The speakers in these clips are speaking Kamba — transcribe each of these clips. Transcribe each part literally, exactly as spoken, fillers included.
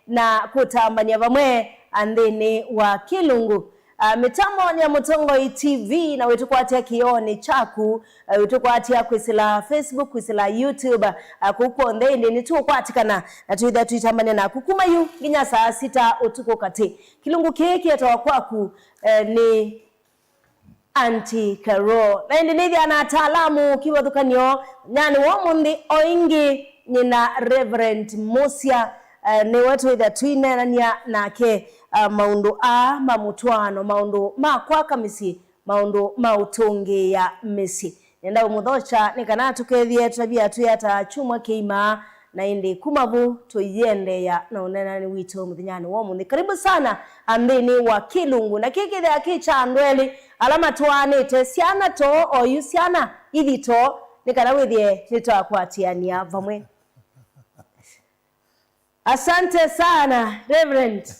na kũtambany'a vamwe nthĩnĩ wa kĩlungu. Ah, mĩtambo ya Mũtongoi T V, na wĩtũkwatya kĩoonĩ kyaku, ah, wĩtũkwatya kwĩsĩla Facebook, kwĩsĩla YouTube, ah, kũu kw'onthe ĩndĩ nĩtũũkwatĩkana na twĩthĩa tũitambany'a naku kuma yu nginya saa sita ũtukũ katĩ. Kĩlungu kĩĩ kĩetawa kwaku, eh, nĩ Auntie Carol. Na ĩndĩ nĩthĩa na ataalamu kĩvathũkany'o nyanĩ wa ũmũnthĩ o ĩngĩ nyina Reverend Musia, eh, nĩwe twĩthĩa tũineenany'a nake, eh, maũndũ aa ma mũtwaano, maũndũ ma kwaka mĩsyĩ, maũndũ ma ũtũngĩĩa mĩsyĩ. Nenda ũmũthokya nĩ kana tũkethĩe tũtavya twĩ ata kyumwa kĩima, na ĩndĩ kuma vu tũiendeea na ũneenani witũ mũthenyanĩ wa ũmũnthĩ. Karibu sana, a, nthĩnĩ wa kĩlungu. Na kĩĩ kĩthĩa kĩ kya andũ elĩ ala matwaanĩte, syana too oyu, syana ithi too, nĩ kana wĩthĩe nĩtwakwatĩanĩa vamwe. Asante sana, Reverend.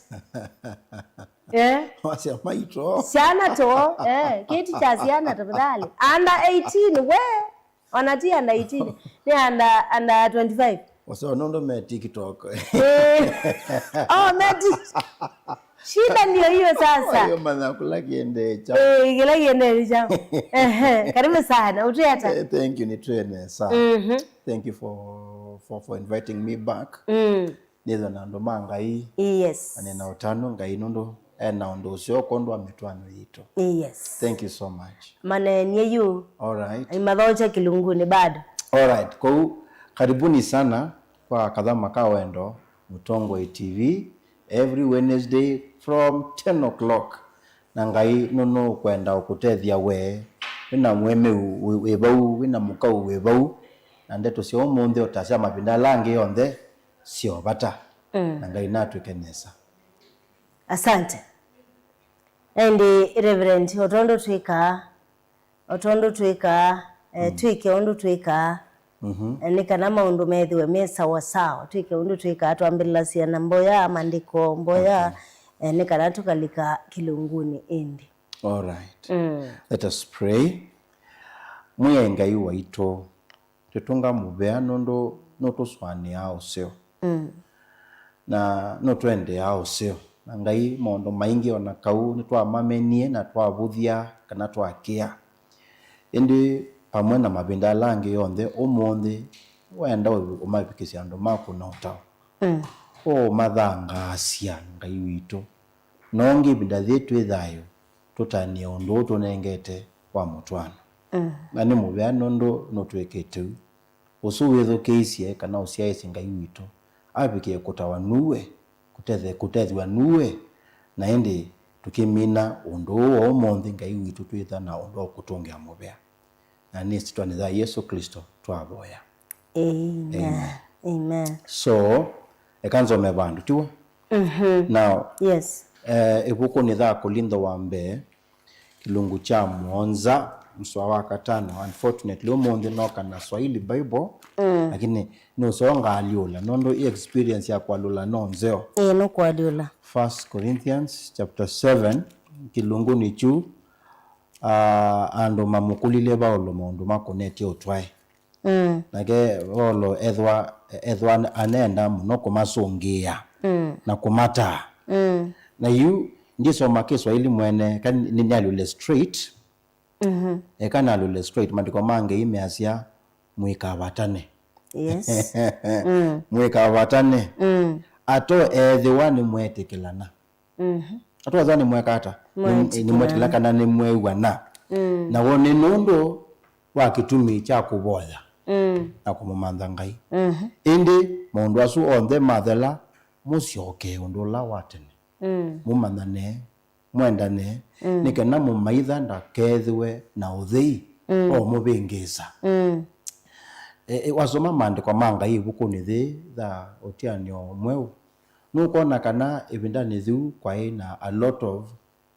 Eh? Wasya maito. Syana too, eh, kĩti kya syana tafadhali. Under eighteen, we. Ona ti under eighteen, ni under, under twenty-five. Wasya nũndũ me TikTok. Eh. Oh, me Tik-, shida ndio hiyo sasa. Wayo manya kula kiende cha. Eh, kila kiende cha. Ehe, karibu sana. Utuyata. Eh, thank you, nitwene sana. Mhm. Thank you for, for, for inviting me back. Mm. Nĩthwa na andũ ma Ngai. Yes. Na nĩna ũtanu Ngai nũndũ ena ũndũ ũseo kwondũ wa mĩtwaano yitũ. Yes. Thank you so much. Manenie yu. All right. Imathokya kĩlunguni bado. All right. Kũu, karibuni sana kwa Kathama ka Wendo, Mũtongoi T V, every Wednesday from ten o'clock. Na Ngai nũnũkwenda ũkũtethya we, wĩna mũemeu wĩ, wĩ vau, wĩna mũkau wĩ vau, na ndeto sya ũmũnthĩ o ta sya mavinda ala angĩ onthe, syo vata. Mm. Na Ngai natwĩke nesa. Asante. Ĩndĩ, Reverend, o tondũ twĩkaa, o tondũ twĩkaa, eh, mm, twĩke ũndũ twĩkaa, mhm, eh, nĩ kana maũndũ methĩwe me sawa sawa. Twĩke ũndũ twĩkaa, twambĩlĩlasya na mboya, maandĩko, mboya, okay, eh, nĩ kana tũkalika kĩlungunĩ ĩndĩ. All right. Mm. Let us pray. Mwĩai Ngai waitũ, twĩtũnga mũvea nũndũ nũtũsũanĩaa ũseo. Mm. Na nũtwendeaa ũseo. Na Ngai, maũndũ maingĩ o na kau nĩtwamamenie na twavũthya kana twakĩa. Ĩndĩ vamwe na mavinda ala angĩ onthe, ũmũnthĩ wenda ũ-, ũmavikĩsya andũ maku na ũtao. Mm. Ũũmathangaasya, Ngai witũ. Nongi ĩvinda yĩĩ twĩ thayũ, tũtanĩe ũndũ ũũ tũnengete wa mũtwaano. Mm. Na nĩ mũvea nũndũ nũtwĩkĩte ũu. Ũsu wĩthukĩĩsye kana ũsyaĩĩsye Ngai witũ avikĩe kũtawa nuwe, kũtethe-, kũtethw'a nuwe, na ĩndĩ tũkĩmina ũndũ ũũ wa ũmũnthĩ, Ngai witũ twĩtha na ũndũ wa kũtũngĩa mũvea. Na nĩ ĩsyĩtwanĩ ya Yesũ Klĩsto twavoya. Amen. Amen. Amen. So, eka nzome vandũ, tiw'o? Mhm. Now, yes, eh, ĩvukunĩ ya Kolintho wa mbee, kĩlungu kya mũonza, mũsoa wa katano. Unfortunately, ũmũnthĩ noka na Swahili Bible, mm, lakini nĩ ũseo ngaalyũla, nũndũ ĩ experience ya kũalyũla no nzeo. Ĩĩ, nũkũalyũla. First Corinthians chapter seven, kĩlungunĩ kyu, ah, andũ mamũkũlilye Vaulo maũndũ makonetye ũtwae. Mm. Nake Vaulo ethwa, ethwa aneenda mũno kũmasũngĩĩa, mm, na kũmataa. Mm. Na yu ndisoma Kĩswaili mwene, kana nĩ, nĩalyũle straight. Mhm. Eka nalyũle straight, maandĩko ma Ngai measya, "Mũikavatane." Yes. Mm. Mũikavatane. Mm. Ato ethĩwa nĩmwetĩkĩlana. Mhm. Atwaza nĩmweka ata? Nĩ-, mwetĩkĩlana, nĩmwetĩkĩlana kana nĩmwew'ana. Mm. Na w'o nĩ nũndũ wa kĩtumi kya kũvoya, mm, na kũmũmantha Ngai. Mhm. Ĩndĩ maũndũ asu onthe mathela, mũsyokee ũndũ ũla wa tene. Mm. Mũmanyane, mwendane, mm, nĩ kana mũmaitha ndakethĩwe na ũthei, mm, o mũvĩngĩĩsa. Mm. E, e, wasoma maandĩko ma Ngai ĩvukunĩ yĩĩ ya Ũtianĩo Mweũ, nũkwona kana ĩvindanĩ yĩu kwaĩ na a lot of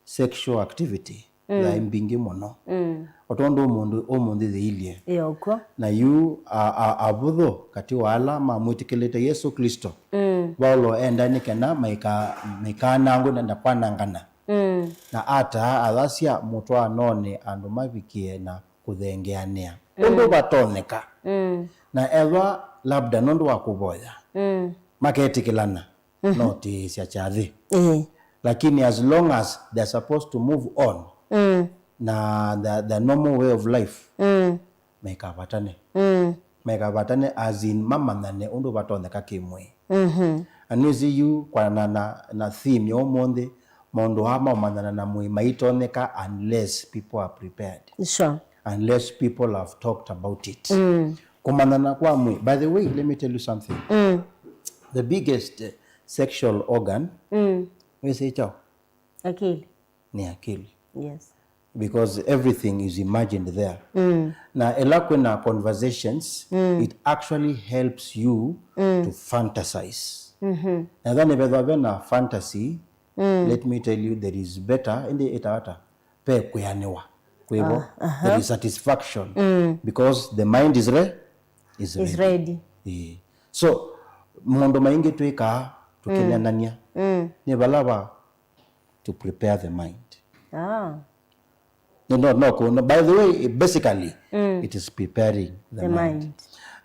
sexual activity, mm, yaĩ mbingĩ mũno. Mm. O tondũ ũmũnthĩ, ũmũnthĩ yĩilye. Ĩĩ, o kw'o. Na yu a, a, avũthũ katĩ wa ala mamwĩtĩkĩlĩte Yesũ Klĩsto, mm, Vaulo enda nĩ kana maika-, maikanangwe na, na kwanangana. Mm. Na ataa athasya mũtwaanonĩ andũ mavikĩe na kũthengeanĩa, mm, ũndũ vatonyeka. Mm. Na ethwa labda nũndũ wa kũvoya, mm, maketĩkĩlana, Mhm. No tiĩsya kyathĩ. Ĩĩ. Lakini as long as they're supposed to move on, mm, na the, the normal way of life, mm, maikavatane. Mm. Maikavatane as in mamanyane ũndũ vatonyeka kĩmwĩĩ. Mhm. Na nĩwĩsĩ yu kwana na, na, na theme ya ũmũnthĩ, maũndũ aa maũmanyana na mwĩĩ maitonyeka unless people are prepared. Sure. Unless people have talked about it. Mm. Kũmanyana kwa mwĩĩ. By the way, let me tell you something. Mm. The biggest, eh, sexual organ, mm, wĩsĩ kyaũ? Akili. Nĩ akili. Yes. Because everything is imagined there. Mm. Na ĩla kwĩna conversations, mm, it actually helps you, mm, to fantasize. Mhm. Na ethĩwa nĩvethwa vena fantasy, mm, let me tell you, there is better, ĩndĩ ĩtawa ata? Ve kwĩanĩwa kwĩvo. Ah, aha. There is satisfaction. Mm. Because the mind is re-, is ready. Is ready. Ĩĩ. So, maũndũ maingĩ twĩkaa tũkĩneenany'a, mm, mm, nĩ vala va to prepare the mind. Ah. No, no, no, no, by the way, basically, mm, it is preparing the, the mind, mind.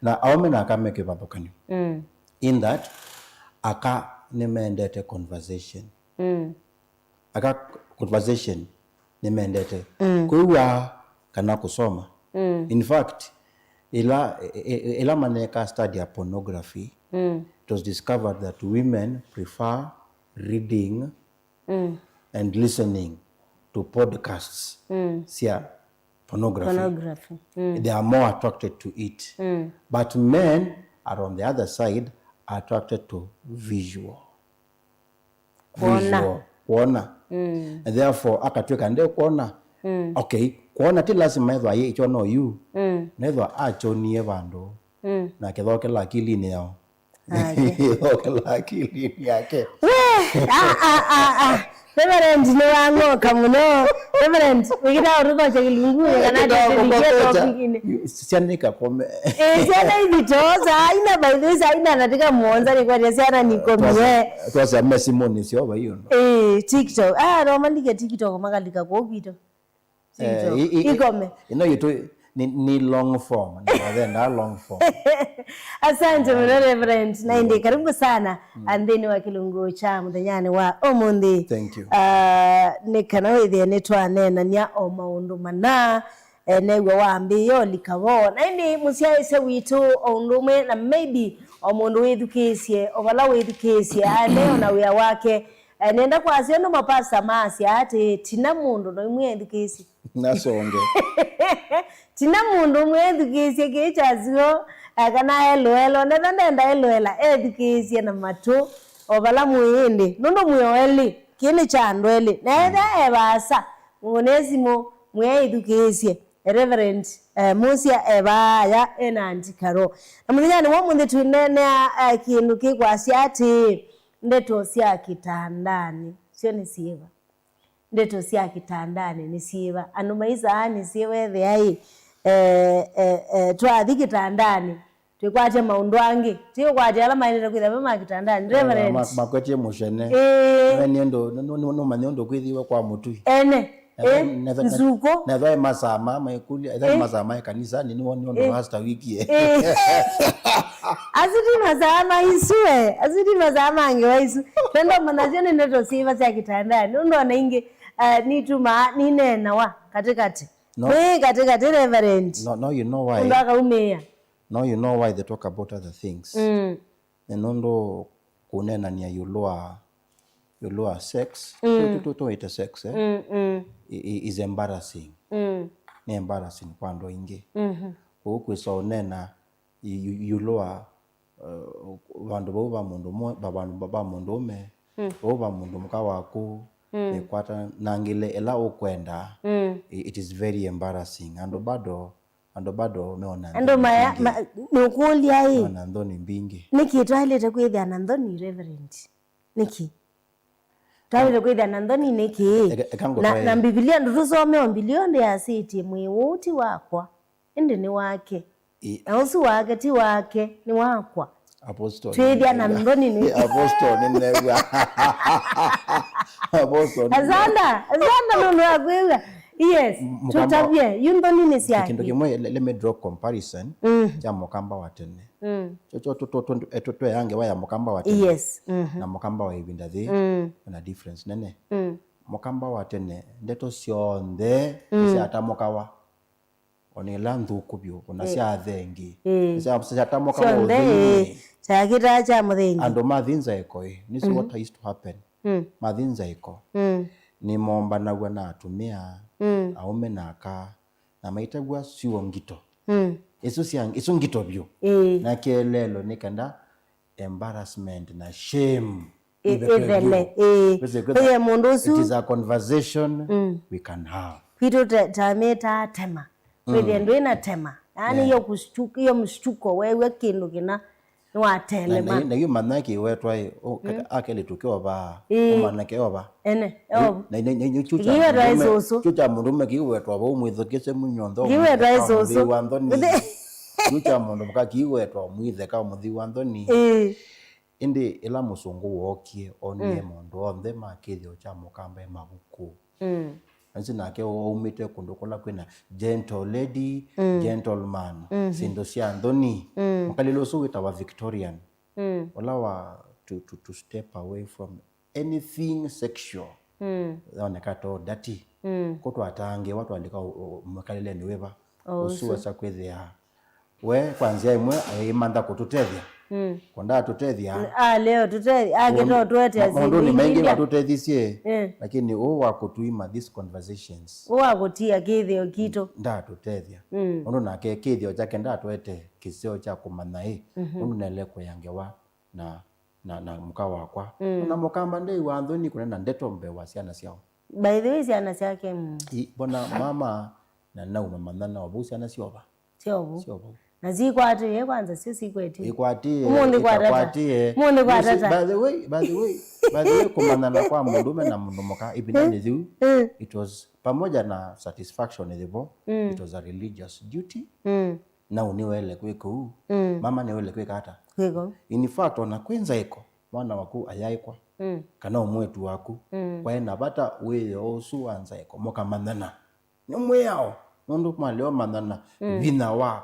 Na aũme na aka me kĩvathũkany'o. Mm. In that, aka nĩmendete conversation. Mm. Aka conversation nĩmendete. Mm. Kwĩw'a kana kũsoma. Mm. In fact, ĩla, ĩ-, ĩ-, ĩla maneka study ya pornography, mm, it was discovered that women prefer reading, mm, and listening to podcasts, mm, sya pornography. Pornography. Mm. They are more attracted to it. Mm. But men are on the other side attracted to visual. Kwona. Visual. Kwona. Mm. And therefore, akatw'ĩka ndekwona. Mm. Okay, kwona ti lazima ethwa yĩ kyono yu. Mm. Nethwa akyonie vandũ. Mm. Na kĩthokela akilinĩ yao. Ake. Thokela akilinĩ yake. We! Ah, ah, ah, ah. Reverend, nĩwang'oka mũno. Reverend, wĩkĩtaa ũtũthokya kĩlungu, kana tũtĩthĩkie topic-inĩ. Syana ikakome. Eh, syana ithito, saa ina, by the way, saa ina na dakika mũonza nĩkwatya syana nikomie. Twasya mesimoni syo vaiũno. Eh, TikTok. Ah, no malike TikTok, makalika kũu kwitũ. Eh, TikTok. I, i, ikome. Ino yitũ nĩ, nĩ long form. Nĩmathendaa long form. Asante mũno, Reverend. Na ĩndĩ karibu sana, mm, nthĩnĩ wa kĩlungu kya mũthenyanĩ wa ũmũnthĩ. Thank you. Ah, nĩ kana wĩthĩe nĩtwaneenany'a o maũndũ mana, eh, new'a wambĩĩa ũlika vo. Na ĩndĩ mũsyaĩĩsya witũ o ũndũ ũmwe na maybe o mũndũ wĩthukĩĩsye, o vala wĩthukĩĩsye, aendee o na wĩa wake, eh, nenda kwasya ũndũ mapasta maasya atĩĩ, tina mũndũ no imwe ethukĩĩsye. Nasonge. Tina mũndũ ũmwe ethukĩĩsye kĩĩ kyasyo, eh, kana elũela, onetha ndenda elũela, ethukĩĩsye na matũ, o vala mwĩ ĩndĩ. Nũndũ mwĩ o elĩ, kĩĩ nĩ kya andũ elĩ. Na ethĩa e vaasa, mũnesimũ, mwĩaĩthukĩĩsye. Reverend, eh, Musia e vaaya e na Aunty Carol. Na mũthenyanĩ wa ũmũnthĩ twĩneenea, eh, kĩndũ kĩkwasya atĩĩ, ndeto sya kĩtandanĩ. Syo nĩ syĩva? Ndeto sya kĩtandanĩ nĩ syĩva? Andũ maisaa nĩ syĩva ethĩaĩ, eh, eh, eh, twathi kĩtandanĩ, twĩkwatya maũndũ angĩ, ti ũkwatya ala maendete kwĩthĩa me ma kĩtandanĩ. Eh, Reverend. Ma-, makwetie mũcene. Ĩĩ. Nĩ ũndũ, nũ-, nũ-, nũmanye ũndũ kwĩthiwe kwa mũtui. Ene. Netha-, eh, netha-, nzuko. Nethwa ĩ masaa ma maikũlya, ethwa ĩ, eh, masaa ma ĩkanisani, nĩw'o, nĩ ũndũ, eh, pastor wikie. Eh. Asu ti masaa ma isu, eh. Asu ti masaa ma ngewa isu. Twenda ũmanya syo nĩ ndeto syĩva sya kĩtandanĩ. Nũndũ ona ingĩ, eh, nitumaa nineenawa katĩkatĩ. No. Mwĩ katĩkatĩ, Reverend. No, no, you know why? Mũndũ akaumĩĩa. No, you know why they talk about other things? Mm. Nĩ nũndũ kũneenany'a ĩũlũ wa, ĩũlũ wa sex, mm, tũ, tũ, tũ, tũĩte sex, eh? Mm, mm. I, i, is embarrassing. Mm. Nĩ embarrassing kwa andũ aingĩ. Mhm. Kwoou kwĩsa ũneena i, i, ĩũlũ wa, uh, vandũ vau va mũndũ mwe-, va vandũ va, va mũndũũme, mm, vau va mũndũ mũka waku, mm, mĩkwata na ngĩle ĩla ũkwenda, mm, i, it is very embarrassing. Andũ bado Andũ bado meona andũ nthoni maya mbingĩ. Ma-, nũkũlya ĩ, meona nthoni mbingĩ. Nĩkĩ twaĩlĩte kwĩthĩa na nthoni, Reverend? Nĩkĩ twaĩlĩte kwĩthĩa na nthoni nĩkĩ? Eka, eka, eka na, ngũtwae. Na Mbivilia ndũtũsomea o Mbivilia ndĩasĩtye, "Mwĩĩ ũũ ti wakwa, ĩndĩ nĩ wake. I- Na ũsu wake ti wake, nĩ wakwa." Apostle, twĩthĩa na nthoni nĩ. Apostle, nĩnew'a. Apostle, nĩnew'a. Asanda, asanda nũndũ wa kwĩw'a. Yes, mũkamba, tũtavye, yu nthoni nĩ syake. Kĩndũ kĩmwe, le- let me draw comparison, mm, kya mũkamba wa tene. Mm. Kyo, kyo, tũ- tũ- tũ- eh, tũ- tweange wa ya mũkamba wa tene, yes, mhm, na mũkamba wa ĩvinda yĩĩ, mm, na difference nene. Mm. Mũkamba wa tene, ndeto syonthe, mm, nĩsyatamũkawa. Ona ila nthũku vyũ, ona, ĩĩ, sya athengi. Ĩĩ. Sya- syatamũkawa syonthe, ũthĩnĩ. Ĩĩ. Kyakĩtaa kya mũthengi. Andũ mathi nzaĩko, ĩĩ. Nĩsĩ, mhm, what used to happen. Mm. Mathi nzaĩko. Mm. Nĩmombanaw'a na atumĩa, mm, aũme na aka, na maitavw'a syuo ngito. Mm. Isu sya, isu ngito vyũ. Ĩĩ. Na kĩeleelo nĩ kenda embarrassment na shame. Ĩ- ĩthele, ĩĩ. Wĩsĩ kwĩtha, kwĩye mũndũ ũsu. It is a conversation, mm, we can have. Kwitũ ta- tamĩtaa tema. Mm. Wĩthĩe ndwĩ na tema. Yaani, yeah, iyo kushtuka, iyo mshtuko, weew'a kĩndũ kĩna nĩwatelema. Na- na- na yu manya kĩwetwa ĩ, ũ- mm, akeli tũkĩova, ĩĩ, ũmanake ova. Ene, yu- ova. Na- na- na- na- kyu kya kĩwetwa mũndũme- ĩsũsũ. Kyu kya mũndũme kĩwetwa vau mwĩthokĩse mũnyontho. Kĩwetwa ĩsũsũ. Mũthei wa nthoni. Kyu kya mũndũ mũka kĩwetwa mwĩtheka mũthei wa nthoni. Ĩĩ. Ĩndĩ ĩla mũsũngũ wookie, onie, mm, maũndũ onthe ma kĩthĩo kya mũkamba e mavuku. Mm. Nanzi nake waumĩte kũndũ kũla kwĩna gentle lady, mm, gentleman, mm-hmm, syĩndũ sya nthoni. Mm. Mũkalĩle ũsu wĩtawa Victorian. Mm. Ũla wa to, to, to step away from anything sexual. Mm. Yoneka to dirty. Mm. Kũtwatangĩwa twalika ũ- ũ- mũkalĩlenĩ wĩva. O ũsu ũsu. Wesa kwĩthĩa we, kwa nzĩa ĩmwe, aimantha kũtũtethya. Mm. Kũndaa tũtethya. Ah, leo tũtethya. Ah, kĩto tũete. Maũndũ nĩ maingĩ matũtethisye, eh, lakini ũũ wa kũtuima these conversations, ũũ wa kũtia kĩthĩo kitũ, ndatũtethya. Mm. Ũndũ nake kĩthĩo kyake ndatwete kĩseo kya kũmanya ĩ, mhm, ũndũ nele kũya ngewa na, na, na mũka wakwa. Mm. Na mũkamba ndeiwa nthoni kũnena ndeto mbee wa syana syao. By the way, syana syake, mm. I- mbona mama na nauma manyana o vau syana syova. Syovu. Syovu. Na sikwatĩe kwanza, syo sikwetĩe. Ikwatĩe, ũmũnthĩ kwatata. Ikakwatĩe. Ũmũnthĩ kwatata. You see, by the way, by the way, by the way, kũmanyana kwa mũndũme na mũndũ mũka ĩvindanĩ yĩu, mm, it was pamoja na satisfaction ĩvo, mm, it was a religious duty. Mm. Nau nĩwaĩle kwĩka ũu. Mm. Mama nĩwaĩle kwĩka ata? Kwĩka ũu. In fact, ona kwĩ nzaĩko, mwana waku ayaĩkwa, mm, kana ũmwĩtu waku, mm, kwaĩ na vata wĩoo ũsu wa nzaĩko, mũkamanyana. Nĩ mwĩao, nũndũ mwalea ũmanyana, mm, vinya wa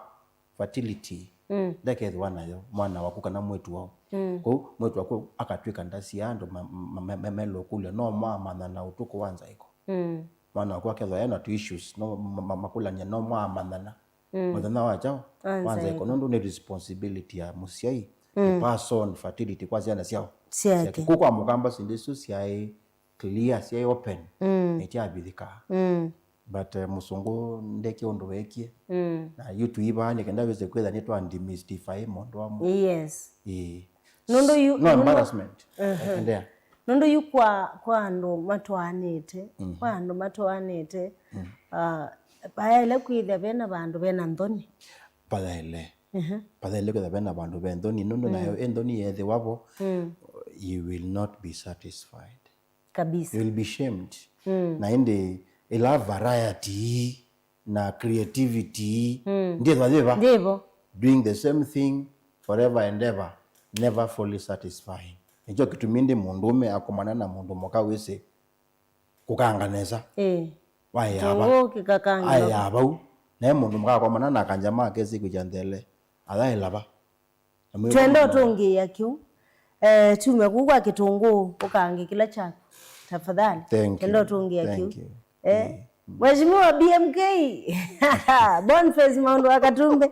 fertility, mm, ndekethĩwa nayo mwana waku kana mwĩtu wao. Mm. Kwoou mwĩtu waku akatw'ĩka ndasi ya andũ ma- ma- ma- ma- melũkũlya, no mwamanyana ũtukũ wa nzaĩko. Mm. Mwana waku akethwa ena tu issues, no ma- ma- makũlany'a, no mwamanyana. Mm. Mũthenya wa kyaũ? Wa nzaĩko. Wa nzaĩko, nũndũ nĩ responsibility ya mũsyai, mm, to pass on fertility kwa syana syao. Syake. Syake. Kũu kwa mũkamba syĩndũ isu syaĩ clear, syaĩ open, mm, na ityavithĩkaa. Mm. But, eh, mũsũngũ ndeke ũndũ weekie. Mm. Na yu tũivaa nĩ kenda wĩse kwĩtha nĩtwa demystify maũndũ amwe. Yes. Ĩĩ. Nũndũ yu- no nũndũ- embarrassment. Mhm. Endelea. Nũndũ yu kwa, kwa andũ matwaanĩte, mhm, kwa andũ matwaanĩte, mm, ah, vayaĩle kwĩthĩa vena vandũ vena nthoni. Vayaĩle. Mhm. Vayaĩle kwĩthĩa vena vandũ ve nthoni, nũndũ, mm, nayo ĩ nthoni yeethĩwa vo, mm, you will not be satisfied. Kabisa. You will be shamed. Mm. Na ĩndĩ ĩla variety na creativity, mm, ndĩthwa yĩva? Ndĩvo. Doing the same thing forever and ever, never fully satisfying. Nĩkyo kĩtumi ĩndĩ mũndũũme akomana na mũndũ mũka wĩsĩ kũkanga nesa. Ĩĩ. Waĩaa va? Kĩtũngũũ kĩkakangĩwa. Aĩaa vau. Naye mũndũ mũka akomana na kanja make siku kya nthele. Ayaĩla va? Twenda ũtũngĩĩa kĩu. Eh, tume kũu kwa kĩtũngũũ, ũkange kĩla kyaku. Tafadhali. Thank you. Twenda ũtũngĩĩa kĩu. Thank you. Eh, mm. Mheshimiwa B M K. Boniface Maũndũ wa Katumbe.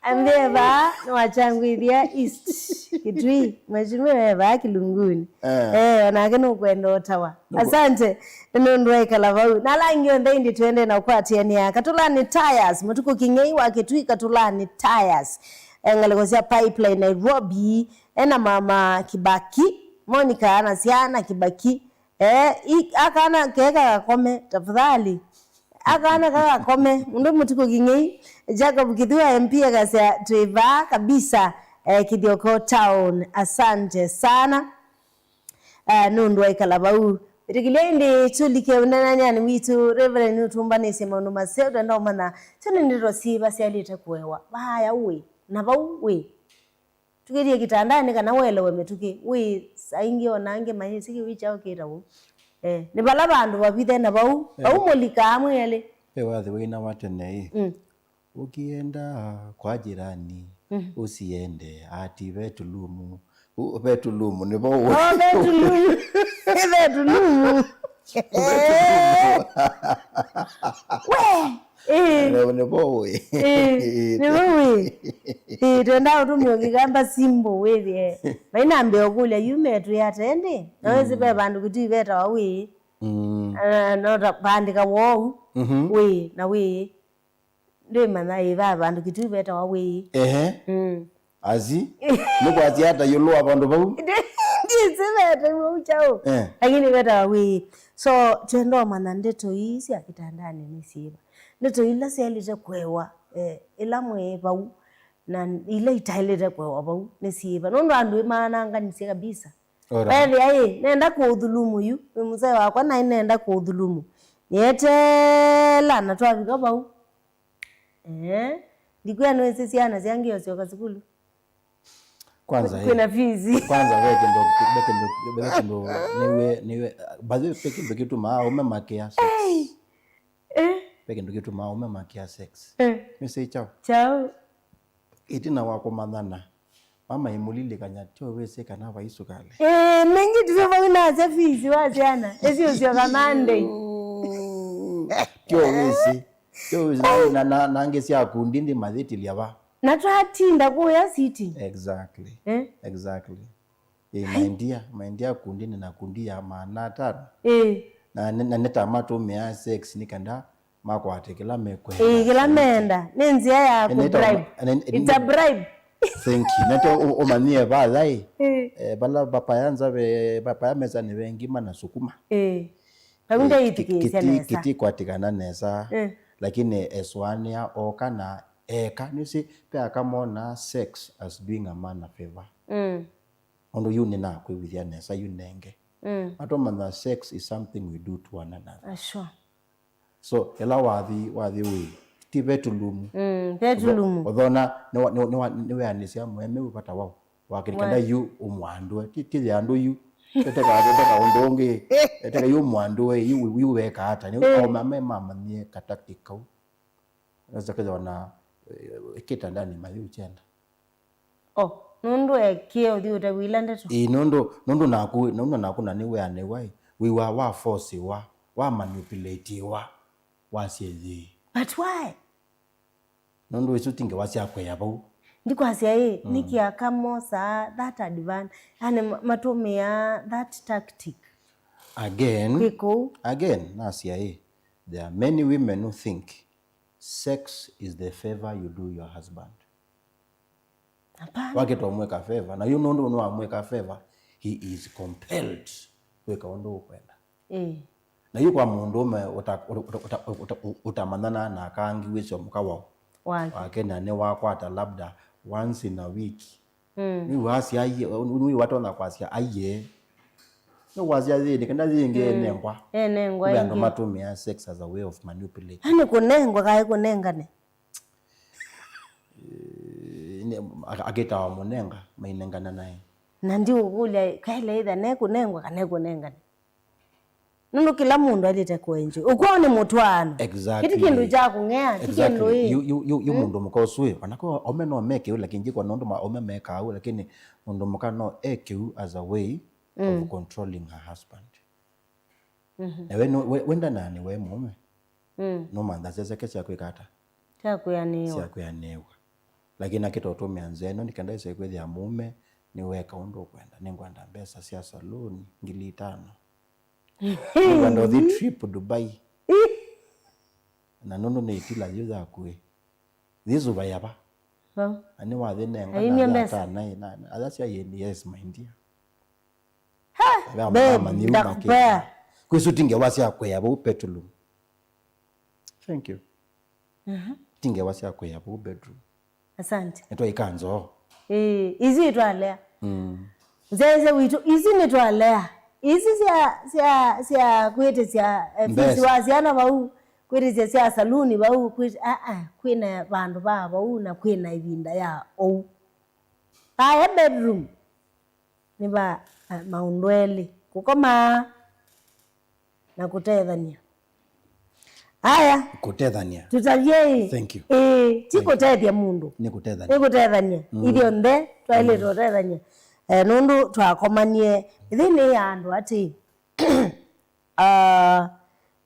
Ambie vaa, nĩwachangwĩthya East. Kitui. Mheshimiwa e vaa Kilunguni. Eh. Eh, onake nũkwenda ũtawa. Asante, nĩ nũndũ waikala vau. Na ala angĩ onthe ĩndĩ twende na ũkwatĩanĩa. Katũlanĩ Tires, Mũtuku King'ei wa Kitui, Katũlanĩ Tires. Eh, ngalĩko sya Pipeline, Nairobi. Ena mama Kibaki, Monica na syana Kibaki. Eh, i- akana keka gakome, tafadhali. Akana kaka gakome, mũndũ Mũtuku King'ei, Jacob Kithua M P akasya, "Twĩ vaa kabisa, eh, Kithioko Town." Asante sana. Eh, nũndũ waikala vau. Ĩtĩkĩlya ĩndĩ tũlike ũnenanyani witũ, Reverend nũtũmbanĩsye maũndũ maseo, twenda ũmanya, tene ndeto syĩva syaĩlĩte kũewa. Vaya wĩ, na vau wĩ. Tũkĩthie kĩtandanĩ kana ũelewe mĩtũkĩ. Wĩ, saa ingĩ ona angĩ mayĩsĩ kĩw'ũ kyaũ kĩtawa ũu. Eh, nĩ vala vandũ vavithe na vau, vau mũlikaa mwĩ elĩ. Ve wathi wainawa tene ĩ. Mm. Ukienda kwa jirani, usiende ati bedroom. U-, bedroom nĩ vo wĩ. Oh, bedroom. Nĩ bedroom. We, eh. Nĩ vo wĩ. Eh, nĩ vo wĩ. Eh, twenda ũtũmĩa ũkĩkamba simbo wĩthĩe. Mainambĩa ũkũlya yu metwĩ atende. Na wĩsĩ ve vandũ kĩtui vetawa wĩ. Mm. Ah, no ta vaandĩka wou. Mhm. Wĩ, na wĩ. Ndwĩmanya ĩ va vandũ kĩtui vetawa wĩĩ. Ehe. Mm. Asi, nĩ kwasya ata ĩũlũ wa vandũ vau? Ndĩsĩ vetawa kyaũ. Eh. Lakini vetawa wĩĩ. So, twenda ũmanya ndeto ii sya kĩtandanĩ nĩ syĩva. Ndeto ila syaĩlĩte kũewa, eh, ĩla mwĩ vau, na ila itaĩlĩte kũewa vau nĩ syĩva. Nũndũ andũ ĩmaananganisye kabisa. Alright. Wethĩa ĩ, nenda kũũthulumu yu, wĩ mũsaĩ wakwa, naĩ nenda kũũthulumu. Nĩeteela na twavika vau. Ee, ndikwĩa nĩwĩsĩ syana sya ngĩ osyoka sukulu. Kwanza, kwĩna fees. Kwanza, ve kĩndũ, ve kĩndũ, ve kĩndũ, nĩwe, nĩwe, by the way, ve kĩndũ kĩtumaa aũme makĩa sex. Hey! Eh? Ve kĩndũ kĩtumaa aũme makĩa sex. Eh. Nĩwĩsĩ kyaũ? Kyaũ? Ĩtina wa kũmanyana, mama ĩmũlilikany'a, tyo wĩsĩ kana vai sukalĩ. Ĩĩ, nĩngĩ tũsyo vau nasya fees wa syana, ĩsyũsyoka Monday. Tyo wĩsĩ. Tyo wĩsĩ. Na, na, na, na ngĩ sya kundi nthĩ mathĩtilya va. Na twatinda kũya sitting. Exactly. Eh? Exactly. Ĩĩ, my dear, my dear, kundi nĩ na kundi ya maana atano. Ĩĩ. Na, na, na nĩtamatũmĩaa sex nĩ kenda makwate kĩla mekwenda. Ĩĩ, kĩla meenda. Nĩ nzĩa ya kũ bribe. It's a bribe. Thank you. Nete ũ-, ũmanyie vatha ĩ. Ĩĩ. Eh, vala vapaya nza ve, vapaya mesa nĩ ve ngima na sukuma. Ĩĩ. Vau ndaithikĩĩsya nesa. Kĩti kwatikana nesa. Ĩĩ. Lakini esũanĩa oka na eka. Nĩsĩ, pe aka mona sex as doing a man a favor. Mm. Ũndũ yu nĩnakwĩw'ĩthya nesa yu nenge. Mm. Atũmanya sex is something we do to one another. Ah, sure. So, ĩla wathi, wathi wĩ, ti vetulumu. Mm, vetulumu. Ũthona, nĩwa-, nĩwa-, nĩwa-, nĩweanĩsya mũeme wĩ vata wao. Wakĩlikana yu ũmwandũe, ti, ti yandũ yu. Eteka, eteka ũndũ ũngĩ, eteka yu ũmwandũe, yu, yu weka ata. Nĩ, eh, aũme mamanyie ka tactic kau. Nesa kethĩwa na, eh, kĩtandanĩ mayĩũkyenda. Oh, nũndũ ekie ũthi ũtavw'ĩla ndeto? Ĩĩ, nũndũ, nũndũ naku, nũndũ naku na nĩwĩanĩwa ĩ, wĩw'aa wa forcewa, wa manipulatiwa, wasye yĩĩ. But why? Nũndũ isu ti ngewa sya kwĩa vau. Ndikwasya ĩ, mm, nĩkĩ aka mosaa that advan-, yani ma-, matũmĩaa that tactic? Again, kwĩka ũu? Again, nasya ĩ, there are many women who think sex is the favor you do your husband. Hapana. Wakĩta ũmwĩka favor, na yu nũndũ nĩwamwĩka favor, he is compelled kwĩka ũndũ ũkwenda. Ĩĩ. Na yu kwa mũndũũme ũta-, ũta-, ũta-, ũta-, ũta-, ũtamanyana na aka angĩ wĩsĩ mũka wao. Wake. Wake na nĩwakwata labda once in a week. Mm. Nĩwasya aiye, nĩwatonya kwasya aiye. Nĩwasya yĩĩ, nĩ kana yĩngĩ, mm, enengwa. Enengwa. Kumbe andũ ĩngĩ matũmĩaa sex as a way of manipulate. Yaani kũnengwa kaĩ kũnengane? Eh, nĩ, ak-, akĩtawa mũnenga, mainengana naye. Na ndiũkũlya, kaĩle ĩtha nekũnengwa kana ekũnengane? Nũndũ kĩla mũndũ aĩlĩte kũenjoy. Ũkwao nĩ mũtwaano. Exactly. Kĩti kĩndũ kya kũng'ea, ti kĩndũ ĩ. Yu, yu, yu, yu, mm, mũndũ mũka ũsu ĩ, ona kwa ome no meke ũu, lakini njikwa nũndũ ma ome mekaa ũu, lakini mũndũ mũka no eke ũu as a way, mm, of controlling her husband. Mhm. Na we, no, we, we ndanaa nĩ we mũũme. Mm. Nũmantha syaseke sya kwĩka ata? Sya kwĩanĩwa. Sya kwĩanĩwa. Lakini akĩta ũtũmĩa nzĩa ĩno, nĩ kenda ĩse kwĩthĩa mũũme nĩweka ũndũ ũkwenda. Nĩngwenda mbesa sya saluni ngili itano. Nĩngwenda ũthi trip Dubai. Na nũndũ nĩ ĩtila yu yaku ĩ. Yĩsũvaya va? Vau. Na nĩwathi nenga. Aimya na mbesa. Atanaĩ, na, na, athasya, "Yes, my dear." Ha! Babe, ndakupea. Kwĩsu ti ngewa sya kwĩa vau bedroom. Thank you. Mhm. Ti ngewa sya kwĩa vau bedroom. Asante. Nĩtwaika nzoo. Ĩĩ, isu itwalea. Mm. Nzeze witũ, isu nĩtwalea. Isu sya, sya, sya kwĩtĩsya, eh, fees wa syana vau, kwĩtĩsya sya saluni vau, kwĩt-, ah, ah, kwĩna vandũ va vau na kwĩna ĩvinda ya ou. Aya bedroom. Nĩ va, ah, maũndũ elĩ. Kũkomaa. na kũtethany'a. Aya, kũtethany'a. Tũtavyei. Thank you. Ĩĩ, ti kũtethya mũndũ. Nĩ kũtethany'a. Nĩ kũtethany'a. Mm. Ithyonthe twaĩlĩte ũtethany'a. Eh, nũndũ twakomanie ĩthĩnĩ ya andũ atĩ, ah,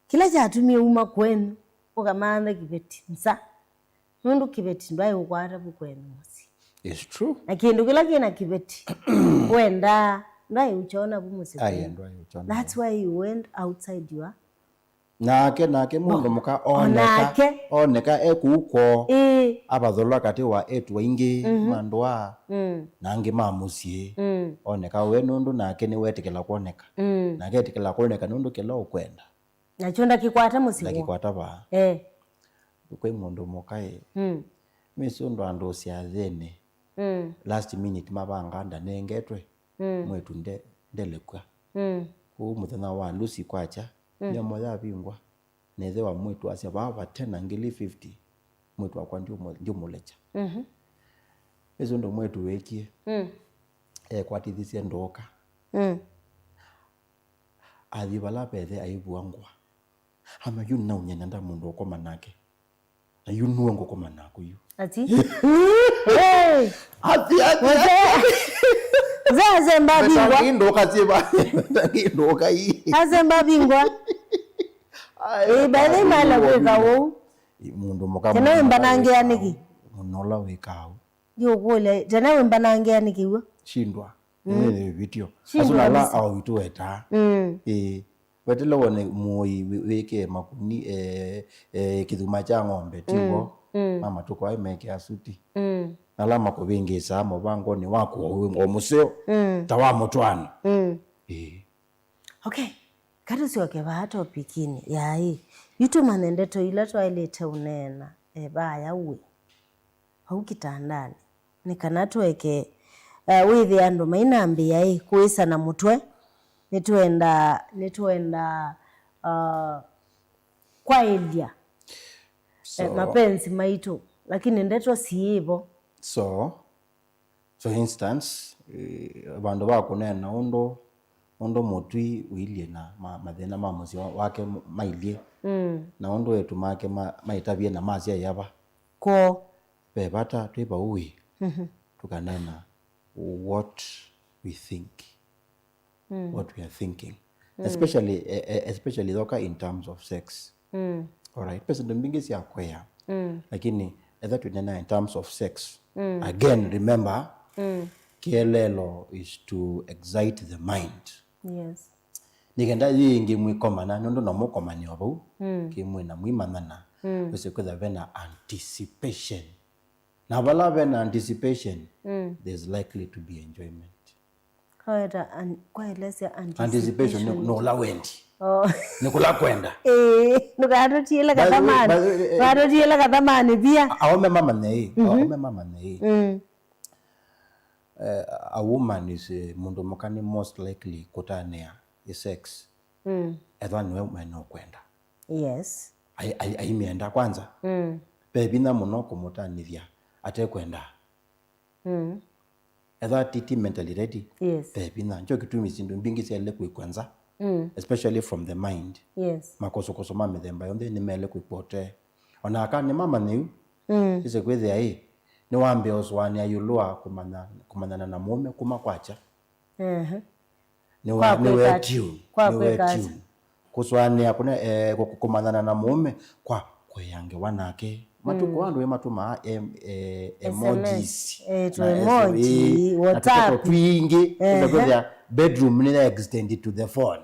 kĩla kyatumie uma kwenyu, ũkamanthe kĩveti nza. Nũndũ kĩveti ndwaĩ ũkwata vu kwenyu mũsyĩ. It's true. Na kĩndũ kĩla kĩna kĩveti, wendaa, ndwaĩ ũkyona vu mũsyĩ kwenyu. Aye, ndwaĩ ũkyona. That's why you went outside your Nake, nake mũndũ mũka oneka, oneka e kũu kwoo, ĩĩ, avatholwa katĩ wa etu aingĩ, mhm, ma ndũa, mm, na angĩ ma mũsyĩ. Mm. Oneka we nũndũ nake nĩwetĩkĩla kwoneka. Mm. Nake etĩkĩla kwoneka nũndũ kĩla ũkwenda. Nakyo ndakĩkwata mũsyĩ woo. Ndakĩkwata vaa. Eh. Kwĩ mũndũ mũka ĩ. Mm. Mĩsĩ ũndũ andũ syathĩnĩ. Mm. Last minute mavanga ndanengetwe. Mm. Mwĩtu nde-, ndelekwa. Mm. Kũu mũthenya wa harusi kwakya, mm, nyomo yavingwa. Na ĩthe wa mwĩtu asya, "Vaa vate na ngili fifty, mwĩtu wakwa ndiũmũ-, ndiũmũlekya." Mhm. Ĩsu ũndũ mwĩtu wĩkie. Mm. Ekwatithisye ndũũka. Mm. Athi vala vethe aivua ngũa. Ama yu naũnyanya nda mũndũ ũkoma nake. Na yu nũe ngũkoma naku yu. Ati? Hey! Ati, ati, ati. Mzee, mzee asemba bingwa. Ndũũka syĩva. Ndũũka ii. Asemba bingwa. Ai, ĩĩ, by the way, maela kwĩka ũu. Mũndũ mũka. Tena wĩmbanangĩa nĩkĩ? Mũndũ ũla wĩkaa ũu. Ndiũkũlya, tena wĩmbanangĩa nĩkĩ w'o? Shindwa. Mm. Nĩ video. Shindwa. Asu nala kabisa. Au witũ wetaa. Mm. Ĩĩ. Wetele wone mũi wĩ-, wĩkĩe makuni, eh, eh, kĩthuma kya ng'ombe, ti w'o? Mm, mm. Ma matukũ aĩ mekĩa suti. Mm. Ala makũvĩngĩsaa mũvangonĩ waku o wĩ-, o mũseo, mm, ta wa mũtwaano. Mm. Ĩĩ. Okay, katũsyoke vaa topikinĩ ya ĩ. Yu tũmanye ndeto ila twaĩlĩte ũneena, eh, vaya wĩ. Vau kĩtandanĩ. Nĩ kana tũeke, eh, wĩthĩe andũ mainambĩĩa ĩ, kũĩsana mũtwe, nĩtwenda, nĩtwenda, ah, kwaĩlya, eh, so, mapenzi maitũ, lakini ndeto siĩvo. So, for instance, eh, vandũ va kũneena ũndũ, ũndũ mũtwi ũilyĩ na ma-, mathĩna ma mũsyĩ wa-, wake m-, mailyĩ, mm, na ũndũ etu make ma-, maĩtavie na masyaĩa va. Kwoo. Ve vata twĩ vau ĩ, mhm, tũkaneena what we think. Mm. What we are thinking. Mm. Especially, e-, e-, especially thoka in terms of sex. Mm. Alright, ve syĩndũ mbingĩ sya kwĩa. Mm. Lakini etha twĩnena in terms of sex. Mm. Again, remember, mm, kĩeleelo is to excite the mind. Yes. Nĩ kenda yĩngĩ mwĩkomana, nũndũ no mũkomane o vau, mm, kĩmwĩ na mwĩmanyana, mm, wĩsĩ kwĩtha vena anticipation. Na vala vena anticipation, mm, there's likely to be enjoyment. Kaweta an-, kwaelesya anticipation. Anticipation nĩ, nĩ ũla wendi. Oh. Nĩ kũla kwenda. Eh, ndũkatũtiĩle kathamani. By the way, by the way, eh, ndũkatũtiĩle kathamani pia. A-, aũme mamanye ĩ, mhm, aũme mamanye ĩ. Mm. Eh, a woman is, eh, mũndũ mũka nĩ most likely kũtanĩa ĩ sex. Mm. Ethwa nĩwe mwene ũkwenda. Yes. Ai-, ai-, aimĩenda kwanza. Mm. Ve vinya mũno kũmũtanĩthya atekwenda. Mm. Ethwa ti, ti mentally ready. Yes. Ve vinya. Nĩkyo kĩtumi syĩndũ mbingĩ syaĩle kwĩkwa nza. Mm. Especially from the mind. Yes. Makosokoso ma mĩthemba yonthe nĩmaĩle kwĩkwa ũtee. Ona aka nĩ mamanyĩu. Mm. Ĩse kwĩthĩa ĩ, nĩwambĩa ũsũanĩa ĩũlũ wa kũmanya, kũmanyana na mũũme kuma kwakya. Ehe. Nĩwe, kwa nĩwe kwĩka ati-, tune, kwa nĩwe kwĩka ati-, tune. Kũsũanĩa kũne, eh, kũ-, kũ-, kũmanyana na mũũme kwa kũea ngewa nake. Matukũ, mm, andũ ĩ matũmaa em-, eh, emojis, eh, tu na emoji, S M S, na WhatsApp, tũteto twingĩ, ehe, ĩsa kwĩthĩa bedroom nĩ extended to the phone.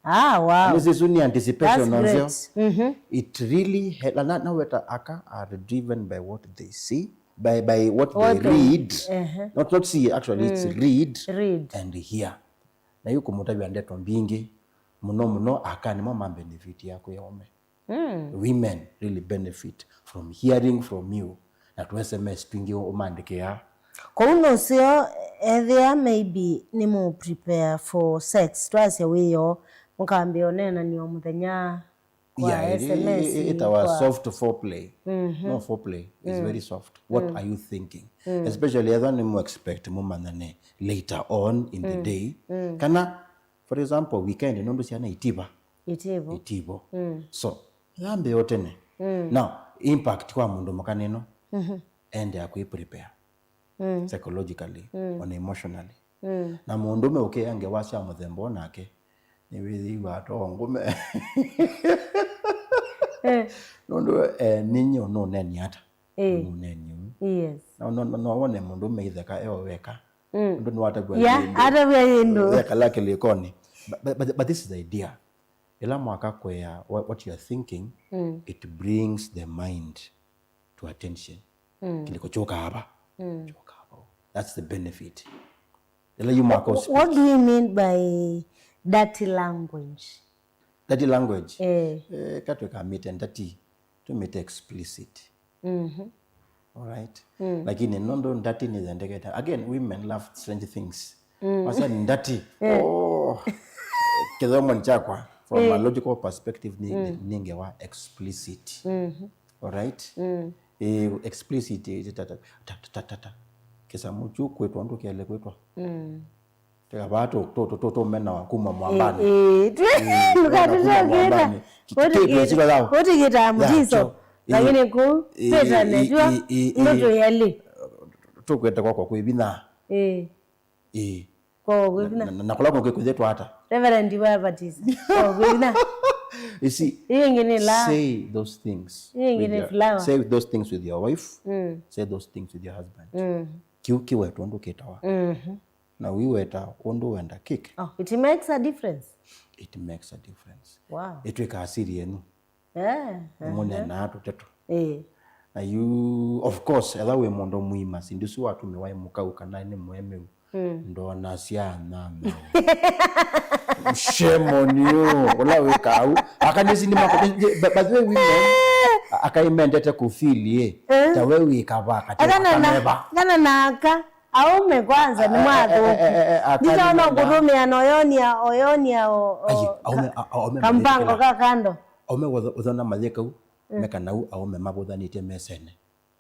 Ah, wow. Nĩ sĩsu nĩ anticipation. That's nonzeo great. Mhm. It really hel-, na, na weta aka are driven by what they see, by, by what they read. What they, ehe. Not, not see, actually, it's, mm, read, read and hear. Na yu kũmũtavya ndeto mbingĩ, mũno mũno aka nĩmo ma benefit ya kwĩ aũme. Mm. Women really benefit from hearing from you. Na tũ S M S twingĩ ũmandĩkĩaa. Kwoou nũseo ethĩa maybe nĩmũ prepare for sex, twasya wĩoo, mũkambĩa ũneenany'a o mũthenya kwa, yeah, it, S M S, it, it, it our kwa soft foreplay. Mhm. No foreplay is, mm, very soft. What, mm, are you thinking? Mm. Especially ethwa nĩmũ expect mũmanyane later on in the, mm, day. Mm. Kana, for example, weekend, nũndũ syana itiva. Itivo. Itivo. Mm. So, yambĩĩo tene. Mm. Now, impact kwa mũndũ mũka nĩno, mm-hmm, endea kwĩ prepare, mm, psychologically, mm, ona emotionally. Mm. Na mũndũme ũkĩa ngewa sya mũthemba ũũ nake, nĩwĩthĩiwa atoo ngũme. Eh. Nũndũ, eh, ninye ũnũneni ata? Eh. Ũnũneni ũũ. Yes. Na no, no, no wone mũndũme itheka eo weka. Mm. Ũndũ nĩwatavw'a, yeah, yĩndũ. Atavw'a yĩndũ. Wekala kĩlĩkonĩ. But, but, but, but this is the idea. Ĩla mwaka kwea what, what you are thinking, mm, it brings the mind to attention. Mm. Kĩlĩko kyũkaa va? Mm. Kyũkaa va? That's the benefit. Ĩla yu mwaka. Wh-, what do you mean by dirty language? Dirty language? Eh. Eh, katwĩka mĩte ndati, tumĩte explicit. Mhm. All right. Mm. Lakini nũndũ ndati nĩyendekete. Again, women love strange things. Mm. Wasa ni ndati. Eh. Oh. Kĩthomo ni kyakwa. From, eh, a logical perspective, ni, mm, ni ngewa explicit. Mhm. All right? Mm. Eh, explicit, eh, ta, ta, ta. Kĩsamũ kyu kwĩtwa ũndũ kĩele kwĩtwa. Mm. Teka vaa tũ, tũ, tũ, tũ, tũmenawa kuma mwambanĩ. Ĩĩ, ĩĩ, tũ-, ĩĩ, tũmenawa kuma mwambanĩ. Ki-, ki-, kĩtwĩsĩwa yao. Kũtĩkĩtaa mũtiso, lakini kũu, ĩĩ, twĩtane, ĩĩ, jua, ĩĩ, ĩĩ, ĩĩ. Ndoto yali. Tũkwete kwakwa kwĩ vinya. Ĩĩ. Ĩĩ. Kwakwa kwĩ vinya. Na, na, na kũla kũngĩ kwĩthĩtwa ata? Reverend wa Baptist. Kwakwa kwĩ vinya. You see, ĩyo ĩngĩ nĩ la. Say those things. Ĩyo ĩngĩ with nĩ your, flower. Say those things with your wife. Mm. Say those things with your husband. Mm. Kĩu kĩwetwa ũndũ kĩtawa. Mhm. Na ũiweta ũndũ wenda kĩke. Oh, it makes a difference. It makes a difference. Wow. Ĩtwĩkaa siri yenu. Eh, mũneenaa tũteto. Eh. Na yu, of course, etha wĩ mũndũ mũima, sindu isu watũmĩwa ĩ mũkau kana nĩ mũemeu, mm, ndonasya nyameu. Shame on you. Ũla wĩkaa u. Aka nĩ sindi mako, but, but the way women, a-, aka imendete kũfeel, eh. Eh. Ta we wĩka va, kati akana na, akameva. Kana na aka. Aume kwanza nĩ mwathũku. Nditaona kũtũmĩa na oyonia, oyonia o, o, ayi, aume, ka-, a-, aume kambango mathĩkĩla. Ka kando. Aume ũtho-, ũthona mathĩkau, mm, meka nau aume mavũthanĩtye mesene.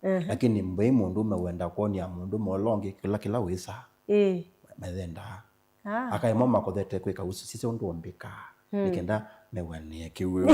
Mhm. Lakini mbei mũndũme wenda kwonia mũndũme ũla ũngĩ kĩla, kĩla wĩsaa. Ĩĩ. Methendaa. Ah. Akaema makothete kwĩka ũsu, sisya ũndũ ũmbĩkaa. Hmm. Nĩ kenda mewanĩe kĩwĩu.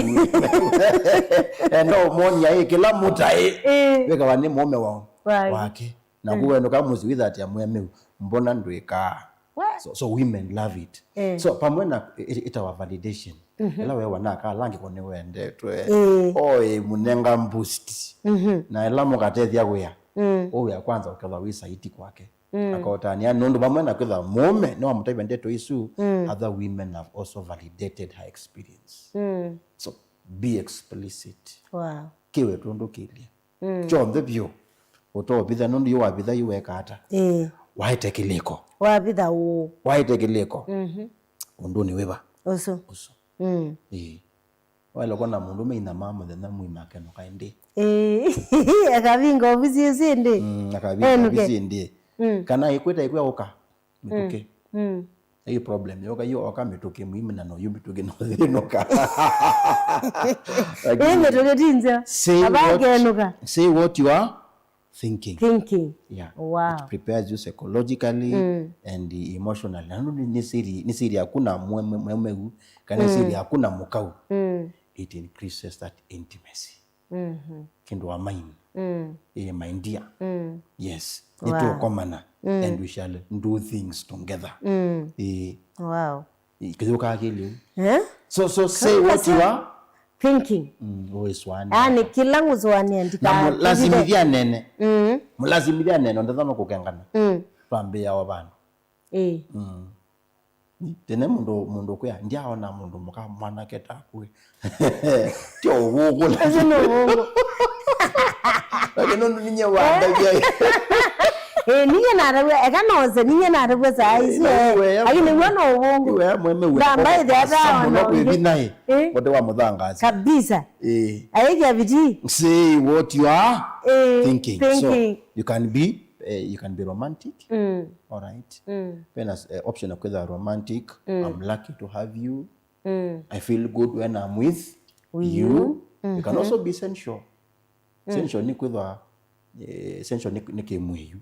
Enda ũmwonia ĩ kĩla mũtaĩ. Eh. Wĩkawa nĩ mũũme wa-, wake. Na, mm, kũwenũka mũsyĩ wĩthatia mwemeu, mbona ndwĩkaa? What? So, so women love it. Eh. So, pamwe na ĩ-, ĩ-, ĩtawa validation. Mhm. Ĩla wewa na kala angĩko nĩwendetwe. Eh. Oĩ mũnenga boost. Mhm. Na ĩla mũkatethya wĩa. Mm. Ũwĩa kwanza ũkethwa wĩ saiti kwake. Mm. Akaũtanĩa, nũndũ vamwe na kwĩthwa mũũme nĩwamũtavya ndeto isu, mm, other women have also validated her experience. Mm. So, be explicit. Wow. Kĩwe tũndũ kĩlye. Mm. Kyonthe vyũ. Ũtoovitha, nũndũ yu wavitha yu weka ata? Ĩĩ. Waete kĩlĩko. Wavitha ũũ. Waete kĩlĩko. Mhm. Ũndũnĩ wĩva? Ũsu. Ũsu. Mm. Ĩĩ. Waĩle kwona mũndũ meinamaa mũthenya mũima akenũka ĩndĩ. Ĩĩ, akavinga ovisi ũsu ĩndĩ. Mm, akavinga ovisi ĩndĩ. Mm. Kana ĩkwĩta ĩkwĩa ũka, mĩtũkĩ. Mm. Ĩĩ problem yoka yo oka mĩtũkĩ mũima na no yu mĩtũkĩ no thĩnũka. Ĩĩ, mĩtũkĩ ti nzeo. Say what, say what you are thinking. Thinking. Yeah. Wow. It prepares you psychologically, mm, and emotionally. Na nĩ, nĩ siri, nĩ siri yaku na mwe-, mwe-, mwemeu, kana, mm, siri yaku na mũkau. Mm. It increases that intimacy. Mhm. Kĩndũ wa mind. Mm. Eh, my dear. Mm. Yes. Wow. Nĩtũkomana, mm, and we shall do things together. Mm. Eh. Wow. Kĩthũkaa kĩlĩu. Eh? So, so say what you are thinking. Mm, ũĩsũanĩa. Yaani, kĩla ngũsũanĩa, na ndika-, mũlasimithya nene. Mm. Mũlasimithya nene, ndethano kũkengana. Mm. Twambĩĩa o vandũ. Ĩĩ. Mm. Tene mũndũ, mũndũ kwĩa, ndyaona mũndũ mũka mwanake taku. Tyo ũvũngũ. Ũcio nĩ ũvũngũ. Lakini nũndũ ninye wandavya. Eh, ninye natavw'a, eka nose, ninye natavw'a saa isu, eh. Lakini w'o no ũvũngũ. Iwe mweme wĩ. Ndamba ĩthĩa ataona mũno kwĩ ũngĩ. Vinya ĩ. Eh? Wote wa mũthangazi. Kabisa. Eh. Aĩkĩa vitii. Say what you are, eh, thinking. So, thinking. You can be, eh, you can be romantic. Mm. All right. Mm. Wena, eh, option ya kwĩtha romantic. Mm. I'm lucky to have you. Mm. I feel good when I'm with you. You can also be sensual. Mm. Sensual nĩ kwĩthwa, eh, sensual nĩ, nĩ kĩmwĩu.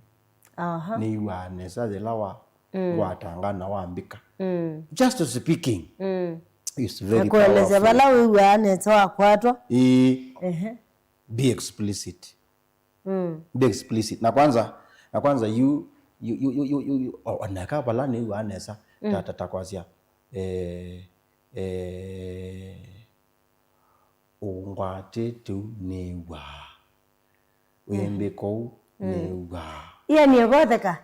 Aha. Nĩw'aa nesa yĩla wa, mm, watanga na wambĩka. Mm. Just speaking. Mm. It's very Akuelesya powerful. Vala wĩw'aa nesa wakwatwa. Ĩĩ, Ehe. Be explicit. Mm. Be explicit. Na kwanza, na kwanza you, you, you, you, you, you, o- oneka vala nĩw'aa nesa. Ta, ta, ta kwasya, eh, eh, ũngwatĩte ũu nĩw'aa. Wĩmbĩka ũu nĩw'aa. Ia nĩũkotheka.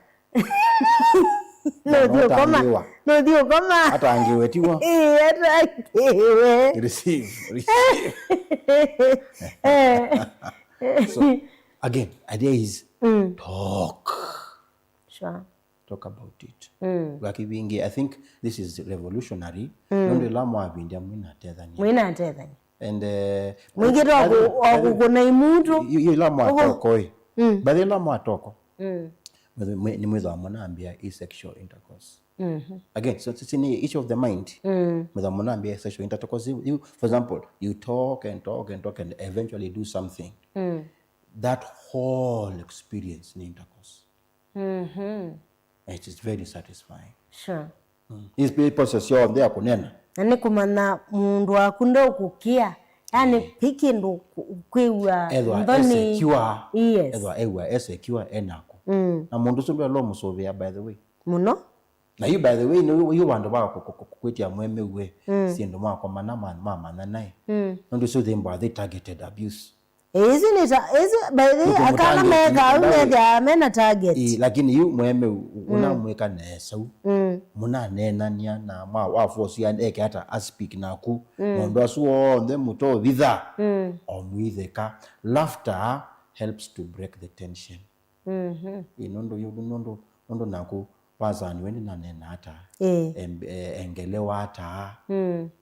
Nũthi ũkoma. Atangĩwa. Nũthi ũkoma. Atangĩwe tiw'o. Ĩĩ, atangĩwe. Receive, receive. Eh. So, again, idea is talk. Sure. Talk about it. Laki vingi, I think this is revolutionary. Nũndũ ĩla mwavindya mwĩnatethania. Mwĩnatethania. And uh, Mwingĩ by the- by the- okũkũna imutu. Yu- yu- ila mwatoko ĩ. By the ila mwatoko. Mwe- mwe- nĩ mwĩthwa mũnambia ĩ sexual intercourse. Again, so sisi nĩ issue of the mind. Mwĩthwa mũnambia ĩ sexual intercourse. You, you, for example, you talk and talk and talk and eventually do something. That whole experience nĩ intercourse. It is very satisfying. Sure. These people syonthe ya kũnena. Na nĩ kũmanya mũndũ waku ndeũkũkĩa, yani pi kĩndũ kwĩw'a Ethwa nthoni. Esecure. Yes. Ethwa ewa esecure enaku. Na mũndũ ũsu ndwela ũmũsũvĩa, by the way. Mũno. Na yu, by the way, nĩ yu vandũ va kũ- kũ- kũ- kwĩtia mwemeu we, syĩndũ mwakomana ma- mamanyanae. Nũndũ isu thimbwa thi targeted abuse. Ĩsu nĩ ta ĩsu, by the way, akana mekaa u methĩaa mena target. Ĩ, lakini yu mwemeu unamwĩka nesa u. Mũnaneenania na mwa wafosia eke ata aspeak naku. Maũndũ asu onthe mũtovitha. O mwitheka. Laughter helps to break the tension. Ĩ, nũndũ yu nũndũ nũndũ naku wasani we nĩnanena ata. Em- e- engelewa ata.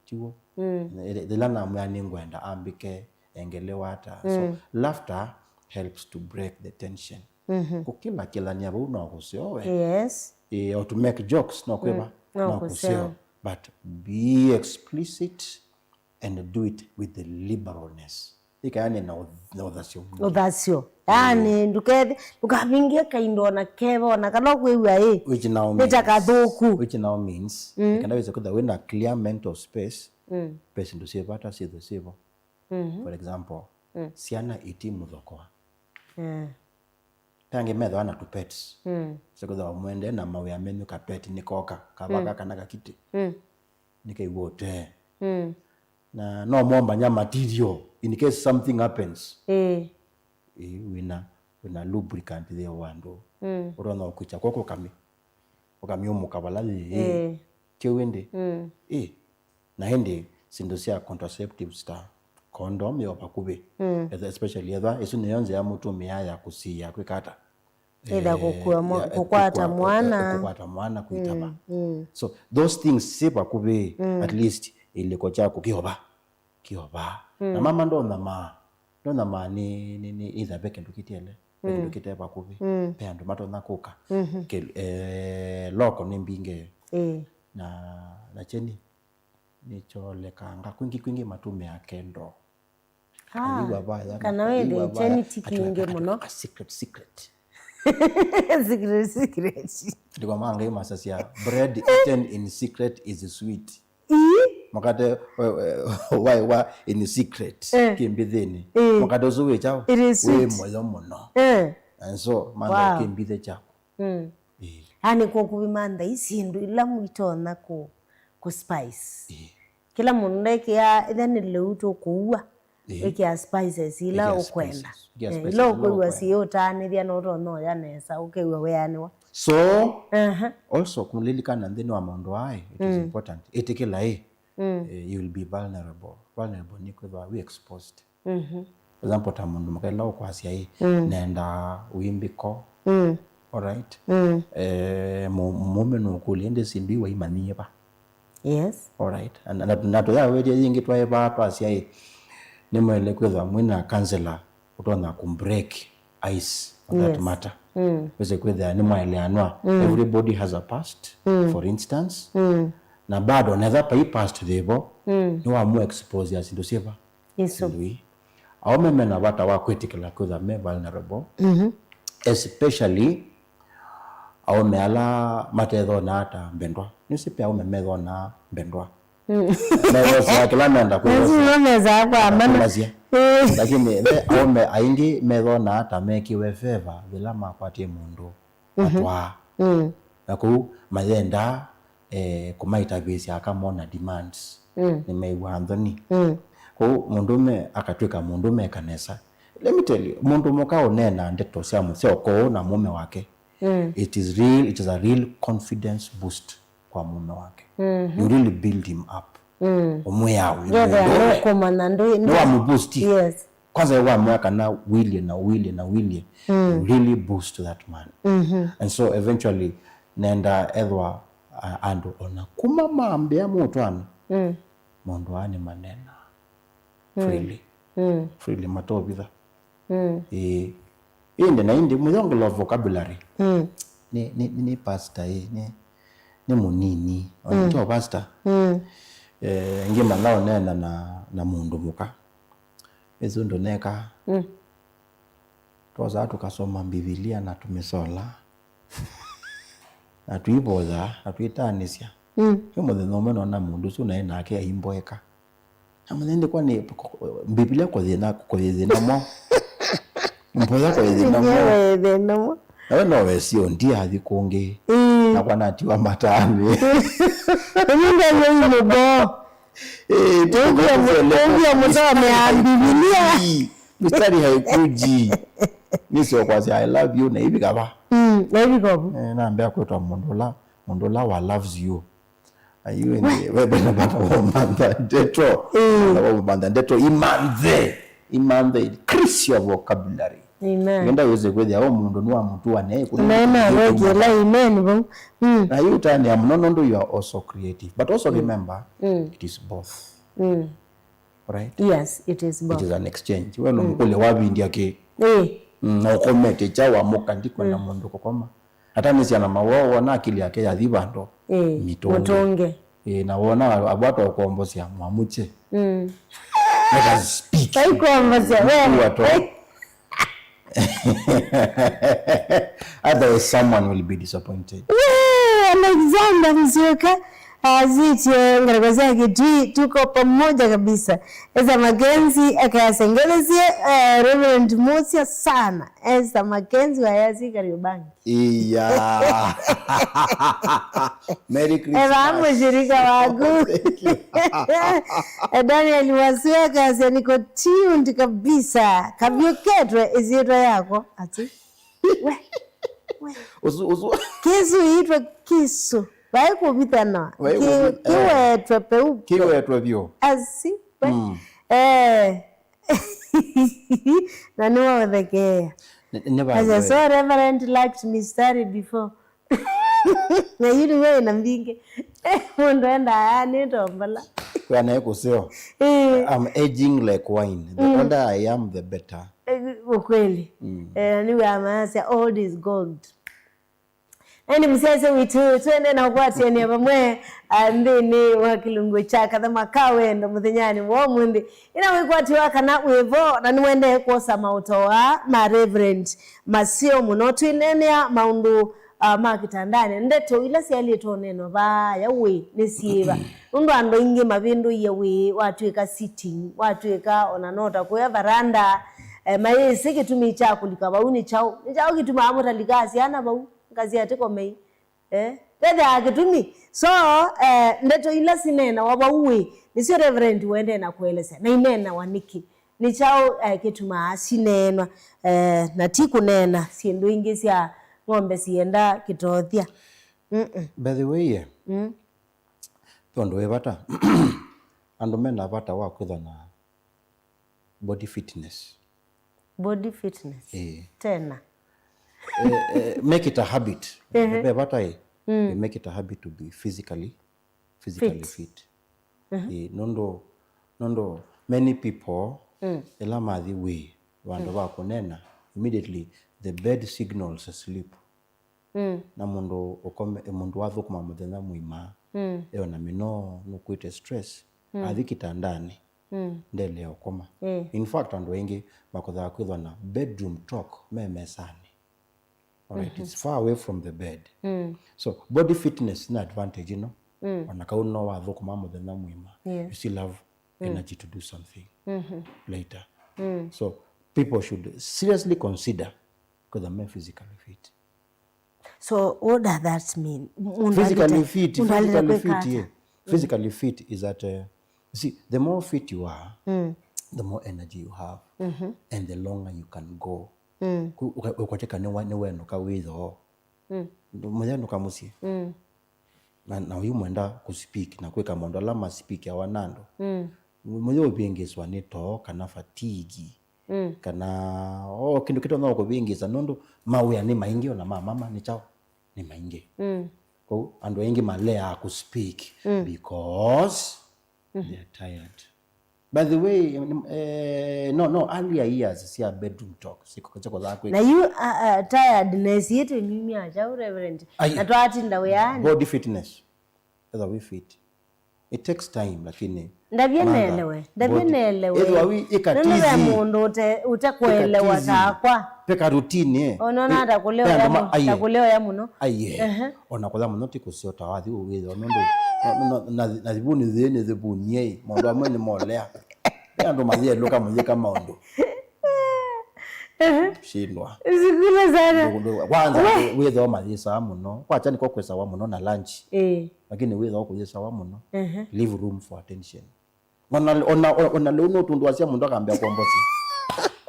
Tiwo. Ĩla namwĩa nĩngwenda ambĩke engelewa ata. So laughter helps to break the tension. Kũkĩlakĩlania vau no kũseo we. Yes. Eh, or to make jokes no kwĩva. No No kũseo. Kũseo. But be explicit and do it with the liberalness. Ĩkayane na ũth- na ũthasyo. Ũthasyo. Yani ndũkethe ndũkavingie kaindo ona keva ona kala ũkwĩw'a ĩ. Which now Nĩ ta means- kathũku. Which now means, mm, kana wĩse kwĩtha wĩna clear mental space. Pe syĩndũ syĩvata syĩthwe syĩvo. For example, syana iti mũthokoa. Tangĩ methwa na tũ pets. Sĩkwĩthwa mwende na mawĩa menyu ka pet nĩkoka, kavaka kana kakiti. Nĩkaigua ũtee. Na no mombanya material in case something happens. Ĩĩ, wĩna, wĩna lubricant thĩĩ wa andũ. Ũtonya ũkwĩkya kwoko ũkami, ũkamiũmũka vala yĩĩ. Kĩu ĩndĩ. Ĩĩ. Na ĩndĩ syĩndũ sya contraceptives ta condom yo vakuvĩ. Eth- especially ethwa ĩsu nĩyo nzĩa mũtũmĩaa ya kũsiĩa kwĩka ata? Either kũkua mwa- kũkwata mwana. Kũkwata mwana, kũitava. So those things si vakuvĩ, at least ilĩko kyaku kĩova. Kĩova. Na mama ndonyamaa. Ndonyamaa nĩ, nĩ, nĩ either ve kĩndũ kĩtiele, ve kĩndũ kĩte vakuvĩ. Ve andũ matonya kũka. Kĩ- eh, loko nĩ mbingĩ. Na, na kyeni nĩkyolekanga kwingĩ, kwingĩ matũmĩaa kendo. Ayĩw'a vaya, kana wĩthĩe kyeni ti kĩingĩ mũno. Secret, secret. Secret, secret. Ndiko mangai masasya, bread eaten in secret is sweet. Ii. Makate wa, wa, wa in secret. Kĩmbithĩnĩ. Makate ũsu wĩ kyaũ? It is sweet. Wĩ mũyo mũno. And so mantha kĩmbithĩ kyaku. Ĩĩ. Yaani kwa kũvimantha i syĩndũ ila mwitonya kũ, kũ spice. Kĩla mũndũ ndekĩaa, ĩthe nĩ lĩu tũkũua, ĩkĩa spices ila ũkwenda. Ĩkĩa spices ila ũkwĩw'a ũkwenda. Siĩ ũtaanĩthya na ũtonya ũya nesa, ũkew'a wĩanĩwa. So, also, kũlilikana nthĩnĩ wa maũndũ aa, it is important. Ĩtĩkĩla ĩ, eh, you will be vulnerable. Vulnerable nĩ kwĩthwa wĩ exposed. For example, ta mũndũ mũka ĩla ũkwasya ĩ, nenda wĩmbĩko. Alright. Eh, mũ- mũũme nũkũlya ĩndĩ syĩndũ ii waimanyie va? Yes. Alright. Na- na- na tũyawetye yĩngĩ twaĩ vaa twasya ĩ, nĩmwaĩle kwĩthwa mwĩna counselor ũtonya kũ break ice on that matter. Wĩse kwĩthĩa nĩmwaeleanwa. Everybody has a past, for instance. Na bado netha pai past thĩvo, nĩwamũ expose ya syĩndũ syĩva? Isu. Syĩndũ ii. Aũme mena vata wa kwĩtĩkĩla kwĩthwa me vulnerable, especially aũme ala matethonaa ta mbendwa. Nĩsĩ pe aũme methonaa mbendwa. Mm. Mevosaa kĩla menda kwĩvosa. Nĩsio mesaa kwa mana. Kũlasya. Eh. Lakini ve aũme aingĩ methonaa ta mekĩwe favor yĩla makwatie mũndũ matwaa. Mm. Na kũu mayendaa, eh, kũmaitavĩsya akamona demands. Mm. Nĩmew'aa nthoni. Mm. Kũu mũndũũme akatw'ĩka mũndũũme eka nesa. Let me tell you, mũndũ mũka ũneenaa ndeto sya mũseo kũũ na mũũme wake. Mm. It is real, it is a real confidence boost kwa mũũme wake. Mhm. You really build him up. Mm. Ũmwĩaa wĩ mũndũũme. Nũkũmanya ndũ- nĩwamũboost. Yes. Kwanza wamwĩa kana wilye na wilye na wilye, mm, you really boost that man. Mhm. And so eventually nenda ethwa, uh, andũ ona kuma mambĩa mũtwano, mm, mũndũ aa nĩ manena, mm, freely. Mm. Freely matovitha. Mm. Ĩĩ. Ĩndĩ na ĩndĩ mũyongelo wa vocabulary. Mm. Nĩ, nĩ, nĩ pastor ĩ, nĩ, nĩ mũnini. Ona, mm, to pastor. Mm. Eh, ngĩmanya ũneena na, na mũndũ mũka. Ĩsu ndũnekaa. Mm. Twosaa tũkasoma Mbivilia na tũmĩsola. Na tũivoya, na twĩtanĩsya. Mm. Ve mũthenya ũmwe nona mũndũ ũsu naĩ nake aimboeka. Amanya ndĩkwa nĩ Mbivilia kũthĩna, kũthĩna mo. Mboya kũthĩna mo. Nĩwe thĩna mo. Nawe no wesie ũndi athi kũngĩ. Mm. Nakwa natiwa matanĩ. Ũyũ ndio yeye mũbo. Eh, tũngĩa mũsome ya Mbivilia. Mistari haikuji. Nĩsio kwasya I love you na ivika va. Mm, na ivika vu. Eh, nambĩa kwĩtwa mũndũ ũla, mũndũ ũla wa loves you. Ayu ĩndĩ, we bena bata wa ũmantha ndeto. Mm. Bata wa ũmantha ndeto, imanthe. Imanthe, increase your vocabulary. Amen. Ngenda wĩse kwĩthĩa o mũndũ nĩwamũtua naĩ kũna. Amen, wekĩla amen vau. Mm. Na yu ũtanĩa mũno nũndũ you are also creative. But also, mm, remember, mm, it is both. Mm. Right? Yes, it is both. It is an exchange. We no, mm, mũkũlya wavindya kĩ? Eh. Mm, na ũkomete kyaũ wamũka ndikwenda, mm, mũndũ kũkoma. Atanĩsya na mawoo, wona akili yake yathi vandũ, eh, mĩtũnge. Mũtũnge. Eh, na wona abwata ũkombosya mwamũkye. Mm. Let us speak. Vai kuombosya, we. Otherwise, someone will be disappointed. Wee, Alexander Mzuka, azĩtye ngalĩko sya Kĩtui, tuko pamoja kabisa. Esther Mackenzie akayasengelesie, eh, Reverend Musia sana. Esther Mackenzie wa Yasi Kariobangi. Iya. Merry Christmas. Eva mũshirika waku. Thank you. Eh, Daniel Wasua akasya, "Niko tuned kabisa. Kavyũketwe ĩsyĩtwa yako." Ati? We, we. Ũsu, ũsu. Kĩsu iitwe kĩsu. Vai kũvithana. Vai kĩ-, kũvi-, eh. Kĩwetwe peu. Kĩwetwe vyũ. Asi, we. Mm. Eh. Na nĩwaũthekeea. Nĩ, nĩ vai. Asa, we. So Reverend lacked mistari before. Na yu nĩwe wĩna mbingĩ. Mũndũ endaa nĩ tombola. Kwĩana ĩ kũseo. Eh. I'm aging like wine. The, mm, older I am, the better. Eh, ukweli. Mm. Eh, nĩwe amasya, "Old is gold." Ĩndĩ mũsyaĩĩsya witũ, twende na ũkwatĩanĩa vamwe, ah, nthĩnĩ wa kĩlungu kya Kathama ka Wendo mũthenyanĩ wa ũmũnthĩ. Ĩna wĩkwatyo wa kana wĩvo na nĩwendee kwosa maũtao aa ma Reverend maseo mũno. Twĩneenea maũndũ, ah, ma kĩtandanĩ, ndeto ila syaĩlĩte ũneenwa vaaya wĩ nĩ syĩva? Nũndũ andũ aingĩ mavĩndũie wĩ, watw'ĩka sitting, watw'ĩka ona no ta kũya varanda, eh, mayĩsĩ kĩtumi kya kũlika vau nĩ kyaũ. Nĩ kyaũ kĩtumaa mũtalika syana vau? Ngasi atĩkomei. Eh? Vethĩaa kĩtumi. So, eh, ndeto ila sineenawa vau ĩ, nĩsyo Reverend wendee na kũelesya. Na ineenawa nĩkĩ? Nĩ kyaũ, eh, kĩtumaa sineenwa? Eh, na ti kũneena syĩndũ ingĩ sya ng'ombe sienda kĩtothya. Mm-mm. By the way, eh, mm, ve ũndũ wĩ vata. Andũ mena vata wa kwĩthwa na body fitness. Body fitness. Eh. Tena. Eh, eh, make it a habit. Ehe. Ve vata ĩ, mm, you make it a habit to be physically, physically fit. Fit. Mhm. Eh, nũndũ, nũndũ many people, mm, ĩla mathi wĩ, vandũ, mm, va kũnena, immediately the bed signals sleep. Mm. Na mũndũ ũkome, mũndũ wathũkũma mũthenya mũima, mm, eona mĩnoo, nũkwĩte stress, mm, athi kĩtandanĩ, mm, ndelea ũkoma. Mm. In fact, andũ aingĩ makothaa kwĩthwa na bedroom talk me mesanĩ. Alright, mhm, it's far away from the bed. Mm. So, body fitness nĩ advantage ĩno. Mm. Ona kau no wathũkũma mũthenya mũima, yes, you still have, mm, energy to do something, mhm, later. Mm. So people should seriously consider kwĩtha me physically fit. So what does that mean? Mũndũ physically alĩte-, fit, mũndũ alĩte physically kwĩka fit, ata? Yeah. Mm. Physically fit is that, uh, you see, the more fit you are, mm, the more energy you have, mhm, and the longer you can go. Mm. Ku-, ũka-, ũkateka nĩwa-, nĩwenũka wĩthoo. Mm. Mũthya nũka mũsyĩ. Mm. Na, na ũyu mwenda kũspeak na kwĩka maũndũ ala maspĩkĩawa na andũ. Mm. Mũyĩ ũvĩngĩswa nĩ too kana fatigue, mm, kana, oh, kĩndũ kĩtonya kũvĩngĩsa, nũndũ mawĩa nĩ maingĩ, ona ma mama nĩ kyaũ, nĩ maingĩ. Mm. Kwoou andũ aingĩ maleaa kũspeak, mm, because, mm-hmm, they are tired. By the way, um, eh, no, no, earlier years sya bedroom talk, siko-, siko za kwĩka. Na yu, uh, uh, tiredness yĩtũ ĩmimya kyaũ, Reverend? Ai. Na twatinda wĩanĩ. Body fitness. Etha wĩ fit. It takes time, lakini ndavye mantha, neelewe, ndavye body, neelewe. Ethwa wi ĩka nũndũ ve tizi, mũndũ ũte, ũte kũelewa ĩka tizi, takwa. Peka routine, eh. Ona, ona, eh, ta kũlea, eh, ũya andũ ma-, mũno, ta kũlea ũya mũno. Aiye. Ehe. Ona kũlea mũno ti kũseo ta wathi ũwĩthwa nũndũ na, na, na, na thivuni thĩ nĩ thivunie, maũndũ amwe nĩ molea. Ve andũ mayĩelũka mũyĩka maũndũ. Ehe. Shindwa. Sikule sana. Ndũ-, ndũ-, kwanza, we, wĩthwa mayĩsaa mũno. Kwacha nĩko kwĩsawa mũno na lunch. Eh. Lakini wĩthwa kũyĩsawa mũno, ehe, leave room for attention. Ona, ona, ona lĩu nũtundũasya mũndũ akambĩa kwombosi.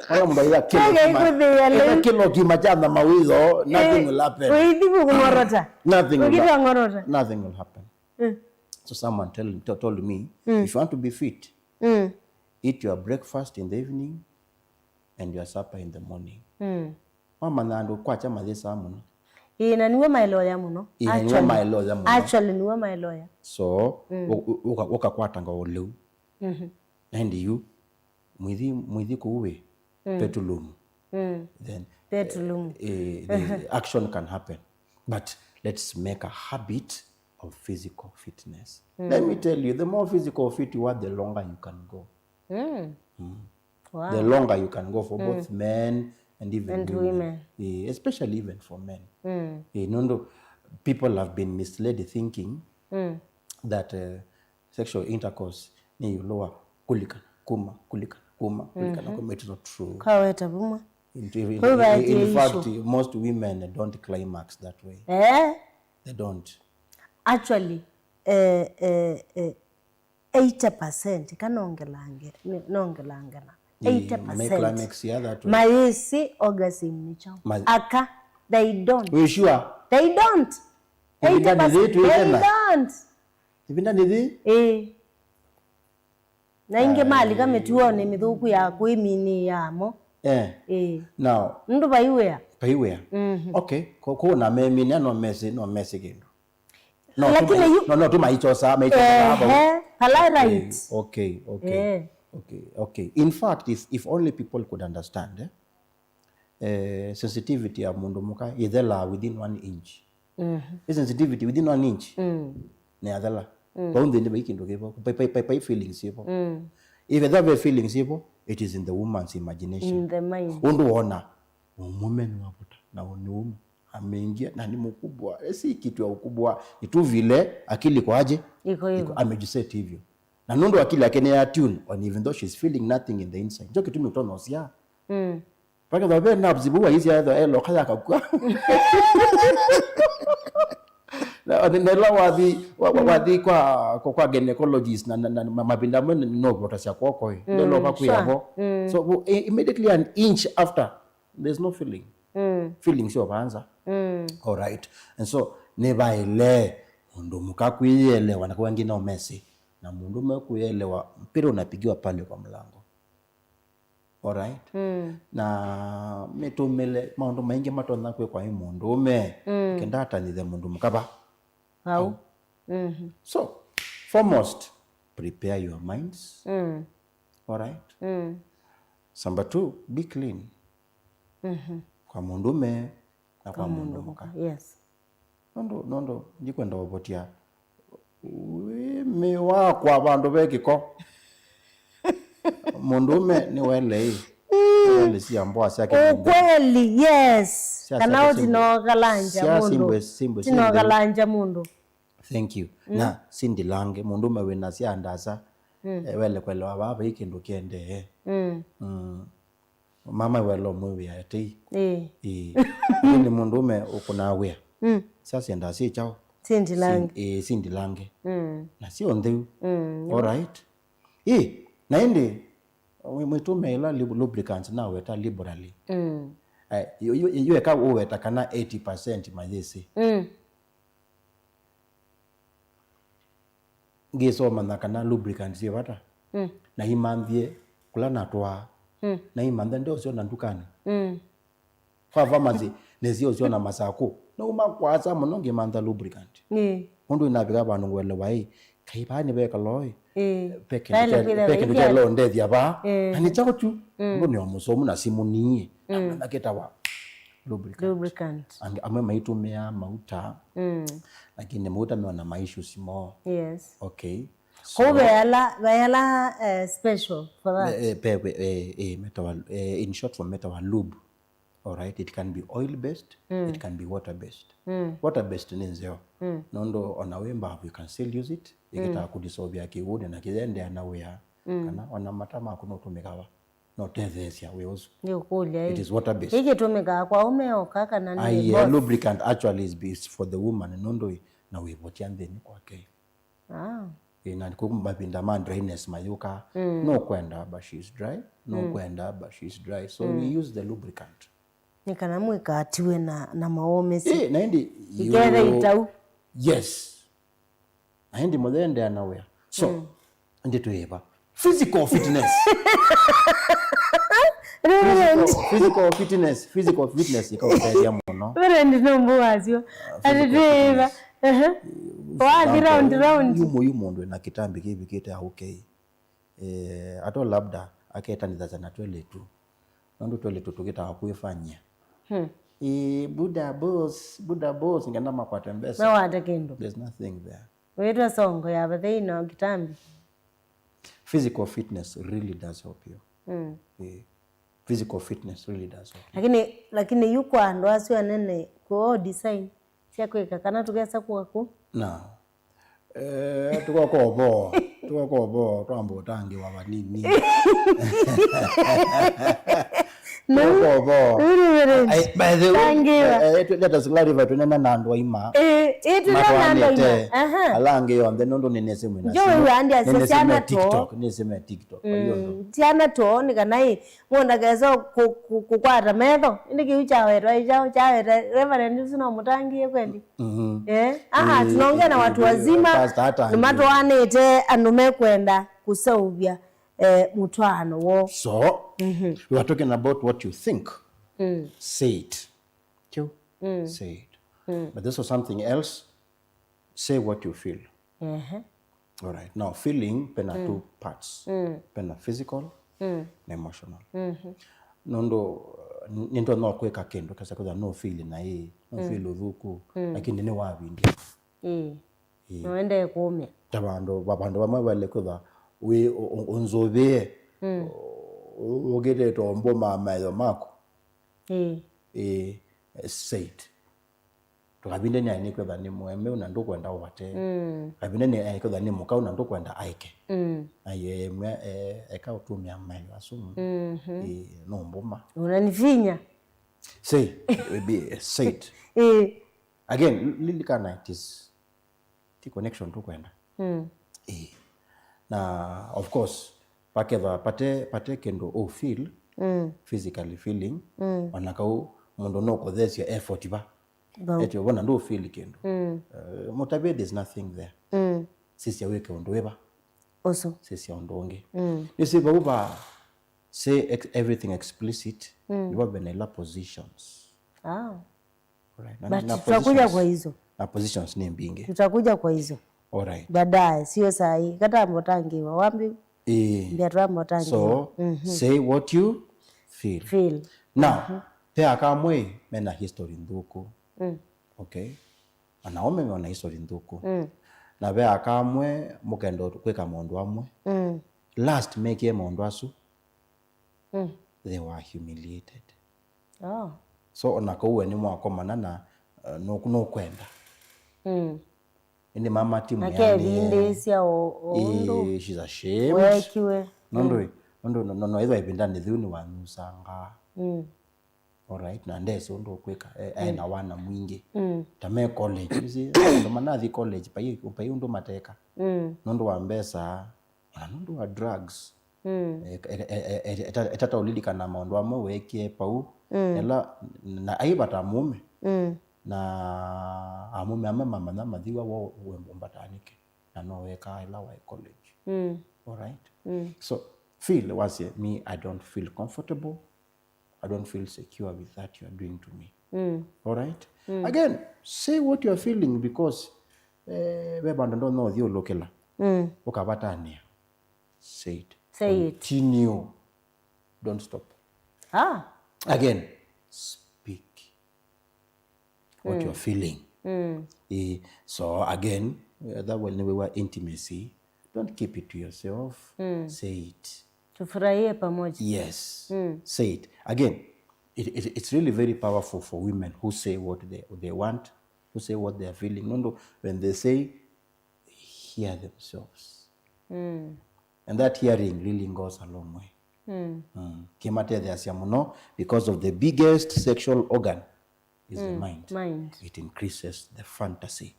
Ona mũndũ aitha kĩlo kĩma, kĩlo kĩma kya nyama wĩtho, nothing will happen. Ũithi kũng'orota. Nothing will ha-, ũkĩtwa ng'orota. Nothing will happen. Mm. So someone tell, to-, told me, mm, if you want to be fit, mm, eat your breakfast in the evening and your supper in the morning. Mm. Wamanya andũ kwakya mayĩsaa mũno. Ĩĩ, na nĩw'o maelewa mũno. Ĩĩ, na nĩw'o maelewa mũno. Actually, nĩw'o maelewa. So, mm, ũ-, ũ-, ũka-, ũkakwatanga ũleu. Mhm. And you, mwithi, mwithi kũu wĩ, mm, petulumu. Mm. Then, petulumu, eh, eh, the action can happen. But let's make a habit of physical fitness. Mm. Let me tell you, the more physical fit you are, the longer you can go. Mm. Mm. Wow. The longer you can go for, mm, both men and even, and women. Women. Eh, especially even for men. Mm. Eh, nũndũ people have been misled thinking, mm, that, uh, sexual intercourse nĩ ĩũlũ wa kũlikana kuma, kũlikana kuma, kũlikana, mhm, kuma. It's not true. Kaweta vumwe. In, in, in, in fact, most women don't climax that way. Eh? They don't. Actually, eh, eh, eh, eighty percent, ka nongelange, nongelange na, ĩĩ, eighty percent, climax ya that way. Mayĩsĩ orgasm nĩ kyaũ. Ma- Aka, they don't. We sure? They don't. Ĩvinda nĩ thĩ twĩ tena. They don't. Ĩvinda nĩ thĩ? Ĩĩ. Na ingĩ, ah, malika mĩtuonĩ mĩthũku ya kwĩminĩĩa mo. Eh. Ĩĩ. Now, nũndũ vai wĩa. Vai wĩa. Mhm. Okay, ko-, ko na meminĩa no mesĩ, no mesĩ kĩndũ. No, lakini tu mai-, yu- no, no, tu maichosa, maichosa, ehe, pala right. Okay, okay, okay. Eh. Okay, okay. In fact, if, if only people could understand, eh? Eh, sensitivity ya mũndũ mũka ĩthelaa within one inch. Mhm. Ĩ sensitivity within one inch, mm, nĩ yathela. Mm. Vau nthĩnĩ vai kĩndũ kĩvo, vai, vai, vai, vai feelings ivo. Mm. If there were feelings ivo, it is in the woman's imagination. In the mind. Ũndũ wona, mũũme nĩwavuta, na nĩ ũmũ. Ameingia na ni mkubwa. Eh, si kitu ya ukubwa. Ni tu vile akili iko aje? Iko hivyo. Iko, amejiset hivyo. Na nũndũ akili yake ni ya tune, and even though she's feeling nothing in the inside. Njo kitumi utonya usia. Mm. Pake the very nerves bu wa isi ya the elo kaya kakua. Na, na, na la wathi, wa, wa, mm, wathi kwa, kwa, kwa gynecologist na, na, na ma-, mavinda mwe no vota sia koko. Mm, ndio lo kwa sure. Yabo. Mm. So, bu-, i-, immediately an inch after, there's no feeling. Mm. Feelings yo vanza. Mm. All right. And so, nĩvaĩle mũndũ mũka kwĩyĩelewa na kwa wengine umesi. Na mũndũ ũme kwĩyĩelewa, mpira unapigiwa pale kwa mlango. All right? Mm. Na mĩtũmĩle, maũndũ maingĩ matonya kwĩkwa nĩ mũndũ ũme. Mm. Kenda atanyithe mũndũ mũka va. Vau. Vau. Mm-hmm. So, foremost, prepare your minds. Mm. All right? Mm. Number two, be clean. Mhm. Kwa mũndũ ũme na kwa mũndũ mũka. Yes. Nũndũ, nũndũ ndikwenda ũvotia wĩ mĩ wakwa vandũ ve kĩko. Mũndũ ũme nĩ welei. Welei sia mboa syake. Ukweli, yes. Kana ũtinokalanja mũndũ. Tinokalanja mũndũ. Thank you. Na Cindy Lange, mũndũũme wĩna sya ndasa, eh, wele kwelewa vaa vai kĩndũ kĩendee. Mm. Mama wela ũmwe wĩa tei. Ĩĩ. Ĩĩ. Lakini mũndũũme ũkũnaa wĩa. Mm. Sya sya ndasa syĩ kyaũ? Cindy Lange. Ĩĩ, Cindy Lange. Mm. Na syo ntheu. Mm. All right. Ĩĩ, na ĩndĩ, mwĩ-, mwĩtũmĩa ĩla lub-, lubricants naweta liberally. Mm. Eh, yu, yu, yu eka ũweta kana eighty percent mayĩsĩ. Mm. Ngĩsa ũmanya kana lubricant syĩ vata. Mm. Na imanthie kũla natwaa. Mm. Na imantha ndeũsyona ndukanĩ. Mm. Kwa pharmacy, nĩsyo ũsyona Masakũ. Nauma kwasa mũno ngĩmantha lubricant. Ĩĩ. Ũndũ inavika vandũ ngũelewa ĩ, kai vaa nĩvekala ĩ. Ĩĩ. Ve kĩndũ kyaĩle kya-, kwĩthĩwa ve kĩndũ kyaĩle ũndethya vaa. Ĩĩ. Na nĩ kyaũ tu. Mm. Ũndũ nĩ o mũsomu na simũ niĩ. Mm. Na, na kĩtawa lubricant. Lubricant. Ang-, amwe maitũmĩaa mauta. Mm. Lakini mauta meona ma issues moo. Yes. Okay. So, kũu ve ala, ve ala, eh, special for that. Eh, eh, pe-, pe-, eh, eh, metawa, eh, in short form, metawa lube. All right, it can be oil based, mm, it can be water based. Mm. Water based nĩ nzeo. Mm. Nũndũ ona wĩ mbavu, you can still use it. Ĩkĩtaa, mm, kũdissolve ya kĩw'ũnĩ na kĩyendeea na wĩa. Mm. Kana ona mata maku no ũtũmĩkawa. No ũtetheesya wĩ ũsu. Nĩũkũlya, it ĩ, is water based. Ĩkĩtũmĩkaa kwa aũme oka kana nĩ, ai, eh, both? Lubricant actually is, is for the woman, nũndũ ĩ, na wĩvotia nthĩnĩ kwake. Ah. Ĩ, na kũ mavinda ma dryness mayũkaa. Mm. No kwenda, but she's dry. No, mm, kwenda, but she's dry. So, mm, we use the lubricant. Nĩ kana mwĩkatiwe na, na maũmĩsyo. Ĩ, na ĩndĩ, ikethe yu-, itau. Yes. Na ĩndĩ mũyendea na wĩa. So, mm, ĩndĩ twĩva. Physical fitness. Reverend. Physical, physical fitness, physical fitness ĩkaũtethya mũno. Reverend no mbu wasyo. Ah, physical fitness. Atĩ twĩva. Ehe. Wathi round, round. Yu mũyu mũndũ ena kĩtambi kĩvikĩte aũkei. Eh, ato labda aketanĩthasya na tweletu. Nũndũ tweletu tũkĩtaa kwĩfanyia. Hmm. Eh, Buddha boss, Buddha boss, ngenda makwate mbesa. Mawate kĩndũ. There's nothing there. Wĩtwa songo ya vathei na kitambi. Physical fitness really does help you. Mm. Eh, physical fitness really does help you. Lakini, lakini yu kwa andũ asu anene, kwa design, sya kwĩka, kana tũkesa kũka kũ? No. Eh, tũkoka ũvoo. Tũkoka ũvoo, twamba ũtangĩwa vanini. No. Tũkoka ũvoo. Wait a minute. Ai, by the way, tangĩwa. Eh, eh, let us clarify, tũnena na andũ aima. Eh, eh, tũnena na andũ aima. Matwanĩte. Aha. Ala angĩ onthe, nũndũ nĩnĩsĩ mwĩna, njo simu. Wĩw'a andi asya nĩnĩsĩ syana me to. TikTok, nĩnĩsĩ me TikTok, kwa hiyo ndo. Mm, syana to, nĩ kana ĩ, mũndũ akesa kũ-, kũ-, kũkwata metho. Ĩndĩ kĩu kyawetwa ĩ kyaũ, kyaweta Reverend ũsu no mũtangĩe kweli? Mhm. Eh? Ah, ah, eh, tunaongea na watu wazima, pastor hata nĩmatwaanĩte andũ mekwenda kũseũvya, eh, mũtwaano woo. So, mhm, we are talking about what you think. Mm. Say it. Kĩu. Mm. Say it. Mm. But this was something else. Say what you feel. Ehe. All right. Now, feeling, pena, mm, two parts. Mm. Pena physical, mm, na emotional. Mhm. Nũndũ, uh, nĩndonya kwĩka kĩndũ kesa kwĩtha no feel na ĩ, no, mm, feel ũthũku, mm, lakini nĩ wavindia. Ĩĩ. Ĩĩ. Nĩwendee kũmya. Ta vandũ, va-, vandũ vamwe vaĩle kwĩtha wĩ ũ-, ũ-, ũnzũvĩe, mm, ũ-, ũkĩtĩte ũmbũmaa mayo maku. Ĩĩ. Ĩĩ, say it. Tũkavinde nĩ aĩ nĩkwĩtha nĩ mũemeu na ndũkwenda ũvate. Mm. Kavinde nĩ aĩ kwĩtha nĩ mũkau na ndũkwenda aĩke. Mm. Na yemwe, eh, eka ũtũmĩa mayo asu. Mhm. Eh, no mbũma. Unanifinya. Say, eh, be, eh, say it. Eh. Again, li-, lilikana it is, ti connection tũkwenda. Mm. Eh. Na of course, pakethwa pate, pate kĩndũ ũ feel, mm, physically feeling, mm, ona kau mũndũ no kũthesya effort va. Vau. Eti ũvona ndũ feel kĩndũ. Mm. Eh, mũtavye there's nothing there. Mm. Sisya wĩke ũndũ wĩva. Ũsu. Sisya ũndũ ũngĩ. Mm. Nĩsĩ vau va say ex-, everything explicit, mm, nĩvo vena ila positions. Ah. Alright. Na, but na, na tutakuja positions, kwa hizo. Na positions nĩ mbingĩ. Tutakuja kwa hizo. Alright. Baadaye, sio saa hii. Kata mbotangiwa, wambi. Eh. Mbia twa mbotangiwa. So, mhm, say what you feel. Feel. Now, mhm, pe akamwe mena history nthũku. Mm. Okay. Anaume mena history nthũku. Mm. Na pe akamwe mũkenda kwĩka maũndũ amwe. Mm. Last mekie maũndũ asu. Mm. They were humiliated. Oh. So, ona kau we nĩmwakomana na, uh, nũ-, nũkwenda. Mm. Ĩndĩ mama ti mwĩanĩe. Akevindĩĩsya o o ũndũ Ĩĩ, she's ashamed. Weekiwe. Nũndũ ĩ, nũndũ no- no- no ĩthwa ĩvindanĩ yĩu nĩwanyusangaa. Mm. Alright, na ndesĩ ũndũ ũkwĩka. E- aĩ na wana mwingĩ. Mm. Ta me college, you see, andũ manathi college, pai pai ũndũ mateka. Mm. Nũndũ wa mbesa, ona nũndũ wa drugs. Mm. E- e- e- e- eta- etata ũlilikana maũndũ amwe weekie pau. Mm. Ela na aivata mũme. Mm. Na amume amwe mamanya mathiwa wo we ũmbatanĩke, na no wekaa ĩla waĩ college. Mm. Alright? Mm. So, feel, wasye, me, I don't feel comfortable, I don't feel secure with that you are doing to me. Mm. Alright? Mm. Again, say what you are feeling, because eh, ve vandũ ndonya ũthyũlũkĩla. Mm. Ũkavatanĩa. Say it. Say it. Continue. Don't stop. Ah. Again, speak what you're feeling. Mm. Eh, so again, eh, that one we were intimacy. Don't keep it to yourself. Mm. Say it. Tufurahie pamoja. Yes. Mm. Say it. Again, it, it, it's really very powerful for women who say what they, they want, who say what they are feeling. Nũndũ when they say, hear themselves. Mm. And that hearing really goes a long way. Mm. Mm. Kĩmatetheasya mũno because of the biggest sexual organ is the mind. Mind. It increases the fantasy.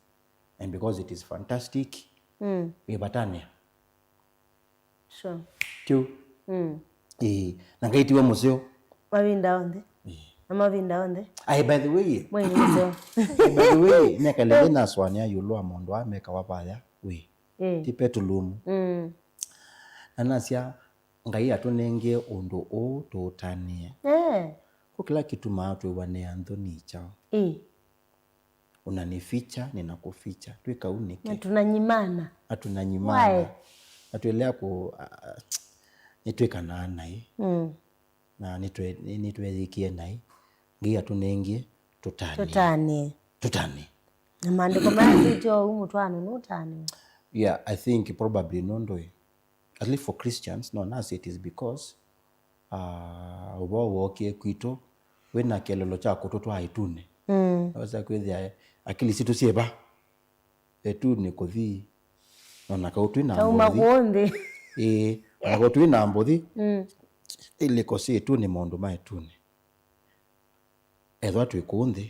And because it is fantastic, mm, wĩvatanĩa. Sure. Kĩu. Mm. Ĩĩ. Na Ngai tiwe mũseo. Mavinda onthe. Ĩĩ. Na mavinda onthe. Ai, by the way. Mwene mũseo. By the way, nĩkalĩle nasũanĩa ĩũlũ wa maũndũ aa mekawa vaya wĩ. Ĩĩ. Ti petulumu. Mm. Na nasya, Ngai atũnengie ũndũ ũũ tũũtanĩe. Eh. Kwa kila kĩtumaa twĩw'anĩa nthoni kyaũ? Ĩĩ. Unanificha, ninakuficha. Twĩ kau nĩkĩ? Na tunanyimana. Na tunanyimana. Why? Na twĩlea ku, a- a- nĩtwĩkanaa naĩ. Mm. Na nĩtwe- nĩ- nĩtweyĩkie naĩ. Ngai atũnengie tũtanĩe. Tũtanĩe. Tũtanĩe. Na maandĩko mayasĩtye ũu mũtwaano nũtanĩe. Yeah, I think probably nũndũ ĩ, at least for Christians, no, nasi it is because uh, ũvoo wookie kwitũ wĩ na kĩelelo kya kũtũtwaa ĩtunĩ. Mm. Naweza kwĩthĩa akili sitũ syĩ va? Ĩtunĩ kũthi, ona kau twĩ na tauma mbũthi kũũ nthĩ. Ĩĩ, ona kau twĩ na mbũthi, mm, ilĩko syĩ ĩtunĩ, maũndũ ma ĩtunĩ. Ethwa twĩ kũũ nthĩ,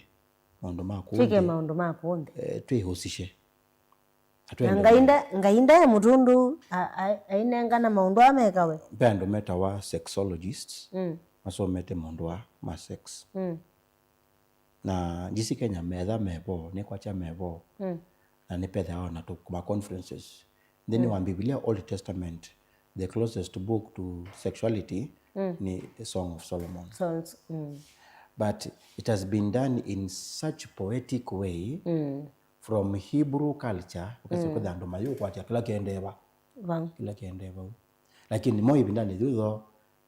maũndũ ma kũũ twĩke nthĩ, maũndũ ma kũũ nthĩ, eh, twĩhusishe. Na Ngai nda- Ngai ndae mũtũndũ a- a- ainengana maũndũ aa mekawe. Ve andũ metawa sexologists, mm, masomete maũndũ aa ma sex. Mm. Na ngĩsĩ Kenya metha mevo, nĩkwakya mevo. Mm. Na nĩpethĩawa na tũ- ma conferences. Nthĩnĩ wa Mbivilia, Old Testament, the closest book to sexuality, mm, nĩ the Song of Solomon. Songs, mm. But it has been done in such poetic way, mm, from Hebrew culture, ũkesa, mm, kwĩtha andũ mayũkwatya kĩla kĩendee va. Vau. Kĩla kĩendee vau. Lakini mo ĩvindanĩ yĩu though,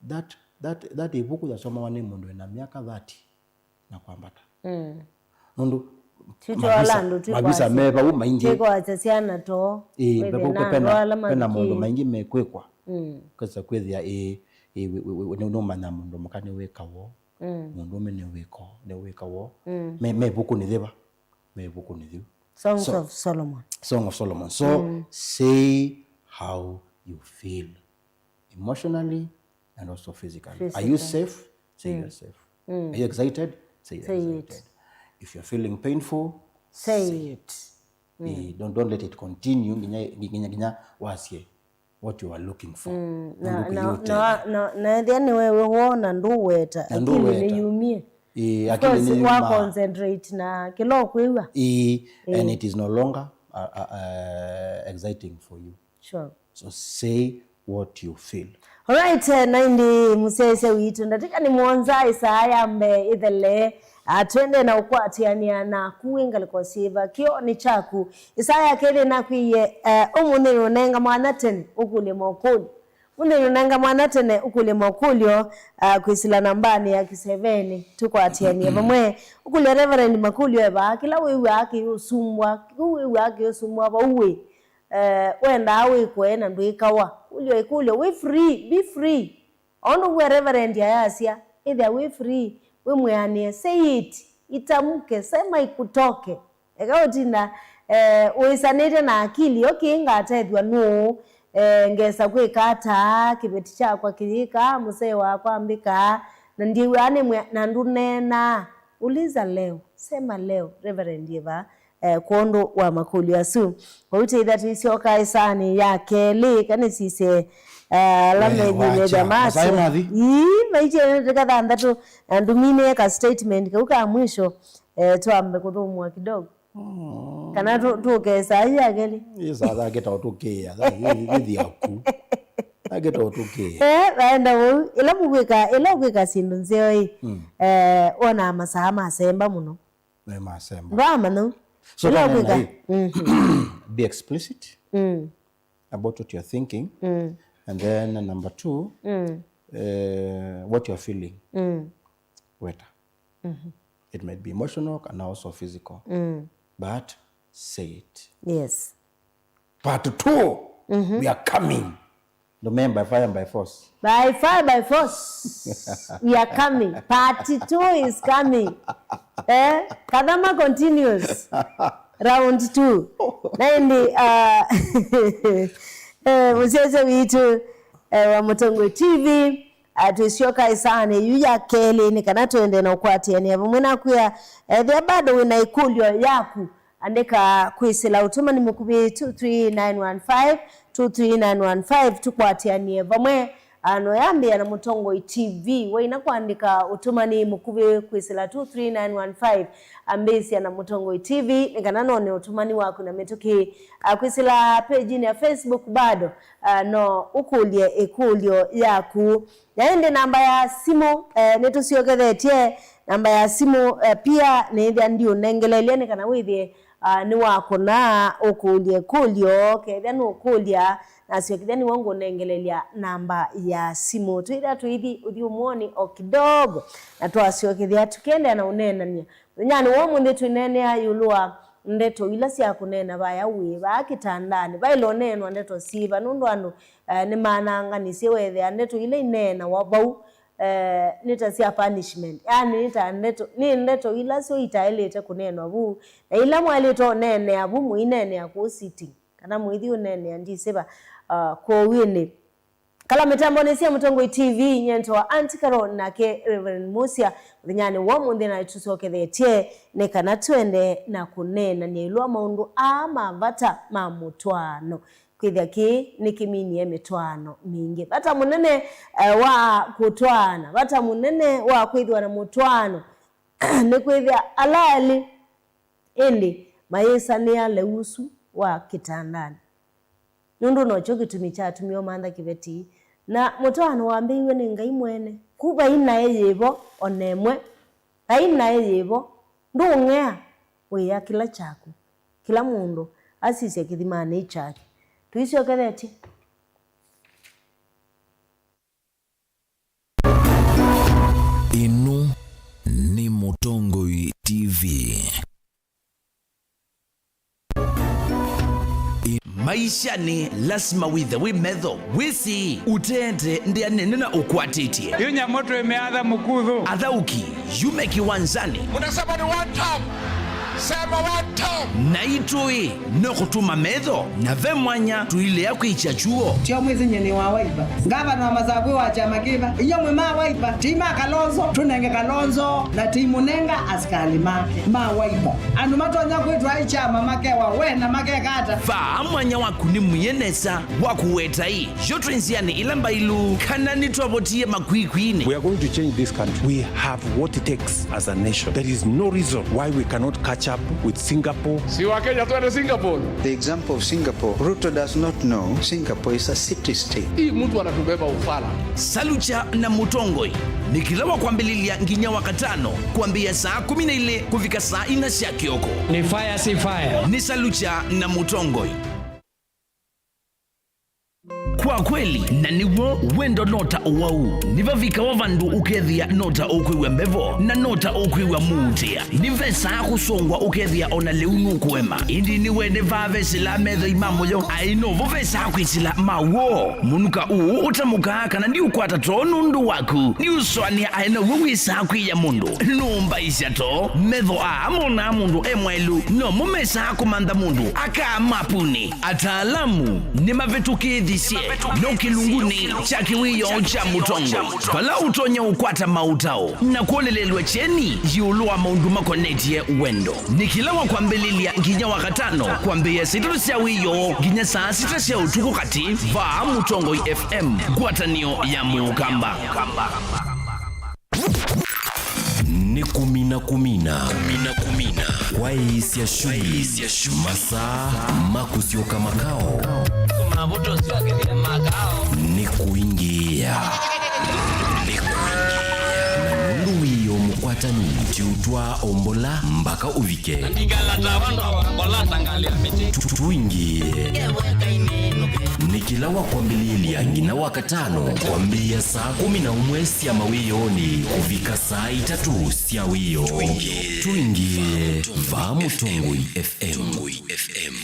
that, that, that ĩvuku yasomawa nĩ mũndũ wĩna myaka thirty na kwambata. Mm. Nũndũ mavisa, andũ mavisa me vau maingĩ. Twĩkwasya syana too. Ĩĩ, kwĩthĩa na andũ ala mavikĩĩe. Kwĩna maũndũ maingĩ mekwĩkwa. Mm. Kwĩsa kwĩthĩa, ĩĩ, ĩĩ, we- we- we- nĩ- nũmanya mũndũ mũka nĩwĩka woo. Mm. Mũndũũme nĩwĩka, nĩwĩka woo. Mm. Me, me ĩvukunĩ yĩva? Me ĩvukunĩ yĩu. Songs, so, of Solomon. Song of Solomon. So, mm, say how you feel emotionally and also physically. Are you, physically, safe? Say, mm, you're safe. Mm. Are you excited? Say, you're, say, excited. It. If you're feeling painful, say, say it. Eh, don't, don't let it continue. Nginya, nginya, nginya wasye what you are looking for. Mm, na, na, na, na, na ethĩa nĩ wewe wona ndũweta, na akili ndũweta. Nĩyumie. Eh, akili nĩyuma. Wa concentrate na kĩla ũkwĩw'a. Eh, and, eh, it is no longer, uh, uh, uh, exciting for you. Sure. So say what you feel. Alright, eh, na ĩndĩ mũsyaĩĩsya witũ, ndatĩka nĩ mũonza ĩsaa ya mbee ĩthele, ah, twende na ũkwatĩanĩa naku wĩ ngalĩko syĩva kĩoonĩ kyaku. Ĩsaa ya kelĩ nakwĩie, eh, ũmũnthĩ nũnenga mwanya tene ũkũlye mokũlyo. Ũmũnthĩ nũnenga mwanya tene ũkũlye mokũlyo, ah, kwĩsĩla nambanĩ ya kĩsevenĩ. Tũkwatĩanĩe vamwe. Ũkũlye Reverend makũlyo e vaa, kĩla wĩw'aa kĩũsumbwa, kĩu wĩw'aa kĩũsumbwa vau wĩ. Eh, wendaa wĩkwe na ndwĩkawa. Kũlyo ĩkũlyo, wĩ free, be free. O ũndũ w'e Reverend ayasya, ĩthĩa wĩ free, wĩ mwĩanĩe, say it, itamke, sema ikutoke. Eka ũtinda, Eh, wĩsanĩte na akili, okay, ngatethw'a nũũ? Eh, ngesa kwĩka ata? Kĩveti kyakwa kĩyĩkaa, mũsee wakwa ambĩkaa, na ndyĩw'aa nĩ mwĩa, na ndũneenaa. Uliza leo, sema leo, Reverend Eva, eh, kwondũ wa makũlyo asu. Kwoou tĩtha tũisyoka ĩsaanĩ ya kelĩ, kana sisye, eh, ala methi metha mati. Ii, maitie nĩ kathandatũ, na ndũminĩe ka statement kau ka mwisho, eh, twambe kũthũmũa kidogo. Kana tũ-, tũkesa yu akeli. Ĩsa thake ta ũtũkĩĩa, thake ĩthi yaku. Thake ta ũtũkĩĩa. Eh, vaenda vau. Ĩla mũkwĩka, ĩla ũkwĩka syĩndũ nzeo ĩ. Mm. Eh, wona masaa masemba mũno. Nĩ masemba. Ndwamanya. So, ĩla ũkwĩka. Mm. Be explicit, mm, about what you're thinking. Mm. And then number two, mm, eh, what you're feeling. Mm. Weta. Mm-hmm. It might be emotional and also physical. Mm. But say it. Yes. Part two, mm-hmm, we are coming. Don't remember, by fire, by force. By fire, by force. We are coming. Part two is coming. Eh? Kathama continues. Round two. Na ĩndĩ, uh, eh, mũsyaĩĩsya witũ, eh, wa Mũtongoi T V, ah, twĩsyoka ĩsaanĩ yu ya kelĩ nĩ kana twende na ũkwatĩanĩa vamwe naku. Ethĩa bado wĩ na ĩkũlyo yaku, andĩka kwĩsĩla ũtũmani mũkuvĩ two three nine one five, two three nine one five, tũkwatĩanĩe vamwe. Ah, no yambĩĩa na Mũtongoi T V. Waina kũandĩka ũtũmani mũkuvĩ kwĩsĩla two three nine one five, ambĩĩsya na Mũtongoi T V, nĩ kana none ũtũmani waku na mĩtũkĩ. Ah, kwĩsĩla page-inĩ ya Facebook bado, ah, no ũkũlye ĩkũlyo yaku. Na ĩndĩ namba ya simũ, eh, nĩtũsyokethetye namba ya simũ, eh, pia nĩĩthĩa ndiũnengeleelya nĩ kana wĩthĩe, ah, nĩwakũna ũkũlye ĩkũlyo, kethĩa nũkũlya, nasyokethya nĩw'o ngũnengelelya namba ya simũ. Twĩthĩa tũithi ũthyũmũonĩ o kidogo, na twasyokethya tũkĩendeea na ũneenany'a. Mũthenyanĩ wa ũmũnthĩ twĩneenea ĩũlũ wa ndeto ila sya kũneena vaya wĩ vaa kĩtandanĩ. Vaĩle ũneenwa ndeto syĩva, nũndũ andũ, eh, nĩmananganĩsye wethĩa ndeto ila ineenawa vau, eh, nĩ ta sya punishment. Yaani, nĩ ta ndeto, nĩ ndeto ila syo itaĩlĩte kũneenwa vu, na ila mwaĩlĩte ũneenea vu, mũineenea kũu sitting, kana mũithi ũneenea ndisĩva, ah, kwoou ĩndĩ. Kala mĩtambonĩ sya Mũtongoi T V, nyentwa Auntie Carol nake Reverend Musia, mũthenyanĩ wa ũmũnthĩ na tũsyokethetye nĩ kana twende na kũneenany'a ĩũlũ wa maũndũ aa ma vata ma mũtwaano. Kwĩthĩa kĩĩ nĩkĩminie mĩtwaano mingĩ. Vata mũnene, eh, wa kũtwaana, vata mũnene wa kwĩthĩwa na mũtwaano nĩ kwĩthĩa ala elĩ ĩndĩ mayĩsanĩa lĩu ũsu wa kĩtandanĩ. Nũndũ nokyo kĩtumi kyatumie ũmantha kĩveti. Na mũtwaano wambĩĩiw'e nĩ Ngai mwene. Ku vai naĩ yĩvo o na ĩmwe. Vai naĩ yĩvo. Ndũng'ea, wĩa kĩla kyaku. Kĩla mũndũ asisye kĩthimanĩ kyake. Tũisyokethetye. Ĩno nĩ Mũtongoi T V. Maishanĩ, lasima wĩthe wĩ metho, wĩsĩ, ũteete ndĩa nene na ũkwatĩtye. Yu nyamũ twĩmĩatha mũkuthũ. Athaũki, yume kĩwanzanĩ. Unasema ni one term. Sema one term. Na itũĩ no kũtũma metho, na ve mwanya tũilea kwĩkya kyuo. Tio mwĩsĩ nyie nĩ wa Wiper. Ngavana wa Masaku wa kyama kĩva? Inyuĩ mwĩ ma Wiper, ti ma Kalonzo, tũnenge Kalonzo, na ti mũnenga asikalĩ make ma Wiper. Andũ matonya kwĩtwa ai kyama makewa we na makeka ata? Vaa mwanya waku nĩ mwie nesa wa kũweta ĩ, yo twĩ nzĩanĩ ĩla mbailu, kana nĩtwavotie makwikwi-inĩ. We are going to change this country. We have what it takes as a nation. There is no reason why we cannot catch up with Singapore. Si wa Kenya twende Singapore. The example of Singapore, Ruto does not know Singapore is a city state. Hii mtu anatubeba ufala. Salucha na Mũtongoi nĩ kĩla wa kwambĩlĩlya nginya wa katano, kwambĩĩa saa kũmi na ilĩ kũvika saa ina sya kĩoko. Ni fire, si fire. Nĩ Salucha na Mũtongoi. Kwa kweli, na nĩw'o, wendo no ta ũwau. Nĩvavikawa vandũ ũkethĩa no ta ũkwĩw'a mbevo, na no ta ũkwĩw'a mũutĩa. Nĩvesaa kũsongwa ũkethĩa o na lĩu nũkũema. Ĩndĩ nĩwene vaa vesĩlaa methoi ma mũyo, aĩ novo vesaa kwĩsĩla ma w'o. Mũnuka ũũ ũtamũkaa kana ndiũkwata too nũndũ waku. Nĩũsũanĩa aĩ naw'o wĩsaa kwĩya mũndũ. Nũmbaisya too, metho aa monaa mũndũ e mwaĩlu, nomo mesaa kũmantha mũndũ akaa mapuni. Ataalamu nĩmavĩtũkĩĩthisye no kĩlungunĩ kya kĩwĩoo kya mũtongoi, vala ũtonya ũkwata maũtao na kwolelelw'a kyeni ĩũlũ wa maũndũ makonetye wendo. Nĩ kĩla wa kwambĩlĩlya nginya wa katano, kwambĩĩa saa itatũ sya wĩoo nginya saa sita sya ũtukũ katĩ, vaa Mũtongoi F M, ngwatanĩo ya Mũkamba. Nĩ kũmina, kũmina, kũmina, kũmina. Kwaĩĩsya shughuli, masaa ma kũsyoka makao. Nĩ kũingĩĩa. Nĩ kũingĩĩa. Na nũndũ wĩoo mũkwatanu, tiũtwaa ombola mpaka ũvike. Tu-, tũingĩĩe. Nĩ kĩla wa kwambĩlĩlya nginya wa katano, kwambĩĩa saa kũmi na ũmwe sya mawĩoonĩ kũvika saa itatũ sya wĩoo. Tũingĩĩe vaa Mũtongoi F M.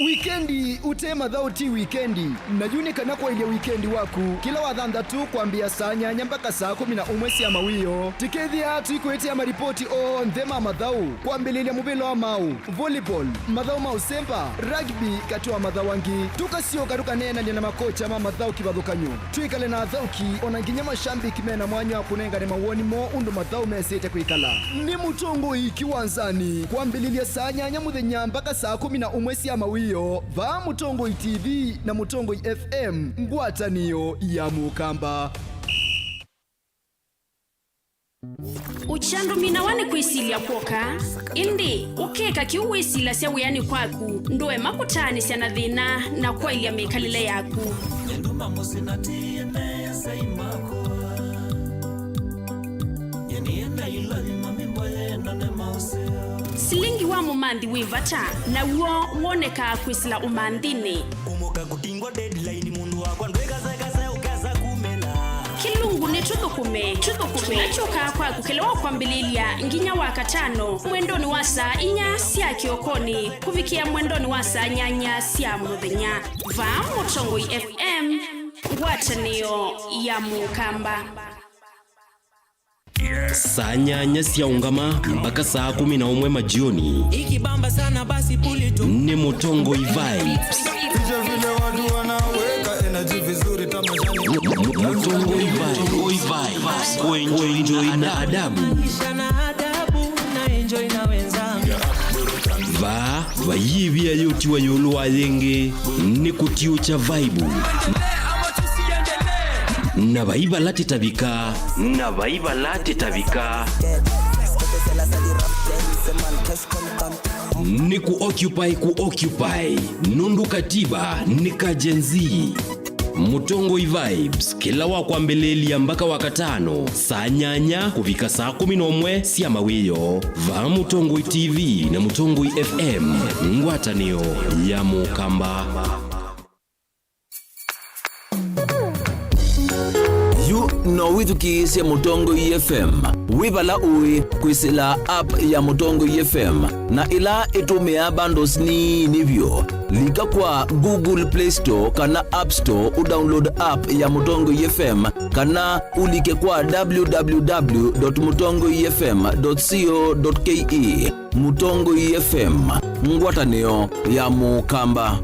Wikendi ũte mathaũ ti wikendi, na yu nĩ kana kwaĩlya wikendi waku kĩla wa thanthatũ kwambĩĩa saa nyanya mpaka saa kũmi na ũmwe sya mawĩoo. Tũkethĩa tũikwĩtĩa maripoti onthe ma mathaũ, kwambĩlĩlya mũvĩla wa maũ, volleyball, mathaũ ma ũsemba, rugby, katĩ wa mathaũ angĩ. Tũkasyoka tũkaneenany'a na makocha ma mathaũ kĩvathũkany'o. Twĩkale na athaũki, o na nginya mashambiki me na mwanya wa kũnengane mawoni moo ũndũ mathaũ mesĩte kwĩkala. Nĩ Mũtongoi Kĩwanzanĩ, kwambĩlĩlya saa nyanya mũthenya mpaka saa kũmi na ũmwe sya mawĩoo, vaa Mũtongoi T V na Mũtongoi F M, ngwatanĩo ya Mũkamba. Ũkyandũminawa nĩ kwĩsilya kw'oka, ĩndĩ ũkeka kĩu wĩsilasya wĩanĩ kwaku, ndũema kũtaanĩsya na thĩna na kwaĩlya mĩkalĩle yaku. Silingi wa mũmanthi wĩ vata, naw'o wonekaa kwĩsĩla ũmanthinĩ. Kũmũka kũtingwa deadline, mũndũ wakwa ndwĩkasekase ũkesa kumĩla. Kĩlungu nĩ tũthũkũme, tũthũkũme. Tũnakyokaa kwaku kĩla wa kwambĩlĩlya nginya wa katano, mwendonĩ wa saa inya sya kĩokonĩ kũvikĩa mwendonĩ wa saa nyanya sya mũthenya. Vaa Mũtongoi F M, ngwatanĩo ya Mũkamba. Saa nyanya syaũngama mpaka saa kũmi na ũmwe majioni. Ikibamba sana basi puli tu. Nĩ Mũtongoi Vibes. Picha vile watu wanaweka energy vizuri tamashani. Mũ-, mũ-, Mũtongoi Vibes. Kuenjoy na adabu. Maisha na adabu, na enjoy na wenzangu. Vaa, vaiĩvia yũtiwa ĩũlũ wa yĩngĩ, nĩ kũtiũkya vaibu. Na vai vala tĩtavika. Na vai vala tĩtavika. Nĩ kũ occupy, kũ occupy. Nũndũ katiba nĩ ka Gen Z. Mũtongoi Vibes, kĩla wa kwambĩlĩlya mpaka wa katano, saa nyanya kũvika saa kũmi na ũmwe sya mawĩoo, vaa Mũtongoi T V na Mũtongoi F M, ngwatanĩo ya Mũkamba. Yu no wĩthukĩĩsye Mũtongoi F M wĩ vala ũĩ kwĩsĩla app ya Mũtongoi F M na ĩla ĩtũmĩaa bundles nini vyũ. Lika kwa Google Play Store kana App Store ũdownload app ya Mũtongoi F M, kana ũlike kwa W W W dot mũtongoi F M dot co dot K E. Mũtongoi F M, ngwatanĩo ya Mũkamba.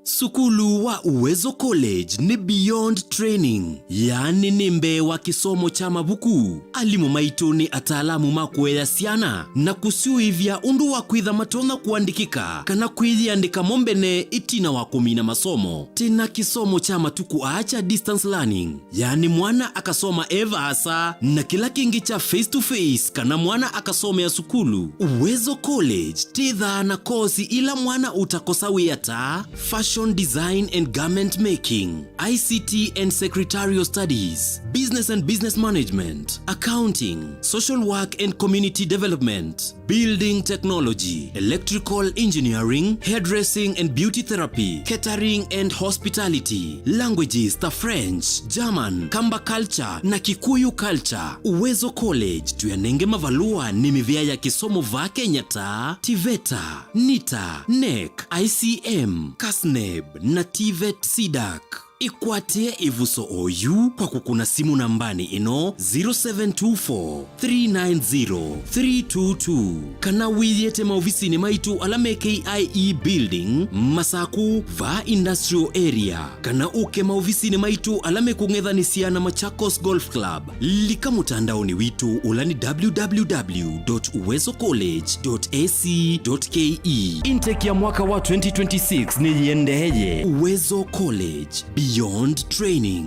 Sukulu wa Uwezo College nĩ beyond training, yaani nĩ mbee wa kĩsomo kya mavuku. Alimũ maitũ nĩ ataalamu ma kũea syana na kũsyũĩvya ũndũ wa kwĩtha matonya kũandĩkĩka kana kwĩyĩandĩka mo mbene ĩtina wa kũmina masomo. Twĩ na kĩsomo kya matukũ aa kya distance learning, yaani mwana akasoma e vaasa, na kĩla kĩngĩ kya face to face, kana mwana akasomea sukulu. Uwezo College twĩthaa na kosi ila mwana ũtakosa wĩa ta fashion design and garment making, I C T and secretarial studies, business and business management, accounting, social work and community development, building technology, electrical engineering, hairdressing and beauty therapy, catering and hospitality, languages ta French, German, Kamba culture na Kikuyu culture. Uwezo College tũyanenge mavalũa nĩ mĩvĩa ya kĩsomo vaa Kenya ta TVETA, NITA, NEC, I C M, CASNEB na TVET CDAC. Ĩkwatĩe ĩvuso oyu kwa kũkũna simũ nambanĩ ĩno, zero seven two four, three nine zero, three two two, kana wĩyĩte maovisinĩ maitũ ala me K I E Building, Masakũ, vaa Industrial Area, kana ũke maovisinĩ maitũ ala mekũng'ethanĩsya na Machakos Golf Club. Lika mũtandaonĩ witũ ũla nĩ www dot uwezo college dot ac dot ke. Intake ya mwaka wa twenty twenty-six nĩyĩendeeye. Uwezo College, beyond training.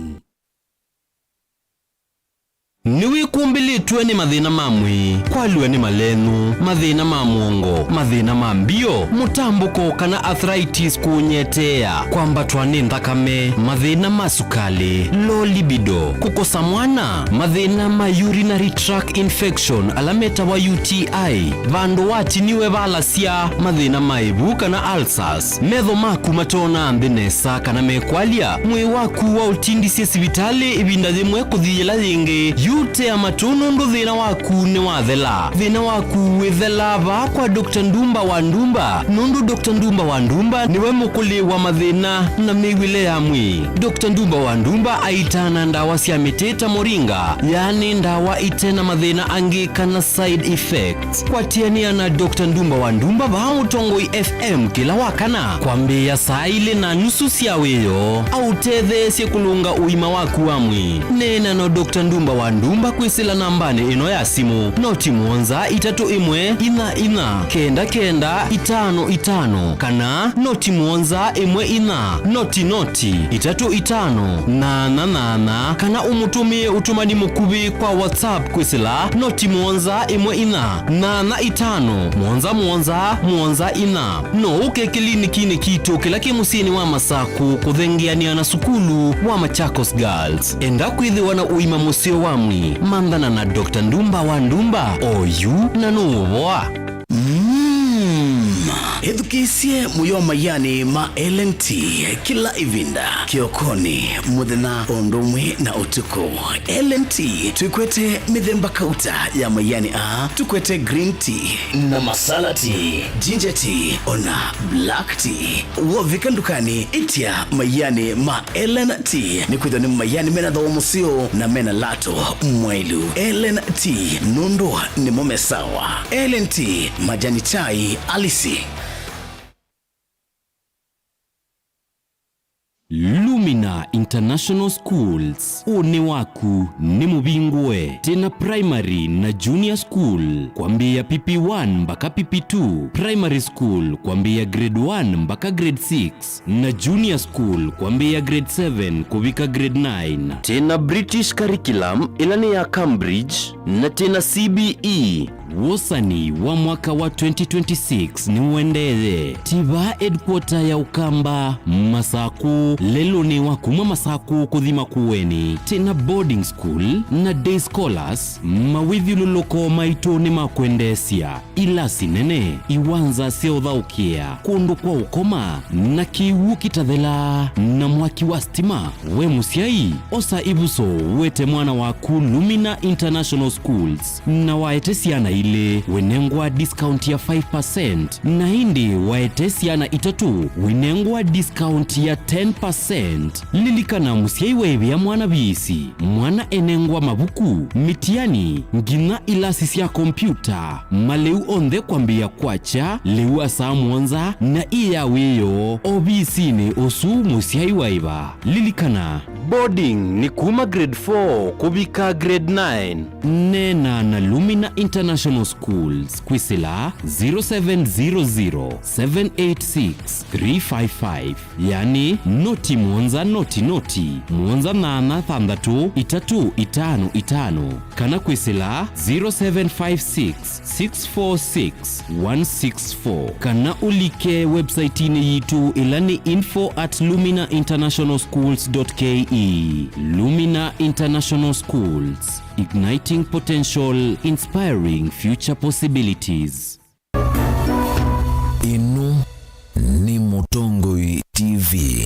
Nĩwĩkumbĩlĩtw'e nĩ mathĩna ma mwĩĩ, kwalw'a nĩ malenũ, mathĩna ma mũongo, mathĩna ma mbio, mũtambũko kana arthritis kũũnyeteea, kwambatwa nĩ nthakame, mathĩna ma sukalĩ, low libido, kũkosa mwana, mathĩna ma urinary tract infection ala metawa U T I, vandũ watiniwe valasya, mathĩna ma ĩvu kana ulcers, metho maku matoonaa nthĩ nesa kana mekwalya, mwĩĩ waku waũtindisye sivitalĩ ĩvinda yĩmwe kũthi yĩla yĩngĩ, yu tea matũ nũndũ thĩna waku nĩwathela. Thĩna waku wĩthelaa vaa kwa Doctor Ndumba wa Ndumba, nũndũ Doctor Ndumba wa Ndumba nĩwe mũkũlĩ wa mathĩna na mĩw'ĩle ya mwĩĩ. Doctor Ndumba wa Ndumba aitaa na ndawa sya mĩtĩ ta moringa, yaani ndawa ite na mathĩna angĩ kana side effects. Kwatĩanĩa na Doctor Ndumba wa Ndumba vaa Mũtongoi F M kĩla wa kana kwambĩĩa saa ilĩ na nusu sya wĩoo, aũtetheesye kũlũnga ũima waku wa mwĩĩ. Neena na Doctor Ndumba wa Ndumba kwĩsĩla nambanĩ ĩno ya simũ, noti mũonza itatũ ĩmwe inya inya kenda kenda itano itano, kana noti mũonza ĩmwe inya noti noti itatũ itano nana nana, kana ũmũtũmĩe ũtũmani mũkuvĩ kwa WhatsApp kwĩsĩla noti mũonza ĩmwe inya nana itano mũonza mũonza mũonza inya. No ũke kĩlinikinĩ kitũ kĩla kĩ mũsyĩnĩ wa Masakũ kũthengeanĩa na sukulu wa Machakos Girls. Enda kwĩthĩwa na ũima mũseo wa mwĩĩ, manthana na Doctor Ndumba wa Ndumba oyu na nũũvoa. Mm. Ĩthukĩĩsye mũyo wa maianĩ ma L N T kĩla ĩvinda, kĩokonĩ, mũthenya, o ũndũ ũmwe na ũtukũ. L N T twĩkwete mĩthemba kauta ya maianĩ aa, tũkwete green tea na masala tea, ginger tea, ona black tea. Wovika ndukanĩ, ĩtya maianĩ ma L N T, nĩkwĩthĩwa nĩ maianĩ mena thooa mũseo na mena lato mwaĩlu. L N T, nũndũ nĩmo me sawa. L N T, majani chai halisi. Lumina International Schools, ũnĩ waku nĩ mũvingũe. Twĩna primary na junior school kwambĩĩa P P one mbaka P P two, primary school kwambĩĩa grade one mbaka grade six, na junior school kwambĩĩa grade seven kũvika grade nine. Twĩna British curriculum ĩla nĩ ya Cambridge, na twĩna C B E. Wosani wa mwaka wa twenty twenty-six nĩũendeeye. Tiva headquarter ya Ũkamba, Masakũ, lelũnĩ wa kuma Masakũ kũthi Makueni. Twĩna boarding school na day scholars, mawĩthyũlũlũko maitũ nĩ ma kwendeesya. Ilasi nene, iwanza sya ũthaũkĩa, kũndũ kwa ũkoma, na kĩw'ũ kĩtathelaa, na mwaki wa stima. We mũsyai, osa ĩvuso wete mwana waku Lumina International Schools, na waete syana ilĩ, wĩnengwa discount ya five percent, na ĩndĩ waete syana itatũ, wĩnengwa discount ya ten percent. Lilikana, mũsyai waĩvĩa mwana viisi, mwana enengwa mavuku, mĩtiani, nginya ilasi sya kompiuta, malĩu onthe kwambĩĩa kwakya lĩu saa mũonza na ĩ ya wĩoo ovisinĩ ũsu mũsyai waĩva. Lilikana, boarding nĩ kuma grade four kũvika grade nine. Neena na Lumina International Schools kwĩsĩla zero seven zero zero, seven eight six, three five five. Yani, noti mũonza noti noti, mũonza nyanya thanthatũ itatũ itano itano, kana kwĩsĩla zero seven five six, six four six, one six four, kana ũlike website-inĩ yitũ ĩla nĩ info at lumina international schools dot K E. Lumina International Schools, Igniting potential, inspiring future possibilities. Ĩno nĩ Mũtongoi T V.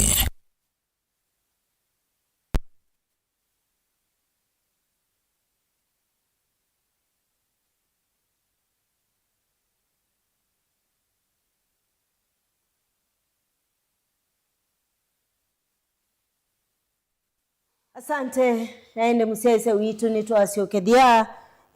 Asante. Na ĩndĩ mũsyaĩĩsya witũ, nĩtwasyokethya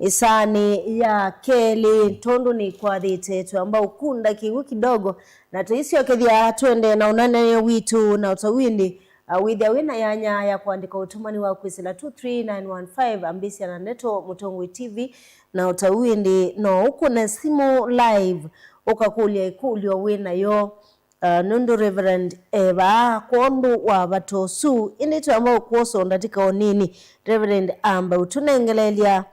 ĩsaanĩ ya kelĩ, tondũ nĩkwathĩte twamba ũkunda kĩw'ũ kidogo, na tũisyokethya twende na ũneenany'a witũ na ũtau ĩndĩ. Ah, wĩthĩa wĩ na yanya ya kũandĩka ũtũmani wa kwĩsĩla two three nine one five, ambĩsya na ndeto Mũtongoi T V, na ũtau ĩndĩ no ũkũne simũ live, ũkakũlya ĩkũlyo wĩ nayo. Ah, nũndũ Reverend e vaa kwondũ wa vata ũsu, ĩndĩ twamba ũkwosa ndatĩka o nini, Reverend ambe ũtũnengeleelya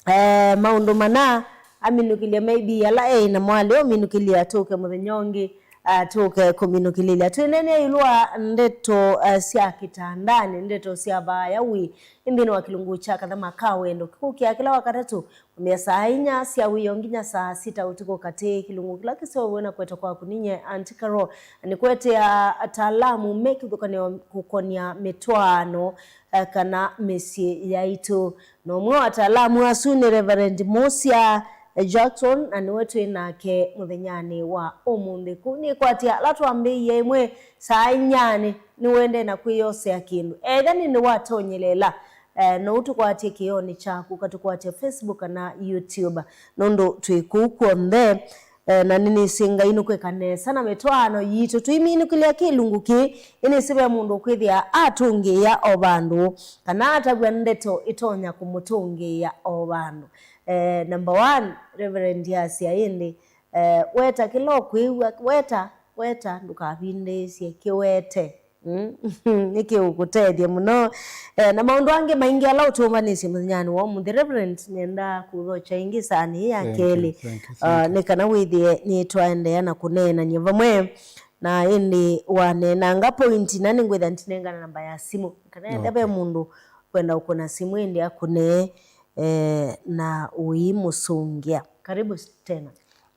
eh, maũndũ mana aminũkĩlya, maybe ala e na mwalĩ ũminũkĩlya tũke mũthenya ũngĩ, ah, tũke kũminũkĩlĩlya. Twĩneenea ĩũlũ wa ndeto, eh, sya kĩtandanĩ, ndeto sya vaaya wĩ nthĩnĩ wa kĩlungu kya kathama ka wendo, kĩkũkĩa kĩla Wakatatũ, kwambĩĩa saa inya sya wĩoo nginya saa sita ũtukũ, katĩ kĩlungu kĩla kĩseũvw'e na kũetwa kwaku ninye Auntie Carol, nĩkũetea ataalamu me kĩthũkanĩo kũkonia mĩtwaano, eh, kana mĩsyĩ yaitũ. Na ũmwe wa ataalamu asu nĩ Reverend Musia Jackson, na nĩwe twĩ nake mũthenyanĩ wa ũmũnthĩ. Kũu nĩkwatya ala twambĩĩie ĩmwe saa inyanĩ, nĩwendee na kwĩyosea kĩndũ. Ethĩa nĩ nĩwatonyelela, eh, no ũtũkwatye kĩonĩ kyaku, ũkatũkwatya Facebook kana YouTube, nũndũ twĩ kũu kw'onthe. Eh, na nĩnĩsĩ Ngai nũkwĩka nesa na mĩtwaano yitũ. Tũiminũkĩlya kĩlungu kĩĩ, nĩnĩsĩ ve mũndũ ũkwĩthĩa atũngĩĩa o vandũ, kana atavw'a ndeto ĩtonya kũmũtũngĩĩa o vandũ. Eh, number one, Reverend asya ĩndĩ, eh, weta kĩla ũkwĩw'a, weta, weta, ndũkavindĩĩsye, kĩwete. Mm. Nĩkĩũkũtethya mũno. Eh, na maũndũ angĩ maingĩ ala ũtũmbanĩsye mũthenyanĩ wa ũmũnthĩ, Reverend, nenda kũthokya ĩngĩ saanĩ ĩĩ ya kelĩ. Thank you, thank you, thank you. Ah, nĩ kana wĩthĩe nĩtwaendeea na kũneenany'a vamwe. Na ĩndĩ waneenanga point, na nĩngwĩthĩa ndinengana namba ya simũ. Kana ethĩa ve mũndũ kwenda ũkũna simũ ĩndĩ akũnee, eh, na ũimũsũngĩa. Karibu tena.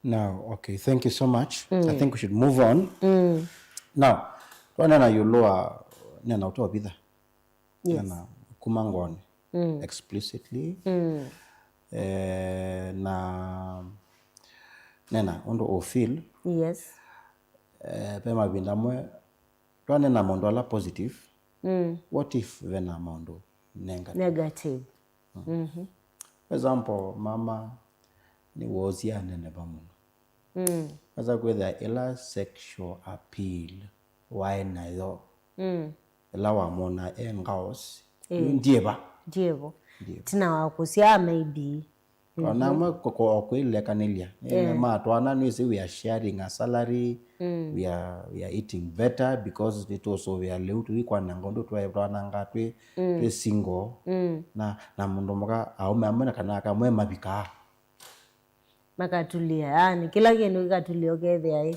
Now, okay, thank you so much. I think we should move on. Now, twanena ĩũlũ wa nena ũtovitha. Yes. Nena kuma ngoonĩ. Explicitly. Eh, na nena ũndũ ũ feel. Yes. Eh, ve mavinda amwe twanena maũndũ ala positive. What if vena maũndũ negative? Negative. For example, mama nĩwoosie aneneva mũno. Wesa kwĩthĩa ĩla sexual appeal waĩ nayo, ĩla wamwona e ngaos, yu ndieva. Ndieva. Ndieva. Tina wa kũsyaa maybe. Ona amwe ko- ko- o kwĩlekanĩlya. Nĩ- nĩ ma twana, nĩwĩsĩ we are sharing a salary, we are, we are eating better because nĩtũsũvĩa lĩu tũikwananga ũndũ twaĩ- twananga twĩ, twĩ single. Na, na mũndũ mũka, aũme amwe na kana aka amwe mavikaa. Makatulĩa, yani, kĩla kĩndũ kĩkatulĩa ũkethĩa ĩ,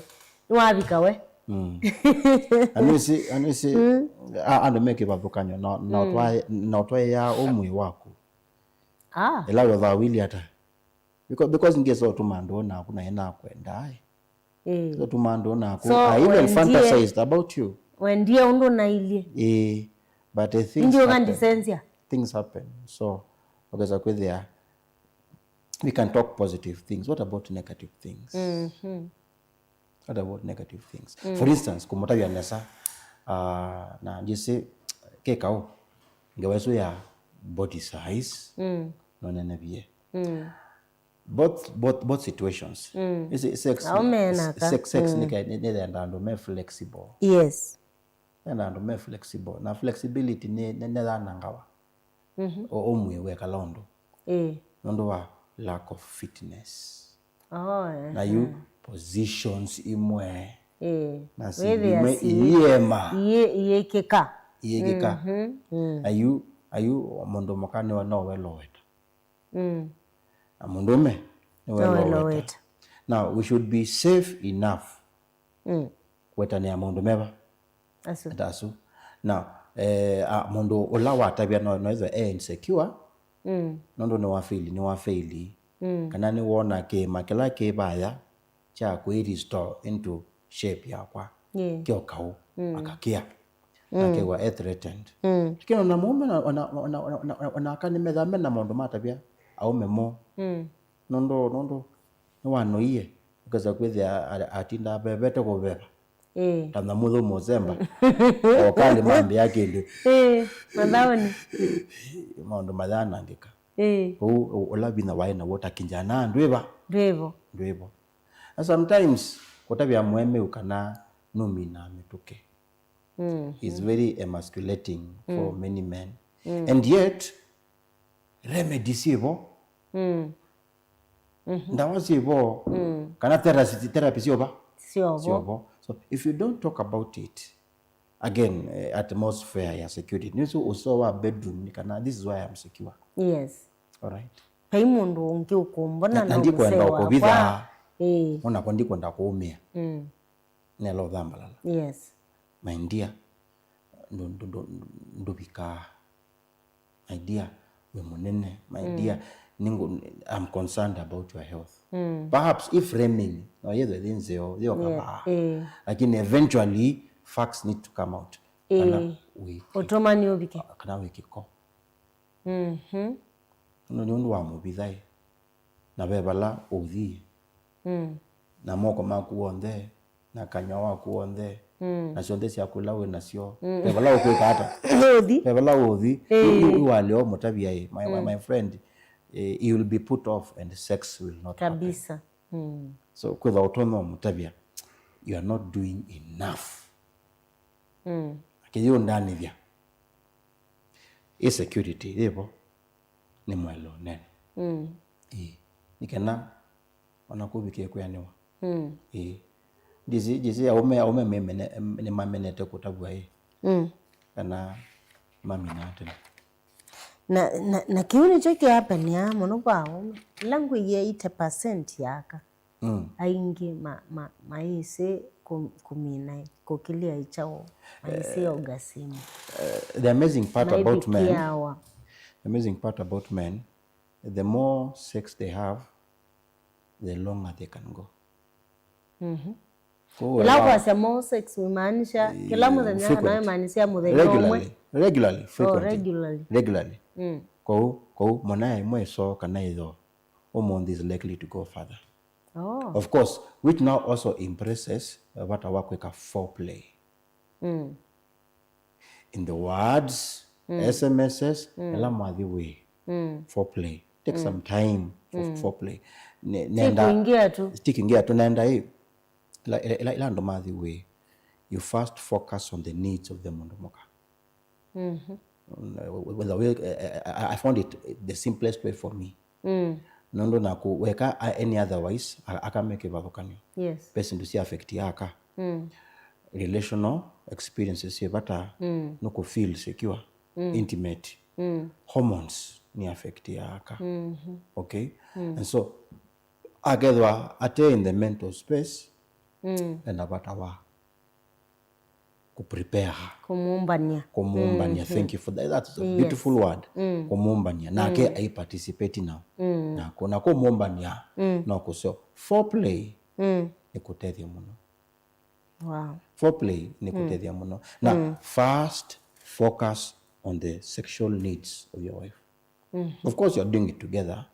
nĩwavika we. Na nĩwĩsĩ, na nĩwĩsĩ, a- andũ me kĩvathũkany'o, no- no twaĩ- no twaĩaa ũmwe waku. Ah. Ĩla wĩthaa wĩlĩ ata? Because, because ngesa ũtuma andũ naku na ĩnakwenda, ai. Eh. Ũtuma andũ naku. So, I even wendie- fantasized about you. Wendie ũndũ nailyĩ. Eh, but I think things happen. Things happen. So, ũkesa kwĩthĩa, we can talk positive things. What about negative things? What about negative things? For instance, kũmũtavya nesa, ah, na njĩsĩ kĩkaũ, ngewa ĩsu ya body size, nonenevie. Both, both, both situations. Ĩsĩ sex, aũme na aka. Sex, sex nĩ ke- nĩ- nĩthenda andũ me flexible. Yes. Ena andũ me flexible. Na flexibility nĩ- nĩ- nĩyanangawa. O- ũmwe wekala ũndũ. Ĩĩ. Nũndũ wa lack of fitness. Oh, eh. Na yu positions imwe. Ĩĩ. Na si- wĩthĩa imwe si- iema. Iĩ- iĩkĩka. Iĩkĩka. Na yu- ayu mũndũ mũka nĩwe no weloweta. Na mũndũme nĩwe weloweta. Now, we should be safe enough kwetanĩa maũndũ meva? Asu. Ata asu. Now, eh, a- mũndũ ũla watavya no- noĩthwe e insecure, Mm. Nũndũ nĩwafaili, nĩwafaili. Mm. Kana nĩwona kĩĩma kĩla kĩ vaya kya kwĩ restore into shape yakwa. Yeah. Kyo kaũ, mm, akakĩa. Mm. Akew'a e threatened. Mm. Lakini ona mũũme na, ona, ona, ona, ona, ona aka nĩmethaa mena maũndũ matavya aũme moo. Mm. Nũndũ, nũndũ nĩwanoie, ũkesa kwĩthĩa a-, atinda avevete kũveva. Ĩĩ. Ta nyamũ thũmũ ũsemba. O kali mambĩa kĩndũ. Ĩĩ, mathaũnĩ. Maũndũ mayanangĩka. Ĩĩ. Ũu, ũ-, ũla vinya waĩ naw'o ta kijana ndwĩva? Ndwĩvo. Ndwĩvo. Na sometimes, kũtavya mũemeu kana nũminaa mĩtũkĩ, mm, is very emasculating for, mm, many men. Mm. And yet, remedy syĩvo. Mm. Mhm. Ndawa syĩvo. Mm. Kana therapy, therapy syova? Syovo. Syovo. So, if you don't talk about it, again, eh, atmosphere ya security. Nĩsũ ũsoo wa bedroom nĩ kana, "This is why I'm secure." Yes. All right. Vai mũndũ ũngĩ ũkũmbona. Na, na no ndikwenda mũseo wakwa. Ũkũvitha. Ĩĩ. Onakwa ndikwenda kũũmĩa. Mm. Nela ũthambalala. Yes. My dear, ndũ-, ndũ-, ndũ-, ndũvikaa. My dear, wĩ mũnene. My, mm, dear, ningu-, I'm concerned about your health. Mm. Perhaps if framing, no yethwe ĩthĩ nzeo, yo, yeah, kavaa. Eh. Lakini eventually, facts need to come out. Eh. Kana wĩki-, ũtũmani ũvike. Kana wĩkĩko. Mhm. Nũndũ nĩ ũndũ wa mũvithaĩ. Na ve vala ũthi. Mm. Na moko maku onthe, na kanyw'a waku onthe, mm, na syonthe syaku ila wĩ nasyo. Mm. Ve vala ũkwĩka ata? Ũthi. Ve vala ũthi. Eh. Yu, yu, yu waleo mũtavya ĩ, my, my, mm, my friend, eh, you will be put off and sex will not happen. Kabisa. Mm. So, kwĩtha ũtonya ũmũtavya, you are not doing enough. Mm. Akĩyĩũndanĩthya. Ĩ security yĩvo nĩ mwelo ũnene. Mm. Ĩĩ. Nĩ kana ona kũvikĩe kwĩanĩwa. Mm. Ĩĩ. Jisi, jisi aũme, aũme memene, em, nĩmamenete kũtavw'a ĩ. Mm. Kana maminaa tene. Na, na, na kĩu nĩkyo kĩapenea mũno kwa aũme. Ĩla ngwĩie eighty percent ya aka. Mm. Aingĩ ma, ma, maisĩ kũ-, kũmina, kũkĩlĩa ĩkyaũ, maisĩ orgasm. Eh, the amazing part about men, the amazing part about men, the more sex they have, the longer they can go. Mhm. Kwoou ĩla wa- kwasya more sex, wĩmaanisha kĩla mũthenya, frequent, kana wĩmaanisha mũthenya ũmwe? Regularly, regularly, oh, frequently. Regularly. Regularly. Mm. Kwoou, kwoou, mona ĩmwe ĩsoo kana ĩthoo, ũmũnthĩ is likely to go further. Oh. Of course, which now also impresses, uh, vata wa kwĩka foreplay. Mm. In the words, mm, S M Ss, mm, ĩla mwathi wĩ. Mm. Foreplay. Take, mm, some time for, mm, foreplay. Ne-, ti nenda, kũingĩa tu. Ti kũingĩa tu, nenda ĩ, ĩla, ĩla, ĩla, ĩla andũ mathi wĩ. You first focus on the needs of the mũndũ mũka. Mhm. Whether we, I, I, I found it the simplest way for me. Mm. Nũndũ naku weka, a-, any otherwise, a-, akamake ĩvathũkany'o. Yes. Ve syĩndũ sya affect aka. Mm. Relational experiences syĩ vata, mm, nũkũ feel secure, mm, intimate. Mm. Hormones nĩ affect ya aka. Mhm. Okay? Mm. And so, akethwa ate in the mental space, mm, ena vata wa kũprepare. Kũmũmbany'a. Kũmũmbany'a. Mhm. Thank you for that. That's a, yes, beautiful word. Mm. Kũmũmbany'a. Nake, mm, ai participate nao. Mm. Nako, na kũmũmbany'a, mm, no kũseo. Foreplay, mm, nĩ kũtethya mũno. Wow. Foreplay nĩ, mm, kũtethya mũno. Na, mm, first focus on the sexual needs of your wife. Mm. Of course, you're doing it together.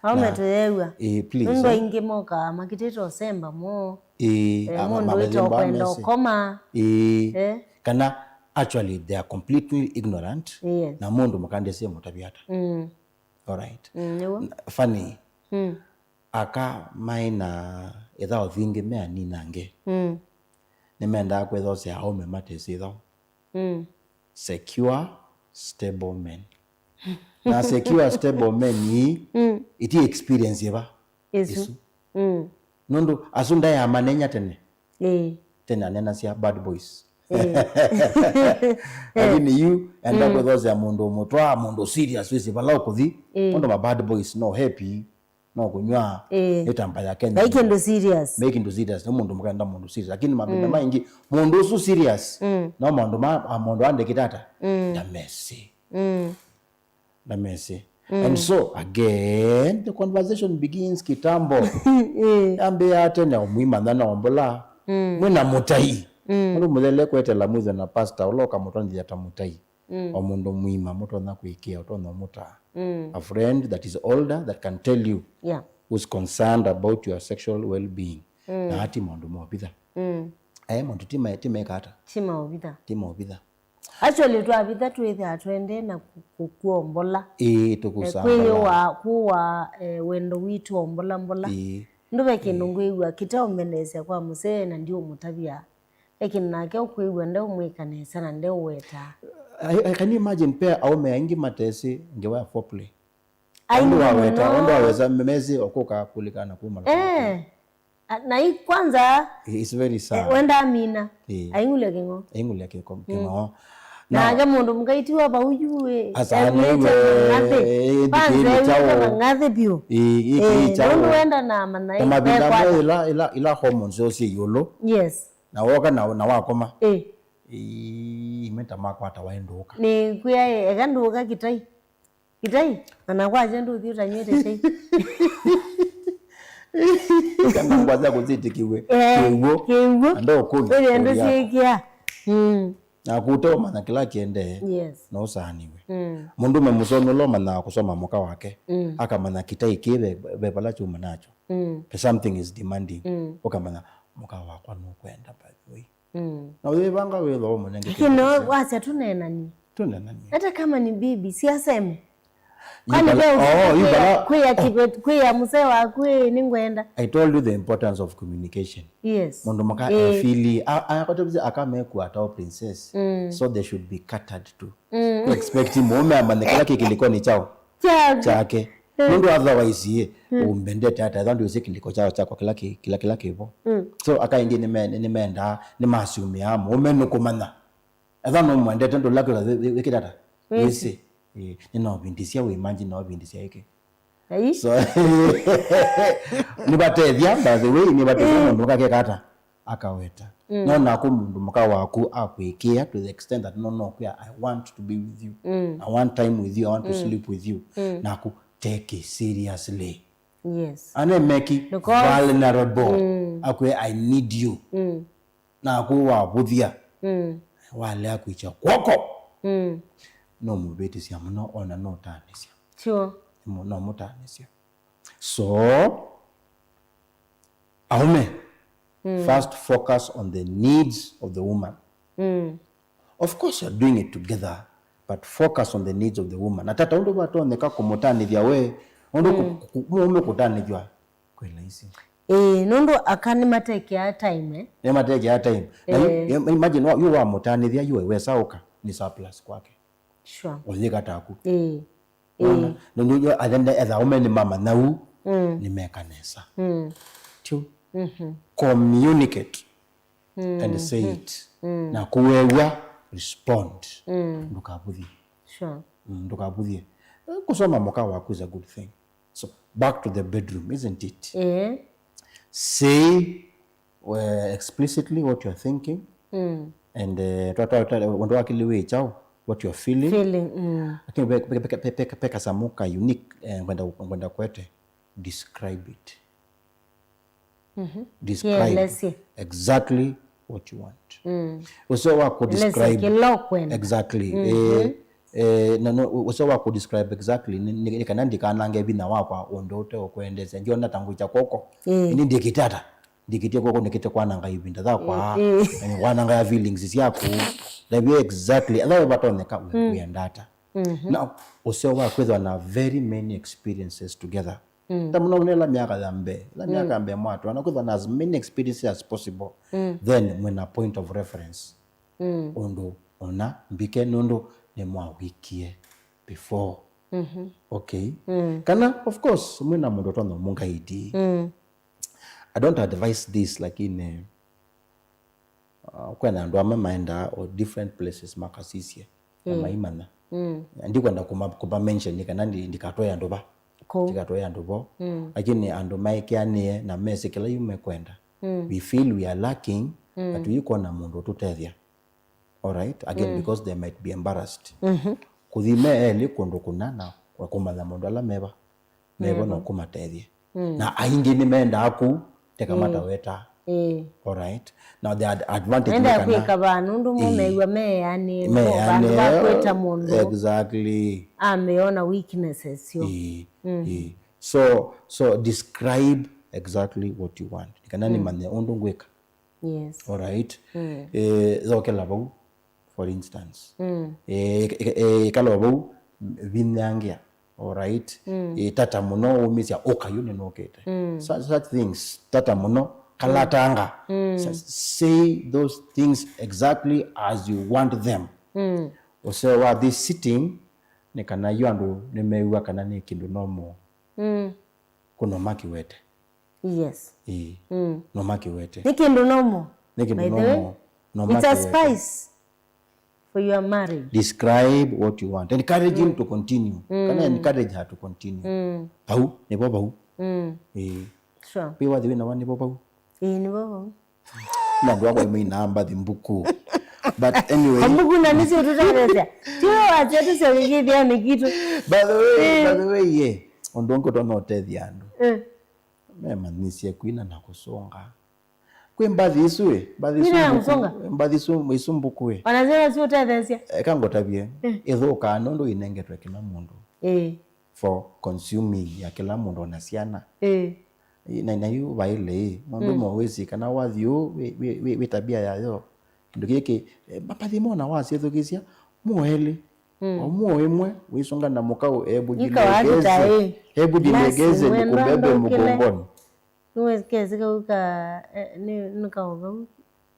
Aũme tũyeew'a. Eh, please, nũndũ, eh, aingĩ mokaa makitĩte ũsemba mo. Eh, eh, a-, mũndũ ma-, wĩta mathemba ũkwenda mese. Ũkoma. Eh. Eh. Kana actually they are completely ignorant. Yes. Na mũndũ mũka ndesĩ mũtavya ata. Mm. All right. Mm, nĩw'o. N-, funny. Mm. Aka maĩ na ĩthao thingĩ me aninange. Mm. Nĩmendaa kwĩthosea aũme matesĩ ĩthao. Mm. Secure, stable men. Na secure, stable men ii, mm, iti experience ĩva? Ĩsu. Ĩsu. Mm. Nũndũ asu ndayamanenya tene. Ĩĩ. Tene anenasya bad boys. Ĩĩ. Lakini yu enda, mm, kwĩthosea mũndũ ũmũtwaa, mũndũ serious, wĩsĩ vala ũkũthi. Ĩĩ. Nũndũ ma bad boys no happy. No kũnyw'a, ĩĩ, nĩ tamba ya Kenya. Vai kĩndũ serious. Vai kĩndũ serious, nĩ mũndũ mũkenda mũndũ serious. Lakini mavinda, mm, maingĩ, mũndũ ũsu serious, mm, no maũndũ ma, a, mũndũ andĩkĩte ata? Mm. Ndamesĩ. Mm. Ndamesĩ. And so again the conversation begins kitambo. Yambĩĩa tene, o mwĩmanya na ombola mwĩna mũtai. Mũndũ mũthele kwetela mwĩthwe na pastor ũla ũkamũtonyethya ta mũtai. O mũndũ mũima mũtonya kwĩkĩa, ũtonya ũmũtaa. A friend that is older that can tell you, yeah, who's concerned about your sexual well-being. Na ati maũndũ ma ũvitha. Aĩ maũndũ ti ma-, ti meka ata? Ti ma ũvitha. Ti ma ũvitha. Actually, twavitha twĩthĩaa twendee na ku-, kũkw'a ombola. Ĩĩ, eh, tũkũsambala. Kwĩyĩwa, kũwa, eh, wendo witũ ombola mbola. Ĩĩ. Ndũve kĩndũ ngwĩw'a kĩtaũmbendeesya kwa mũsee na ndiũmũtavya. Lakini nake ũkwĩw'a ndeũmwĩka nesa na ndeũweta. I, I can you imagine pea aume aingĩ matesĩ ngewa ya foreplay. Aingĩ mũno. Ũndũ waweta, ũndũ wawesa mesĩ okũka kũlikana kuma. Eh. A, na i kwanza, it's very sad. Eh, wenda amina. Eh. Aing'ulya kĩng'o. Aing'ulya kĩko-, kĩng'o. Nake mũndũ mũka itiwa vau yu, eh, asa, eh, nĩwe, mang'athĩ. Eh, kwanza, ĩkĩĩlĩ kyaũ. Mang'athĩ vyũ. Eh, eh, eh, kyaũ. Nũndũ wenda na amanya, eh, mavinda mekwata. Ĩla, ĩla, ĩla hormones syĩ ĩũlũ. Yes. Na woka na, na wakoma. Eh. Ii, imwe ta makwata waĩ ndũka. Nĩ kwĩa, eh, eka ndũka kĩtai. Kĩtai, ona kwakya ndũthi ũtanywĩte chai. Kana ngwasya kũsĩtĩkĩw'e. Eh, kĩw'o. Kĩw'o. Andũ ũkũlya. Ĩrĩa ndũ syĩkĩa. Mm. Na kũte ũmanya kĩla kĩendee. Yes. No ũsaaniwe. Mm. Mũndũme mũsomi ũla ũmanyaa kũsoma mũka wake, mm, akamanya kĩtai kĩ ve, ve vala kyuma nakyo. Mm. Something is demanding. Mm. Ũkamanya mũka wakwa nũkwenda, by the way. Mm. Na ũyĩvanga wĩthwa ũmũnenge. Lakini kĩndũ kĩseo. Wasya tũneenanie. Tũneenanie. Hata kama ni bibi, si aseme. Kwani yu bala, oh, yu bala, kwĩa, oh, kĩve-, kwĩa mũsee waku, "Ĩ, nĩngwenda." I told you the importance of communication. Yes. Mũndũ mũka, eh, efili, a, a, kwa tabisi akamekua atao princess. Mm. So they should be catered to. Mm. Ku expect mũũme amanye kĩla kĩ kĩlĩkonĩ kyao. Kyake. Kyake. Mm. Nũndũ otherwise, ye, mm, ũmbendete ata, ethwa ndwĩsĩ kĩlĩko kyao kyakwa kĩla kĩ, kĩla, kĩla kĩvo. Mm. So, aka ĩngĩ nĩme-, nĩmendaa, nĩmasumĩaa mũũme nũkũmanya. Ethwa nũmwendete ndũla kwĩka wĩ-, wĩ-, wĩkĩte ata? Wĩsĩ. Wĩsĩ. Eh, nĩnaũvindisya wĩ manji na ũvindisya ĩkĩ. Ai. So, nĩvatethya, by the way, nĩvatethya, mm, mũndũ akeka ata? Akaweta. Mm. No naku mũndũ mũka waku akwĩkĩa to the extent that no, no, kwĩa, "I want to be with you. Mm. I want time with you. I want to, mm, sleep with you." Mm. Naku take it seriously. Yes. Anemeki. Because vulnerable. Mm. Akwĩa, "I need you." Mm. Naku wavũthya. Mm. Walea kwĩkya kw'oko. Mm. No mũvĩtĩsya mũno, ona no ũtanĩsya. Sure. Mo-, no mũtanĩsya. So, aume, mm, first focus on the needs of the woman. Mm. Of course, you're doing it together, but focus on the needs of the woman. Na tata ũndũ vatonyeka kũmũtanĩthya we, ũndũ, mm, kũ-, kũ-, mũũme kũtanĩthw'a kwĩ laisi. Ĩĩ, nũndũ aka nĩmatekea time, eh? Nĩmatekea time. Na yu, eh, im-, imagine, wa-, yu wamũtanĩthya, yu wesa ũka, nĩ surplus kwake. Sure. Ũyĩka taku. Ĩĩ. Wona? Ĩĩ. Nũndũ yu athende etha aume nĩ mamanya u, mm, nĩmeka nesa. Mm. Tyu. Mm-hmm. Communicate, mm-hmm, and say it. Mm. Na kũwew'a, respond. Mm. Ndũkavũthye. Sure. Mm, ndũkavũthye. Eh, kũsoma mũka waku is a good thing. So, back to the bedroom, isn't it? Eh. Say, uh, explicitly what you're thinking. Mm. And, uh, twa, twa, twa, ũndũ wakili wĩ chao, what you're feeling. Feeling, mm. Lakini pe, pe, pe, pe, pe, pe kasamu ka unique, eh, ngwenda, ngwenda kwete. Describe it. Mhm. Describe. Kielesye. Exactly what you want. Mm. Ũseo wa kũdescribe. Elesye kĩla ũkwenda. Exactly. Mhm. Eh, eh, na no, ũseo wa kũdescribe exactly, nĩ, nĩ, nĩ kana ndikanange vinya wakwa ũndũ ũte ũkwendesya. Ndiona ta ngwĩkya kw'oko. Eh. Nĩ ndĩkĩte ata? Ndĩkĩtie kw'oko nĩkĩte kwananga ivinda yakwa. Eh, eh. Eh, wananga ya feelings syaku. Ndavye exactly. Etha we vatonyeka, mm, wĩenda ata? Mhm. Na ũseo wa kwĩthwa na very many experiences together. Mm. Ta mũno mũno ĩla myaka ya mbee, ĩla, mm, myaka ya mbee mwatwaana, kwĩthwa na as many experiences as possible. Mm. Then mwĩna point of reference. Mm. Ũndũ ona mbike nũndũ nĩmwawikie before. Mhm. Okay. Mm. Kana, of course, mwĩna mũndũ ũtonya mũngaidi. Mm. I don't advise this, lakini, uh, kwĩna andũ amwe maendaa o different places makasisye na, mm, maimanya. Mm. Ndikwenda kuma-, kũva mention kana ndi-, ndikatwae andũ va. Kũu. Ndikatwae andũ vo. Mm. Lakini andũ maĩkĩanĩe na mesĩ kĩla yu mekwenda. Mm. We feel we are lacking, mm, na tũikwona mũndũ ũtũtethya. All right? Again, mm, because they might be embarrassed. Mhm. Kũthi me elĩ kũndũ kũna na wa kũmanya maũndũ ala meva, mevo na kũmatethya. Na aingĩ nĩmendaa kũu, teka matawetaa. Ĩĩ. Alright. Now the ad- advantage Mendaa nĩ kana kwĩka vaa nũndũ mo meew'a meanĩe, mo vandũ va kwĩta mũndũ Exactly. ameona weaknesses syo. Ĩĩ, ĩĩ. So, so describe exactly what you want. Nĩ kana nĩmanye ũndũ ngwĩka. Yes. Alright. Eh, thokela vau, for instance. Eh, ĩka- ĩka- eh, ĩkala o vau, vinyangĩa. Alright. Eh, tata mũno, ũmĩsya ũka yu nĩnũkĩte. Such, such things, tata mũno, kalatanga. Sa- say those things exactly as you want them. Ũseo wa this sitting nĩ kana yu andũ nĩmew'a kana nĩ kĩndũ normal. Kũnoma kĩwete. Yes. Ĩĩ. Noma kĩwete. Nĩ kĩndũ normal. Nĩ kĩndũ By the way, normal. Noma it's a kĩwete. Spice for your marriage. Describe what you want and encourage him to continue. Kana encourage her to continue. Vau, nĩvo vau. Ĩĩ. Sure. Wĩ wathi wĩna wa nĩvo vau. Ĩĩ, nĩvo vau. Na andũ akwa mainaa mbathi mbuku. But anyway. Mbuku na nĩsyo tũtathesya. Tiwe wasya tũsya kĩthĩonĩ kitũ. By the way, by the way, yeah. Ũndũ ũngĩ ũtonya ũtethya andũ. Eh. Memanyĩsye kwina na kũsũnga. Kwĩ mbathi isu ĩ, mbathi isu Kwina na mbuku- kũsũnga? Mbathi isu, isu mbuku ĩ. Ona zĩla siũtethesya. Eka ngũtavye, ĩthũkaa nũndũ inengetwe kĩla mũndũ. Ĩĩ. For consuming ya kĩla mũndũ ona syana. Ĩĩ. Na, na yu vaĩle ĩ, mũndũ mm. Wĩsĩ kana wathi ũũ wĩ, wĩ, wĩ, wĩ tabia yayo. Kĩndũ kĩkĩ, eh, mapathi mona wasyĩthũkĩsya, mũelĩ. Mm. O mũo ĩmwe, wĩsũnga na mũkaũ, hebu jilegeze. Hebu jilegeze nikubebe mgongoni. Nĩwĩsĩ kau ka, eh, nĩ, nĩ kaũ vau.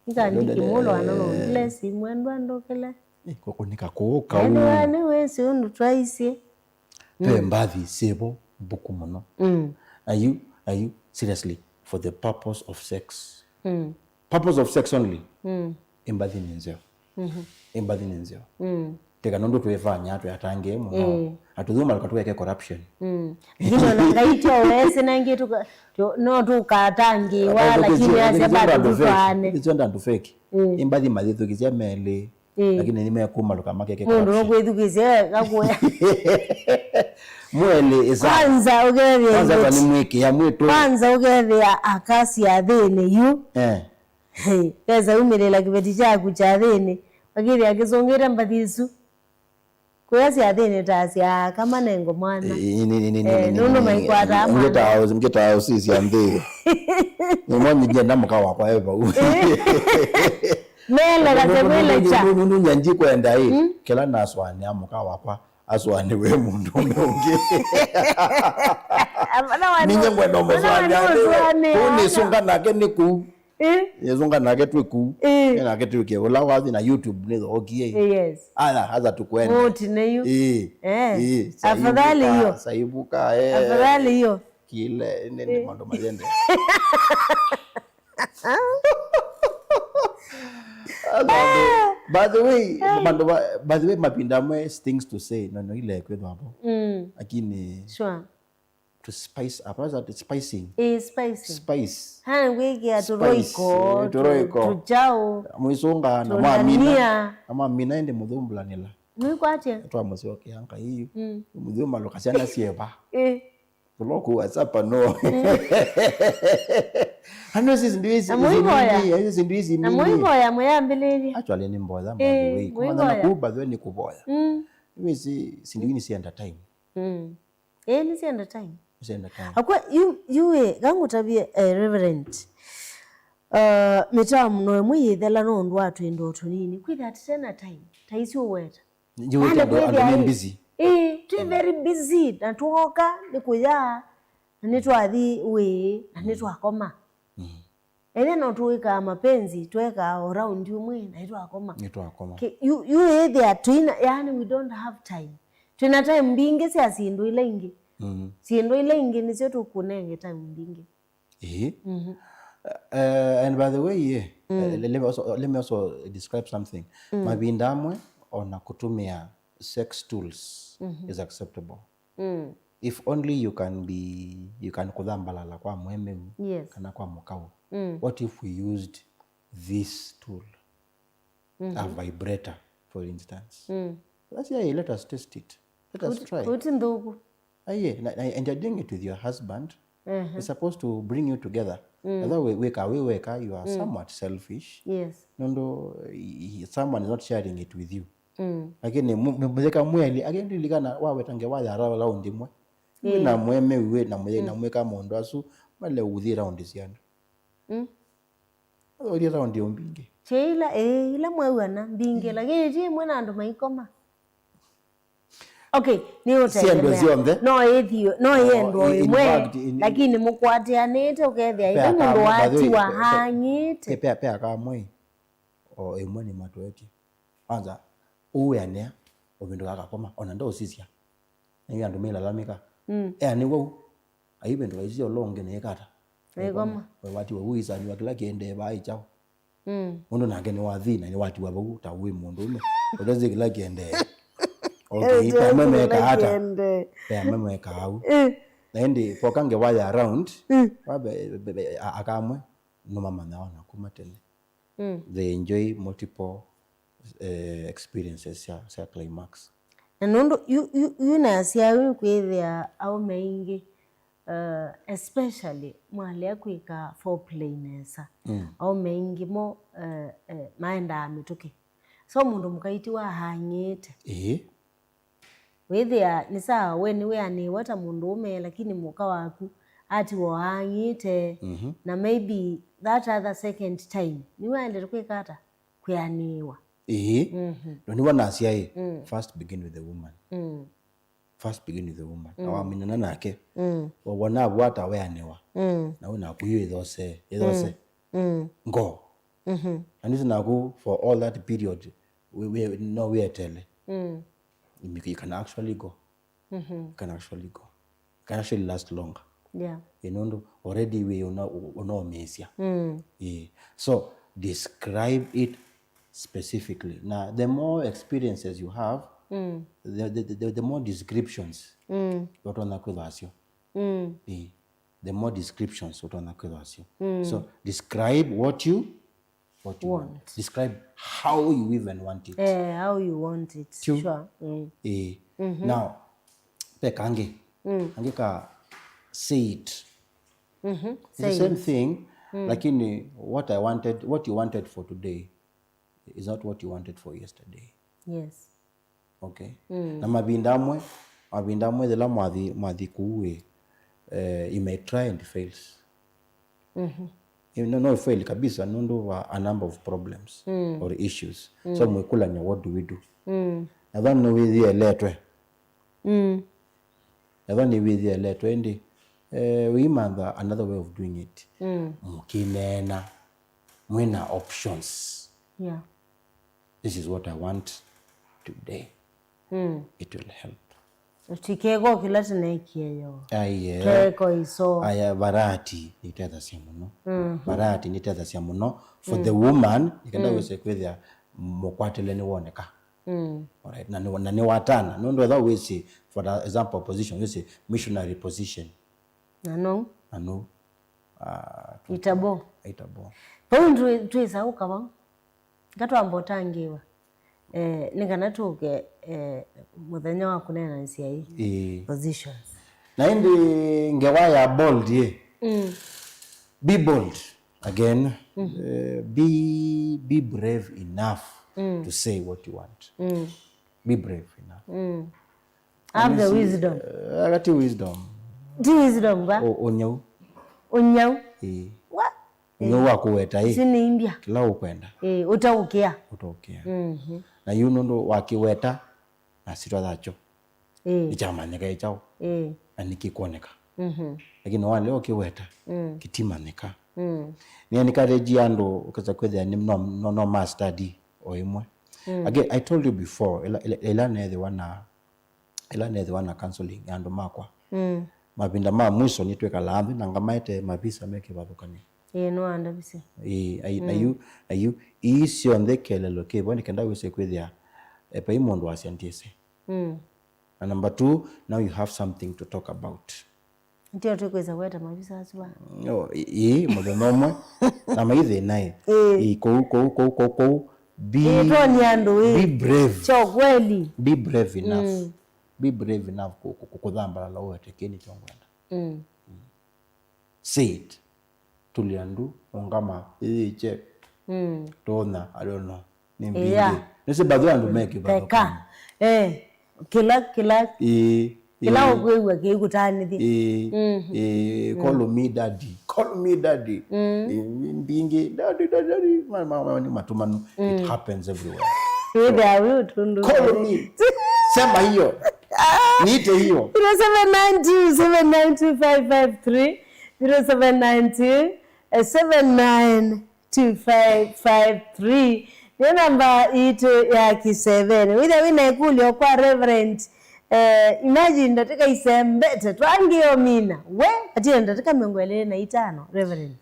Nĩkandiki mũlo ana no ndilesi mwendwa ndũkĩle. Eh, kũkũnĩka kũũ kau. Nĩwĩsĩ ũndũ twaisye. Ve mbathi syĩvo mbuku mũno. Mm. Are you, are you seriously for the purpose of sex? Mm. Purpose of sex only? Mm. Ĩ mbathi nĩ nzeo. Mm-hmm. Ĩ mbathi nĩ nzeo. Mm. Teka nũndũ twĩfanya twĩatangĩe mũno. Mm. Atũthũma lũka tũeke corruption. Mm. Lakini ona Ngai tyo wese nangi tuka tyo- no tukatangĩwa lakini asya bado tutwaane. Icio ndandu fake. Mm. Ĩ mbathi mathithukisya meli. Ĩĩ. Lakini nĩmekũmalũka makeke mũndũ corruption. Nũkwĩthukĩsya weka kũya. Mwelĩ ĩsa. Kwanza ũkethĩa kwanza kwa nĩmwĩkĩa mwĩtũ. Kwanza ũkethĩa akasya thĩnĩ yu. Eh. Hey, kesa umĩlĩla kĩveti kyaku kya thĩnĩ. Akĩthĩa kĩsũngĩte mbathi isu. Kũya syathĩnĩ ta sya kama nengo mwana. Ĩ- ĩ- nĩ- nĩ- nĩ- Eh, nĩ- nũndũ nĩ- maikwataa mwana. Ngĩtaa ngĩtaa ũsisya nthĩ. Nĩmo nyingĩenda mũka wakwa e vau. Melekase kwĩlekya. Nũndũ nyanji kwenda ĩ kĩla nasũanĩa mũka wakwa asũanĩwe mũndũ ũmwe ũngĩ. Ninye ngwenda ũmũsũanĩa kũu nĩsũnga nake nĩ kũu. Eh? Yesu nga nake twĩ kũu. Eh. Nake twĩkie ũla wathi na YouTube nĩ thookie. Eh, yes. Aya, aza tukwende. Mũtine yu. Eh. Eh. Eh. Afadhali hiyo. Saibuka eh. Afadhali hiyo. Kile nene maũndũ mayende. By the way, maũndũ ma- by the way, mapinda amwe things to say no no ile kwetha hapo. Mm. Lakini sure. To spice up. What's that? Spicing. Eh, spicing. Spice. Ha ngwĩkĩa tũroiko, tũroiko. Tũjaũ. Mwisunga na mwamina. Na mwamina ende muthumblanila. Mwikwatya. Twa musio kianga hiyo. Mm. Muthumbla lukasiana sieva. Eh. Kuloku WhatsApp no. Ano sisi ndio hizi. Hizi ndio hizi mimi. Na mwivoya muyambilili. Actually ni mboya mboya. Eh, mwivoya. Kuba ni kuboya. Mm. Hizi si ndio ni si entertain. Mm. Ĩĩ, nĩsyenda time. Nĩsyenda time. Akwa yu yu ĩ kangũtavye eh, Reverend. Uh, mĩtao mũno ĩmwe yĩthela no ũndũ wa twĩndũ tũnini kwĩthĩa tũte na time ta isu ũweta. Yu wĩta andũ andũ me busy. Ĩĩ, twĩ very busy na tuoka nĩ kũya na nĩ twathi wĩĩ na nĩ twakoma. Mm. Ethĩa no tũĩkaa mapenzi twekaa o raundi ũmwe na nĩtwakoma. Nĩtwakoma. Yu yu ĩthĩa twĩna yaani we don't have time. Twĩna time mbingĩ sya syĩndũ ila ingĩ. Mm. Syĩndũ ila ingĩ nĩsyo tũkũnenge time mbingĩ. Ĩĩ. Mhm. Uh, and by the way yeah, uh, let, me also, let me also describe something. Mm. Mavinda amwe ona kũtũmĩa sex tools is acceptable. Mm. If only you can be you can kũthambalala kwa mũemeu. Yes. Kana kwa mũkaũ. Mm. What if we used this tool? Mm-hmm. A vibrator for instance. Mm. Let's say, let us test it. Let us try. Kuti nthũku. Aiye, na, na, and you're doing it with your husband. It's supposed to bring you together. Although we, weka, we weka, you are somewhat selfish. Yes. Nũndũ, i-, i-, someone is not sharing it with you. Lakini mu-, mu-, mũyĩka mweli, akĩndilikana waweta ngewa ya ra-, raundi ĩmwe. Mwĩ na mweme wĩ na mwĩ na mwĩka maũndũ asu, male ũthi raundi sya andũ. Ũthi raundi o mbingĩ. Kye ila, ĩĩ, ila mwauana mbingĩ, lakini ti ĩmwe na andũ maikoma. Okay, nĩ ũtegemea. Si andũ syonthe. No ĩthio, no yendwa ĩmwe, lakini mũkwatĩanĩte ũkethĩa ĩte mũndũ watiwa hang'ĩte. Pe, pe akamwe o ĩmwe nĩ matwetie. Kwanza, ũwĩanĩa, ũvĩndũka akakoma, ona ndaũsisya. Nĩ andũ mailalamĩka. Eanĩw'a u, aivĩndũka ĩsĩ ũla ũngĩ nĩĩkata. Aikoma. We watiwa u isaniwa kĩla kĩendee vaa ĩ kyaũ. Mũndũ nake nĩwathi na nĩwatiwa vau ta wĩ mũndũũme. Ũtesĩ kĩla kĩendee. Okay, pe amwe mekaa ata? Pe amwe mekaa au. Na ĩndĩ poka ngewa ya around, wa be, be, be, a-, akamwe, nũmamanyaa ona kuma tene. They enjoy multiple, eh, experiences sya, sya climax. Na nũndũ yu, yu, yu nasya yu kwĩthĩa aũme aingĩ, uh, especially mwalea kwĩka foreplay nesa. Aũme aingĩ mo, uh, uh, maendaa mĩtũkĩ. So mũndũ mũka ĩtĩ wahang'ĩte. Ĩĩ. Wĩthĩa nĩ sawa, we nĩwĩanĩĩwe ta mũndũũme, lakini mũka waku atiwa ohang'ĩte, na maybe that other second time, nĩwaendete kwĩka ata? Kwĩanĩĩwa. Ĩĩ. No nĩw'o nasya ĩ, first begin with the woman. First begin with the woman. Na waminana nake, wona vu ata weanĩwa, na wĩ naku yu ĩthose, ĩthose. Ngo. Na nĩsĩ naku for all that period, we, we, no wĩetele. You can actually go. You can actually go. It can actually last longer. Yeah. Ĩ nũndũ already we una, unaũmĩĩsya. Ĩ. So, describe it specifically. Na the more experiences you have, the, the, the, the more descriptions ũtonya kwĩthasyo. Ĩ. The more descriptions ũtonya kwĩthasyo. So, describe what you what you want. Describe how you even want it. Eh, how you want it. Sure. Ĩĩ. Now, pe kangĩ. Kangĩ ka say it. It's the same thing, lakini what I wanted, what you wanted for today is not what you wanted for yesterday. Yes. Okay. Na mavinda amwe, mavinda amwe yĩla mwathi, mwathi kũu ĩ, eh, you may try and it fails. You know, no fail kabisa nũndũ wa a number of problems or issues. So mwĩkũlany'a, what do we do? Na ethwa nĩwĩthĩeletwe. Ethwa nĩwĩthĩeletwe ĩndĩ, eh, ũimantha another way of doing it. Mũkĩneena, mwĩna options. Yeah. This is what I want today. It will help. Tikeko kĩla tĩnekie yo. Aiye. Keko iso. Aya, varati nĩtethasya mũno. Varati nĩtethasya mũno for the woman, nĩkenda wĩse kwĩthĩa mũkwatĩle nĩwoneka. Alright. Na nĩ, na nĩwatana. Nũndũ etha wĩsĩ, for example, position, wĩsĩ missionary position. Na no. Na no. Ah, itabo. Itabo. Vau twĩ-, twĩsa ũka vau. Ngatwamba ũtangĩĩwa. Eh, nĩ kana tũke, eh, mũthenya wa kũneena nzĩa ii. Ĩĩ. Positions. Na ĩndĩ ngewa ya bold, ĩ? Be bold again. Eh, be, be brave enough to say what you want. Be brave enough. Have the wisdom. Eh, aka ti wisdom. Ti wisdom, va? Ũ-, ũnyau. Ũnyau. Ĩĩ. Wa? Ũnyau wa kũweta, ĩ. Isu nĩ imbya. Kĩla ũkwenda. Ĩĩ, ũtaũkĩa. Ũtaũkĩa. Na yu nũndũ wa kĩweta, na sitwa thakyo. Ĩĩ. Nĩkyamanyĩka ĩ kyaũ. Ĩĩ. Na nĩkĩkwoneka. Lakini walea ũkĩweta, kĩtimanyĩka. Nĩ encourage andũ ũkesa kwĩthĩa nĩ no, no, no ma study o ĩmwe. Again, I told you before, ĩla, ĩla, ĩla neethĩwa na ĩla neethĩwa na counseling ya andũ makwa. Mavinda ma mwiso nĩtwĩkalaa nthĩ na ngamaete mavisa me kĩvathũkany'o. Ĩĩ, nĩwandavisye. Ĩĩ, ai-, na yu, na yu, ii syonthe kĩeleelo kĩvo nĩ kenda wĩse kwĩthĩa, eh, vai mũndũ wasya ndyĩsĩ. Na number two, now you have something to talk about. Ndio tũkwĩsa kweta mavisa asu va. No, ĩ-, ĩĩ, mũthenya ũmwe. Na maithĩna ĩ. Ĩĩ. Ĩĩ, kũu, kũu, kũu, kũu, kũu. Be, ĩĩ, toni andũ ĩ. Be brave. Cha kweli. Be brave enough. Mm. Be brave enough kũ- kũ- kũ- kũthambalala ũwete kĩĩ nĩkyo ngwenda. Mm. Say it. Tulia ndu, ũngama, ĩyĩkye. Mm. Tonya, I don't know. Nĩ mbingĩ. Yeah. Nĩsĩ baadhi ya andũ me kĩvathũkany'o. Theka. Eh, kĩla, kĩla, ĩĩ, kĩla ĩĩ, ũkwĩw'a kĩikũtanĩthya. Ĩĩ, mm-hmm, ĩĩ, mm, call me daddy. Call me daddy. Mm. Ĩĩ, nĩ mbingĩ. Daddy, daddy, daddy. Ma- ma- ma- nĩ matũmanu. Mm. It happens everywhere. Wĩthĩa wĩ ũtũndũ. Call me. Sema hiyo. Niite hiyo. Zero seven nine two seven nine two five five three. Zero seven nine two seven nine two five five three. Nĩyo namba itũ ya kĩsevenĩ. Wĩthĩa wĩna ĩkũlyo kwa Reverend, eh, imagine ndatĩka isembete, twangĩomina. We, atĩe ndatĩka mĩongo ĩlĩ na itano, Reverend.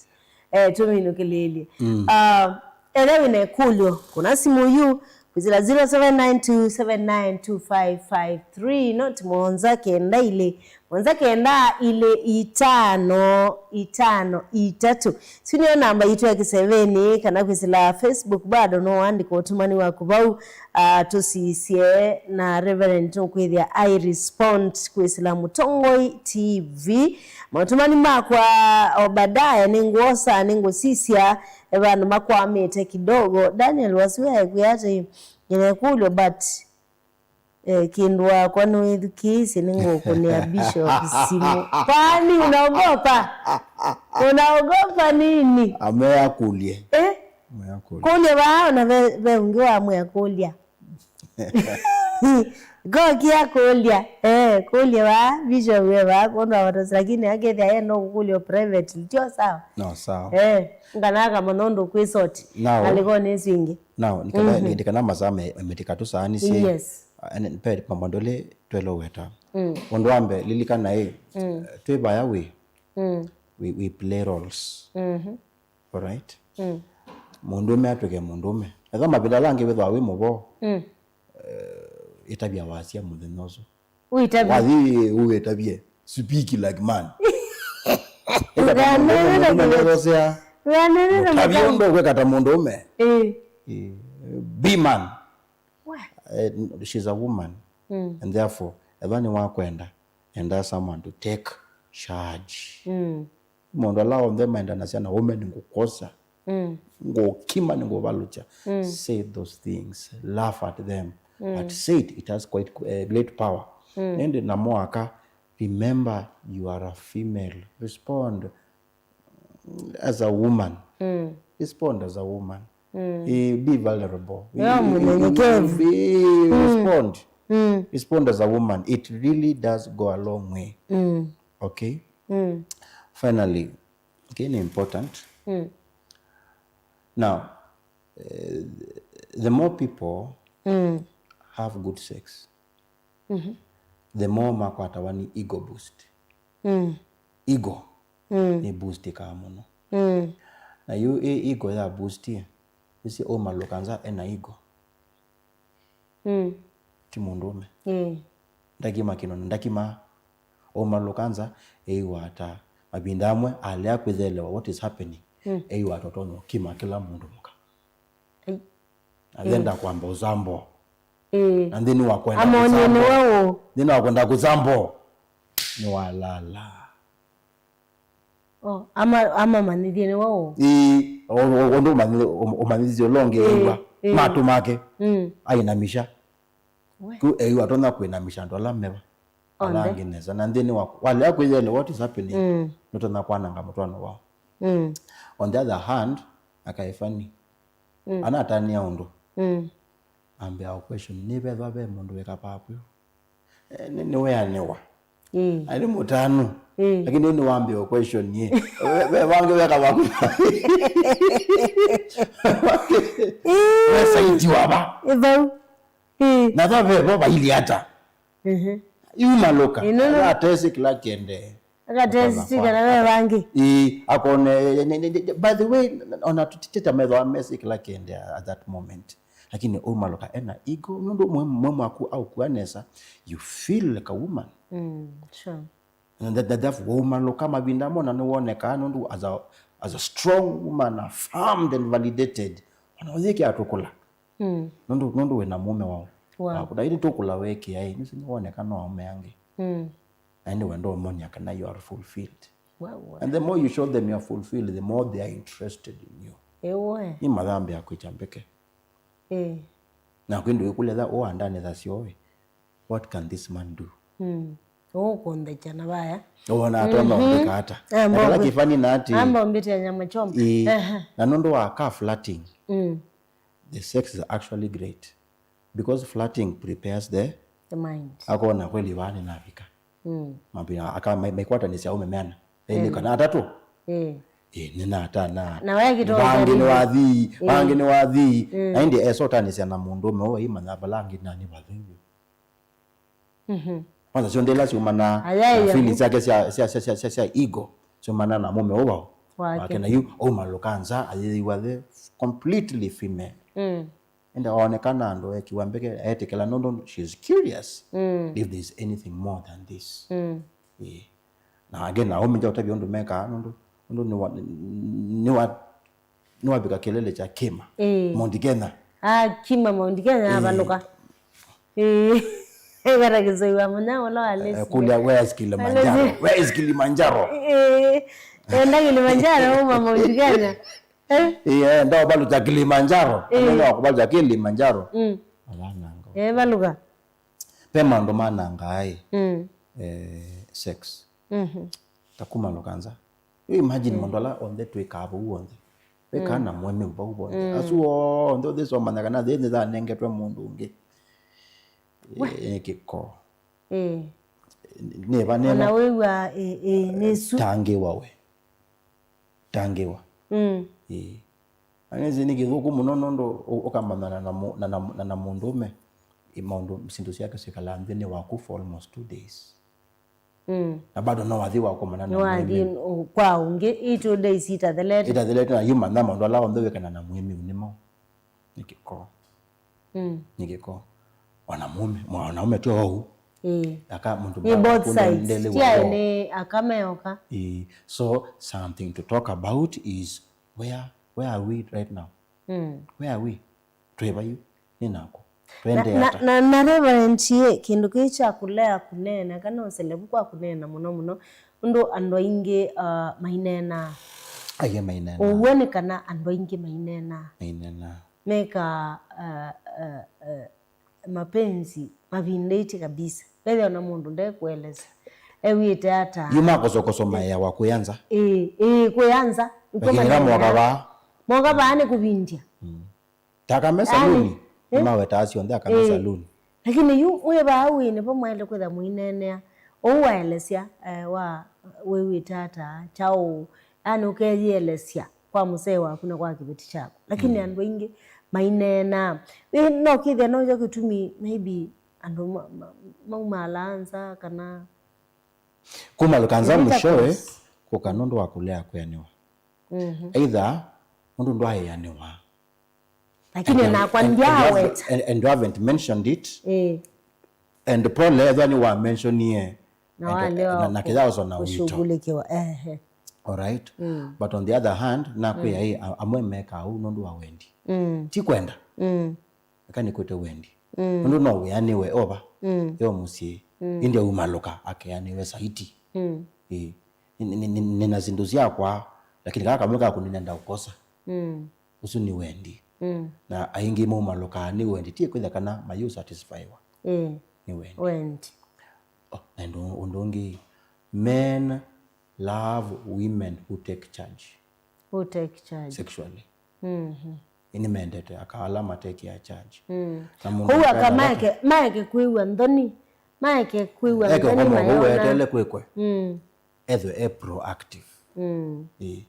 Eh, tũminũkĩlĩĩlye. Mm. Ah, ethĩwa wĩna ĩkũlyo, kũna simũ yu, kwĩsĩla zero seven nine two seven nine two five five three, not mũonza kenda ilĩ, mũonza kenda ilĩ itano itano itatũ. Isu nĩyo namba yitũ ya kĩsevenĩ, kana kwĩsĩla Facebook bado no wandĩka ũtũmani waku vau, ah, tũsisye na Reverend nũkwĩthĩa I respond kwĩsĩla Mũtongoi T V. Maũtũmani makwa o baadaye nĩngwosa, nĩngũsisya, e, vandũ makwamĩte kidogo. Daniel Wasiwa ekwĩa atĩ, "Nĩna ĩkũlyo, but, eh, kĩndũ wakwa nĩwĩthukĩĩsye, nĩngũkũnĩa Bishop simũ." Kwani unaogopa? Unaogopa nini? Ameakũlye. Eh? Ameakũlye. Kũlye vaa, ona ve, ve ũngĩ wamwĩa kũlya. Ngokia kũlya. Eh, kũlya vaa, Bishop we vaa, kwondũ wa watosi, lakini akethĩa yenda kũkũlya privately, tio sawa. No, sawa. Eh, ngana akamanya ũndũ kwĩ sort. Now, na likonĩ isu ingĩ. Now, nĩ kana, mhm, nĩ kana masaa me, metika tũsaanĩsye. Yes. And pe mambo ndole tweloweta. Mm. Ũndũ wa mbee, lilikana ĩ, mm, twĩ vaya wĩ, mm, we, we play roles. Mhm. Alright? Mm. Mũndũũme atw'ĩke mũndũũme. Ethĩwa mavinda ala angĩ wĩthĩwa wĩ mũvoo, mm, eh, ĩtavya wasya mũthenya ũsu. Ũitavye. Wathi ũwĩtavye. Speak like man. Ĩkata mũndũũme, mũndũũme ndethosea. Mũtavye ũndũ ũkwĩka ta mũndũũme. Eh. Eh, be man. What? Eh, she's a woman. Mm. And therefore, ethĩwa nĩwakwenda, enda someone to take charge. Mm. Maũndũ ala onthe maendanasya na ũme nĩngũkwosa, mm, ngũkima, nĩngũvalũkya. Mm. Say those things, laugh at them, mm, but say it, it has quite, eh, great power. Mm. Ĩndĩ namo aka, remember you are a female. Respond as a woman. Mm. Respond as a woman. Mm. Eh, be vulnerable. Yo, eh, mũnyenyekevu. Eh, respond. Mm. Respond as a woman. It really does go a long way. Mm. Okay? Mm. Finally, okay, ni important. Mm. Now, eh, the more people, mm, have good sex, mm-hmm, the more makwatawa ni ego boost. Mm. Ego, mm, ni boostikaa mũno. Mm. Na yu ĩ ego ya boost, ĩ, nĩsĩ ũmalũka nza ena ego. Mm. Ti mũndũũme. Mm. Ndakima kĩno na ndakima. Ũmalũka nza, ĩiw'a ta mavinda amwe alea kwĩthelewa what is happening. Mm. Ĩiw'a ta ũtonya ũkima kĩla mũndũ mũka. Ai. Athenda, mm, kwamba ũsambo. Ĩĩ. Na nthĩnĩ wa kwenda, amonie kũsambo, nĩwe ũ. Nthĩnĩ wa kwenda kũsambo, nĩwalala. Oh, ama, amamanyithie nĩwe ũ. Ĩĩ, o, o, ũndũ ũmanyi-, ũm-, ũmanyithie ũla ũngĩ, ĩĩ, ĩw'a, ĩĩ, matũ make, mm, ainamisha. We. Ku ĩw'a atonya kwĩnamisha andũ ala meva. Ala onthe angĩ nesa. Na nthĩnĩ wa, walea kwĩyelewa what is happening, mm, nũtonya kwananga mũtwaano wao. Mm. On the other hand, akae funny. Mm. Anatanĩa ũndũ. Mm. Ambĩa o question, nĩ vethwa ve mũndũ wĩka pakwĩo. Eh, nĩ, nĩweanĩwa. Mm. Aĩ nĩ mũtanu. Mm. Lakini nĩ wambĩa o question ye. Ve, ve vangĩ weka vaku. Mm. Wesaitiwa va. Ĩthau. Ĩĩ. Na va vevo vailye ata? Mhm. Yumalũka. Ĩno no. Atesi kĩla kĩendee. Akatesi kana ve vangĩ. Ĩĩ, akone, ne, ne, ne, by the way, ona tũtiteta methwa mesi kĩla kĩendee at that moment. Lakini umalũka ena ego, nũndũ mwe, mwe mwaku aukua nesa, you feel like a woman. Mm, sure. And that, that, that waumalũka mavinda amwe na nĩwonekaa nũndũ as a, as a strong woman, affirmed and validated. Ona ũyĩkĩa tũkũla. Mm. Nũndũ, nũndũ wĩna mũũme wao. Wow. Wakuta, ĩndĩ tũkũla wekĩa ĩ, nĩsĩ nĩwoneka no aume angĩ. Mm. Na ĩndĩ wenda ũmonia kana you are fulfilled. Wow, wow. And the more you show them you are fulfilled, the more they are interested in you. Ĩwe. Nĩ mathambĩa kwĩkya mbeke. Eh. Na kwĩndĩ wĩkũlya tha ũandanĩthasya ũĩ. What can this man do? Mm. Ũkũnthekya na vaya. Wona ata, mhm, ũnombĩka ata? Eh, na kala mbombi-, kĩvani na ati, ambombĩte nyama choma. Ĩĩ. Ehe. Na nũndũ wa ka flirting, mm, the sex is actually great. Because flirting prepares the, the mind. Akona kweli vaa nĩnavika. Mm. Mambia aka mai-, maikwatanĩsya aume meana. Ĩĩ, nĩ, mm, kana atatũ. Ĩĩ. Ĩĩ, nĩnatana. Na wekĩtwa vangĩ ũtherĩ nĩwathi, ĩĩ, vangĩ nĩwathi. Mm. Na ĩndĩ esotanĩsya na mũndũũme ũũ, aimanya vala angĩ nani vatheu. Mhm. Kwanza syonthe ila syumana, aya, na iya, feelings syake sya, sya, sya, sya, sya, sya ego, syumana na mũme ũũ wao. Wake. Wake na yu, aumalũka nza, ayĩthĩwa the completely female. Mm. Ĩndĩ aonekana andũ ekiwa mbeke, etĩkĩla nũndũ she is curious, mm, if there is anything more than this. Mm. Ĩĩ. Na again, aũme nja ũtavya ũndũ mekaa, nũndũ, nũndũ nĩwa, nĩwa, nĩwavika kĩlele kya kĩma. Ĩĩ. Mount Kenya. Ah, kĩma Mount Kenya, ĩĩ, avalũka. Ĩĩ. Ekata kĩsũi wa mũnya ũla wa, eh, lesi, kũlya, "Where is Kilimanjaro? Where is Kilimanjaro?" Ĩĩ. Enda Kilimanjaro, uma Mount Kenya. Eh? Ĩĩ, enda ũvalũkya Kilimanjaro. Ĩĩ. Enda ũvalũkya Kilimanjaro. Mm. Alananga. Eh, valũka. Ve maũndũ manangaa ĩ, mm, eh, sex. Mhm. Ta kuma lũkanza. You imagine, mm, maũndũ ala onthe twĩkaa vau onthe. Wĩkaa, mm, na mũemeu vau vonthe. Mm. Asu onthe ũthĩsomanya kana thĩ nĩthanengetwe mũndũ ũngĩ. We. Eh, kĩko. Ĩĩ. Nĩva, nĩva. Ona wĩw'a, ĩĩ, ĩĩ, nĩ su. Tangĩwa we. Tangĩwa. Mm. Ĩĩ. Na nĩsĩ nĩ kĩthũku mũno nũndũ ũ-, ũkamanyana na mũ-, na, na, na, na mũndũũme, ĩ, maũndũ, syĩndũ syake syĩkalaa nthĩnĩ waku for almost two days. Mm. Na bado no wathi wakomana na, nĩwathi mũndũũme ũ-, kwa ũngĩ, i two days itathelete. Itathelete, na yumanya maũndũ ala onthe wĩkana na mũemeu nĩ mau. Nĩ kĩko. Mm. Nĩ kĩko. Ona mũme, mwa-, ona mũme tyo ou. Ĩĩ. Aka mũndũ nĩ mwa-, both sides. Ti aĩ nĩ aka me oka. Ĩĩ. So something to talk about is where, where are we right now? Mm. Where are we? Twĩ vai? Nĩ nakũ? Na, twende na, ata? Na, na Reverend, ĩ, kĩndũ kĩĩ kya kũlea kũneena, kana ũselevu kwa kũneena mũno mũno, ũndũ andũ aingĩ, uh, maineenaa. Aingĩ maineenaa. Ũw'o nĩ kana andũ aingĩ maineenaa. Maineenaa. Mekaa, uh, uh, uh, mapenzi mavindĩtye kabisa. Wethĩa ona mũndũ ndekũelesya ew'ĩte ata. Yu makosokoso maea wa kũya nza. Ĩĩ, ĩĩ, kũya nza. Lakini ĩla moka vaa. Moka vaa nĩ kũvindya. Mm. Ta akame saluni, eh? Nĩmawetaa syonthe akame, eh, saluni. Lakini yu wĩ vaa wĩ nĩvo mwaĩle kwĩtha mũineenea. Ũu waelesya, eh, wa wĩw'ĩte ata, kyaũ, yani ũkeyĩelesya kwa mũsee waku na kwa kĩveti kyaku. Lakini, mm, andũ aingĩ maineenaa. Ĩ, no kĩthĩa no kyo kĩtumi maybe andũ ma-, ma-, maumaalaa nza kana. Kuma lũkanza mwishowe, kũka nũndũ wa kũlea kwĩanĩwa. Mhm. Either mũndũ ndwaĩanĩwa. Lakini nakwa ndyaaweta. And, and you haven't mentioned it. Eh. And probably ethwa nĩ wa mentionie. Na waleo na, na kĩyaoso na wito. Kushughulikiwa. Ehe. All right. Mm. But on the other hand, nakwĩa, mm, ĩ, a-, amwe mekaa ũu nũndũ wa wendi. Mm. Ti kwenda. Mm. Eka nĩkwĩte wendi. Mm. Nũndũ no wĩanĩwe ova. Mm. Yo mũsyĩ. Mm. Ĩndĩ aumalũka akeanĩwe saiti. Mm. Ĩ. Nĩ, nĩ, nĩ, nĩna syĩndũ syakwa, lakini kaa kamwe kaku nĩnenda ũkosa. Mm. Ũsu nĩ wendi. Mm. Na aingĩ maumalũkaa nĩ wendi, ti kwĩtha kana mayũ satisfywa. Mm. Nĩ wendi. Wendi. Oh, na ũndũ, ũndũ ũngĩ, men love women who take charge. Who take charge. Sexually. Mhm. Nĩmendete aka ala matekea charge. Mm. Na mũndũ kwoou aka maeke, maeke kwĩw'a nthoni. Maeke kwĩw'a nthoni, eke ũkoma vau mayona weteele kwĩkwe. Mm. Ethwe e proactive. Mm. Ĩĩ.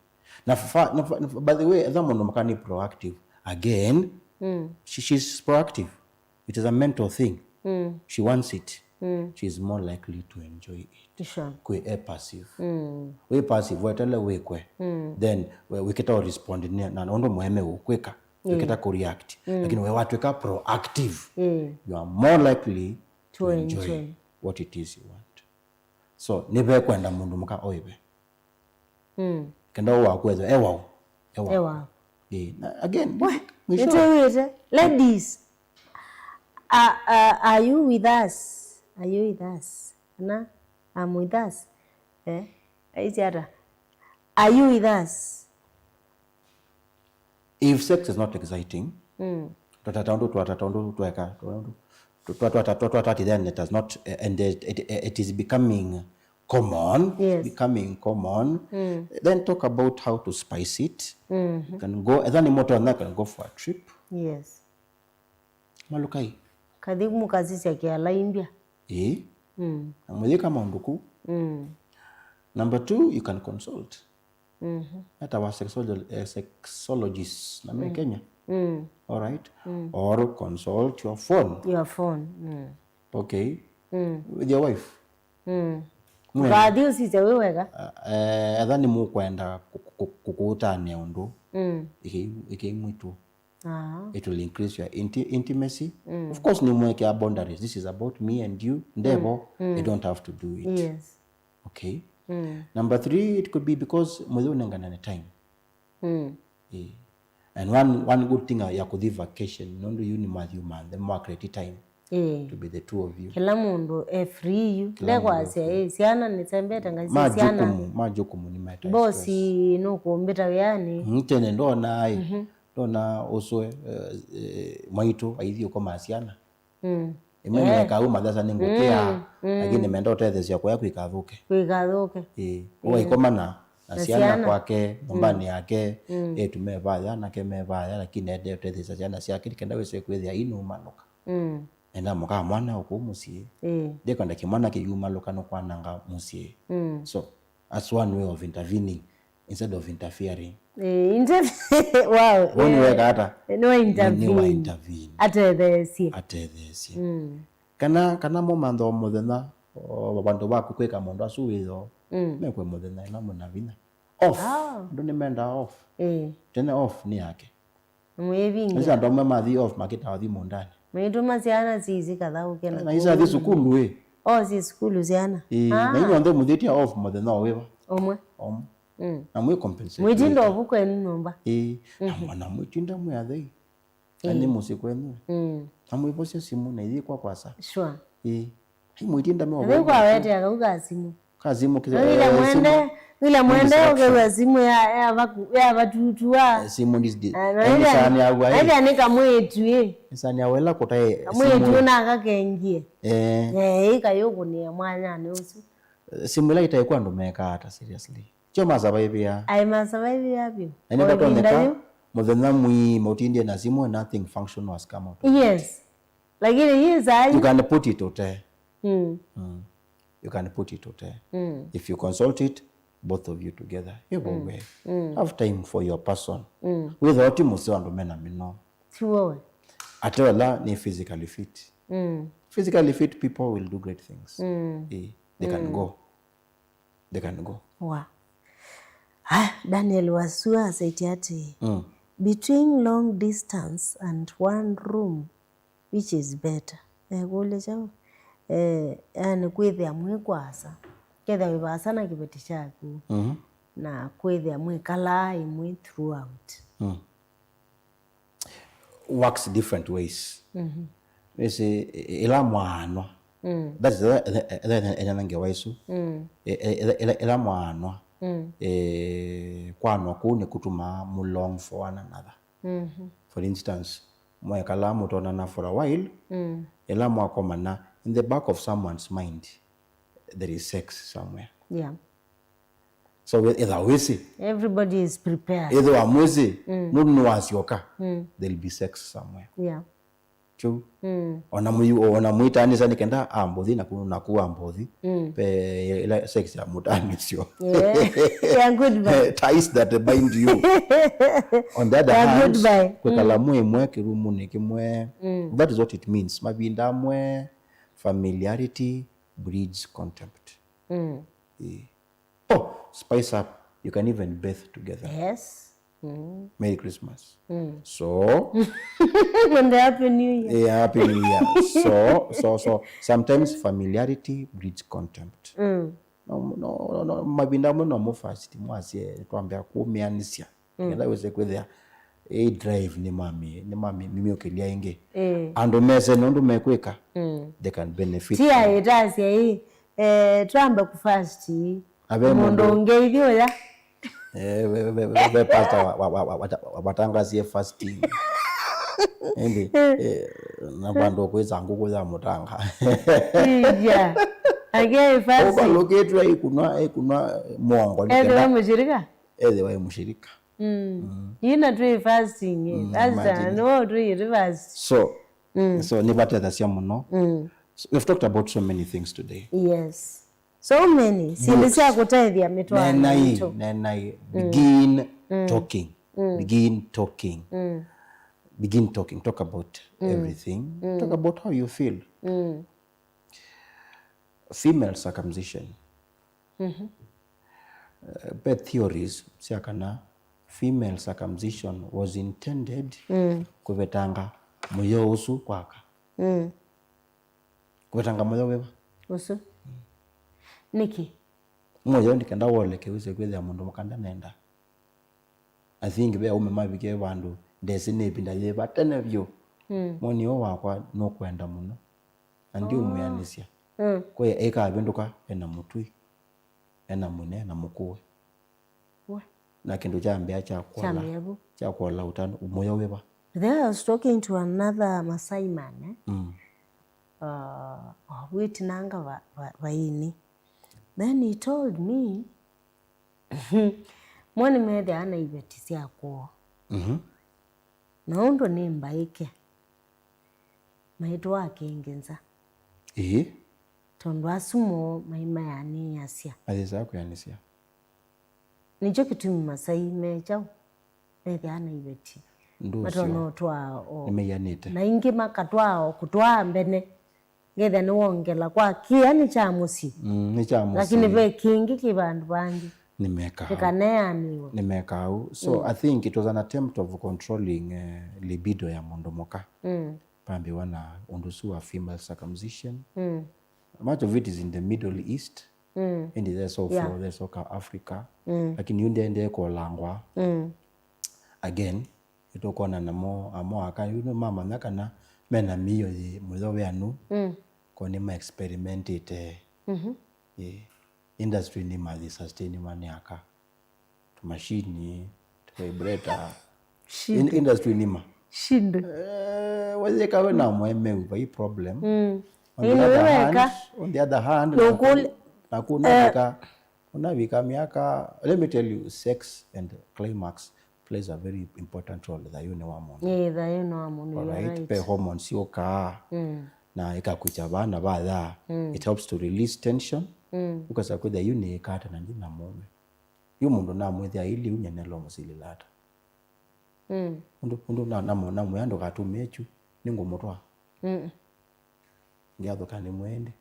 Na fa-, na fa-, na fa-, by the way, etha mũndũ mũka nĩ proactive. Again, mm, she, she's proactive. It is a mental thing. Mm. She wants it. Mm. She is more likely to enjoy it. Sure. Kwĩ e passive. Mm. Wĩ passive, weteele wĩkwe. Mm. Then, we, wĩkĩta ũ respond nĩ, na, na ũndũ mũeme ũkwĩka. Mm. Wĩkĩta kũ react. Mm. Lakini we watwĩka proactive, mm, you are more likely to, to enjoy, enjoy what it is you want. So, nĩvekwenda mũndũ mũka oive. Mm. Kenda ũũ waku ethwe, e wau. E wau. E wau. Ĩĩ, na again, we, mwisho. Nĩtwĩw'ĩte. Ladies, Are, are, are you with us? Are you with us? Kana, I'm with us. Eh? Aisye ata? Are you with us? If sex is not exciting, mm, twatata ũndũ, twatata ũndũ tweka, twatata, twatata, then it has not, and it, it, it is becoming common, yes, becoming common, mm, then talk about how to spice it. Mm-hmm. You can go, ethĩwa nĩ mũtonya, you can go for a trip. Yes. Malũkai. Kathi mũkasisya kĩala imbya. Ĩĩ. Mm. Na mũyĩka maũndũ kũu. Mm. Number two, you can consult. Mm-hmm. Etawa sexolog-, eh, sexologist na me Kenya. Mm. All right. Mm. Or consult your phone. Your phone. Mm. Okay. Mm. With your wife. Mm. Mwe- Kathi ũsisya wĩ weka. Eh, etha nĩ mũkwenda kũ-, kũ-, kũkũtanĩa ũndũ. Mm. Ĩkĩi-, ĩkĩimwĩtwo. Ah. It will increase your inti-, intimacy. Mm. Of course, nĩ mwekea boundaries. This is about me and you. Ndevo, mm, I don't have to do it. Yes. Okay. Mm. Number three, it could be because mũyĩũnenganane time. Mm. Eh. And one, one good thing ya kũthi vacation, nũndũ yu nĩ mathiũ manthe, mwa create time, eh, to be the two of you. Kĩla mũndũ e free yu. Kĩla mũndũ e free. Ndekwasya, eh, syana nĩsembete ngai syana. Majukumu, majukumu nĩ maeta stress. Bosi nũkũmbĩta wĩanĩ. Mm, tene ndona ai. Mhm. Ndona ũswe, eh, eh, mwaitũ aithi ũkoma syana. Mm. Ĩmwe, eh, nĩeka au mathasa nĩ ngũkĩa, mm, mm, lakini menda ũtetheesya kũya kwĩkathũke. Kwĩkathũke. Ĩĩ. Mm. Ũwaikomana na syana kwake, nyũmbanĩ yake, mm, eĩtu me vaya, anake me vaya, lakini ende ũtetheesya syana syake, nĩ kenda wĩse kwĩthĩa inũmalũka. Mm. Enda mũkaa mwana ũkũ mũsyĩ. Ĩĩ. Ndĩkwenda kĩmwana kĩyumalũka nũkwananga mũsyĩ. Mm. So, as one way of intervening instead of interfering. Eh, interv-, wow. Woni, eh, weka ata? Nĩ wa intervene. Nĩ wa intervene. Atetheesye. Atetheesye. Mm. Kana, kana mũmantha o mũthenya, o vandũ vaku kwĩka maũndũ asu wĩyo, mm, mekwe mũthenya ĩla mũna vinya. Off. Ah. Andũ nĩmendaa off. Eh. Tene off nĩ yake. Mwĩvinga. Nĩsĩ andũ amwe mathi off makĩtaa ũthi mũũndanĩ. Mwĩtũma syana sisi kathaũke na. Na isa athi sukulu ĩ. Oh, si sukulu syana. Ĩĩ, ah, na inyuonthe mũthĩtya off mũthenya o wĩva? Ũmwe. Ũmwe. Mm. Na mwĩ compensate. Mwĩtinda ovu kwenu nyũmba. Ĩĩ, na, mhm, mwana mwĩtinda mwĩ athei. Na nĩ, ĩĩ, mũsyĩ kwenyu. Mm. Na mwĩvosya simũ na ithyĩ kwa kwasa. Sure. Ĩĩ. Ai, mwĩtinda me. Rĩu kwawete akau ka simũ. Ka simũ kĩ-, na wĩla, eh, mwende, simũ. Wĩla mwende ũkew'a simũ ya, ya vaku, ya vatutua. Eh, simũ nĩ di-, eh, na eh, ĩla, nĩsani ya wai. Ĩla nĩ kamwĩtu ĩ. Nĩsani ya wela kũtae kamwĩtu simũ. Na akakengie. Eh. Eh, ĩka yũkũnĩa mwanyanĩ ũsu. Eh, simũ ĩla ĩtaĩ kwa andũ mekaa ata, seriously. Kyo masavaivia. Ai, masavaivia vyũ. Na nĩ vatonyeka mũthenya mwĩima ũtindie na simũ, nothing functional has come out of it. Yes. Lakini hii saa hii. You can put it ũte. Mm. Mm. You can put it ũte. Mm. If you consult it, both of you together. Hivyo we. Mm. Have time for your person. Mm. Wĩthĩwa ti mũseo andũ mena mĩnoo. Ti wewe. Ate ola nĩ physically fit. Mm. Physically fit people will do great things. Mm. Eh, they can, mm, go. They can go. Wa. Haya, Daniel Wasua asaĩtye atĩĩ, mm, between long distance and one room, which is better? Ekũlya kyaũ? Eh, yani kwĩthĩa mwĩ kwasa. Kethĩa wĩ vaasa na kĩveti kyaku. Mhm. Na kwĩthĩa mwĩkalaa ĩmwe throughout. Mm. Works different ways. Mhm. Ĩsĩ, ĩ-, ĩla mwaanwa. Mm. That is the, the, the, the, the ngewa ĩsu. Mm. Ĩ-, ĩ-, ĩla, ĩla, ĩla mwaanwa. Mm. Eh, kwanwa kũu nĩkũtumaa mũ long for one another. Mhm. For instance, mwekala mũtonana for a while, mm, ĩla mwakomana, in the back of someone's mind, there is sex somewhere. Yeah. So, we-, ĩtha wĩsĩ. Everybody is prepared. Ĩthĩwa mwĩsĩ, mm, nũndũ nĩwasyoka, mm, there'll be sex somewhere. Yeah. Kyu. Mm. Ona mũyu-, ona mũitanĩsa nĩ kenda ambũthi na kũu, na kũu ambũthi. Mm. Pe ĩla sex ya mũtanĩsyo. Yeah. Yeah, goodbye. Ties that bind you. On the other hand, yeah, goodbye, kwĩkala, mm, mwĩ mwe kĩrumunĩ kĩmwe. Mm. That is what it means. Mavinda amwe, familiarity breeds contempt. Mm. Ĩĩ. Oh, spice up. You can even bathe together. Yes. Mm. Merry Christmas. Mm. So, and Happy New Year. Yeah, Happy New Year. So, so, so, sometimes familiarity breeds contempt. Mm. No, no, no, no, mavinda amwe no mũ first, mwasye, twambĩa kũmĩanĩsya. Mm. Ngetha wĩse kwĩthĩa Ĩ drive nĩ mami, nĩ mami, mĩũkĩlya ĩngĩ. Eh. Andũ mese nũndũ mekwĩka, mm, they can benefit. Ti aĩtasya ĩ, eh, twambe kũ fast ĩ. Abe mũndũ mũndũ ũngĩ ithi ũya. Eh, ve, ve, ve, ve pastor wa, wa, wa, wa, wa, watangasie fasting. Ĩndĩ, eh, na vandũ kwĩsa ngũkũ ya mũtanga. Iya. Ake fast. Ũvalũkĩtwe ĩkunwa, ĩkunwa mwongo. Ethĩwa mũshirika? Ethĩwa ĩ mũshirika. Mm. Ina twĩ fasting, mm, pastor, imagine. No twĩ reverse. So, mm, so nĩ vatethasya mũno. Mm. So, we've talked about so many things today. Yes. So many. Syĩndũ sya kũtethya mĩtwaano yitũ. Nenai, nenai. Mm. Begin, mm, talking. Mm. Begin talking. Mm. Begin talking. Talk about, mm, everything. Mm. Talk about how you feel. Mm. Female circumcision. Mm-hmm. Uh, ve theories sya kana female circumcision was intended, mm, kũvetanga mũyo ũsu kwaka. Mm. Kũvetanga mũyo wĩva? Ũsu. Nĩkĩ? Mũyo nĩ kenda wole kĩwĩsĩ kwĩthĩa mũndũ mũka ndanenda. I think ve aũme mavikie vandũ ndesĩ nĩ ĩvinda yĩva tene vyũ. Mm. Mwoni ũũ wakwa nũkwenda mũno. Na ndiũmwĩanĩsya. Mm. Kwĩ ĩkavĩndũka ena mũtwi, ena mũne, na mũkũe. We. Na kĩndũ kya mbea kya kwola, kyambĩa vu, kya kwola ũtanu, mũyo wĩva? Then I was talking to another Masai man, eh? Mm. Uh, wĩtinanga va, va, vaini. Then he told me, mo nĩmethĩawa na iveti sya kũũ. Mhm. Na ũndũ nĩ mbaĩke, maitũ akengĩ nza. Ĩĩ. Tondũ asu moo maimayanĩasya. Athĩsaa kwĩanĩsya. Nĩkyo kĩtumi Masai me kyaũ methĩawa na iveti. Ndũsyo. Matonya ũtwaa o. Nĩmeianĩte. Na ingĩ makatwaa o kũtwaa mbene. Ngethĩa nĩwongela kwa kĩanĩ kya mũsyĩ. Mm, nĩ kya mũsyĩ. Lakini ve kĩngĩ kĩ vandũ vangĩ. Nĩmekaa. Kĩkaneanĩwe. Nĩmekaa ũu. So, mm, I think it was an attempt of controlling, eh, libido ya mũndũ mũka. Mm. Pambĩwa na ũndũ ũsu wa female circumcision. Mm. Much of it is in the Middle East. Mm. Ĩndĩ there's also, yeah, there's also Africa. Mm. Lakini yu ndĩendee kũlangwa. Mm. Again, nĩtũkwona namo amo aka yu nĩmamanya kana mena mĩio yĩ mũyo wĩanu, mm, ko nĩma experimentĩte, mhm, ĩ, industry nĩma yĩ sustainĩwa nĩ aka, tũmashini, tũvibrator. Shindũ. In-, industry nĩma. Shindũ. Eh, wethĩka we na mũemeu vai problem. Mm. On the other hand, on the other hand, nũkũlya, naku, naku, eh, navika, unavika miaka, let me tell you, sex and climax plays a very important role thayũnĩ wa mũndũ. Ĩĩ, thayũnĩ wa mũndũ, you're right. All right? Pe hormones syũkaa, mm, na ĩkakwĩkya vaa na vaya. Mm. It helps to release tension. Mm. Ũkasa kwĩthĩa yu nĩĩkata na ndi na mũũme. Yu mũndũ namwĩthĩa ili yu nyenelo mũsilĩla ata? Mm. Ũndũ, ũndũ na, na, namwĩa ndũkatũmĩe kyu, nĩngũmũtwaa. Mm. Ngiathũka nĩ mwendi.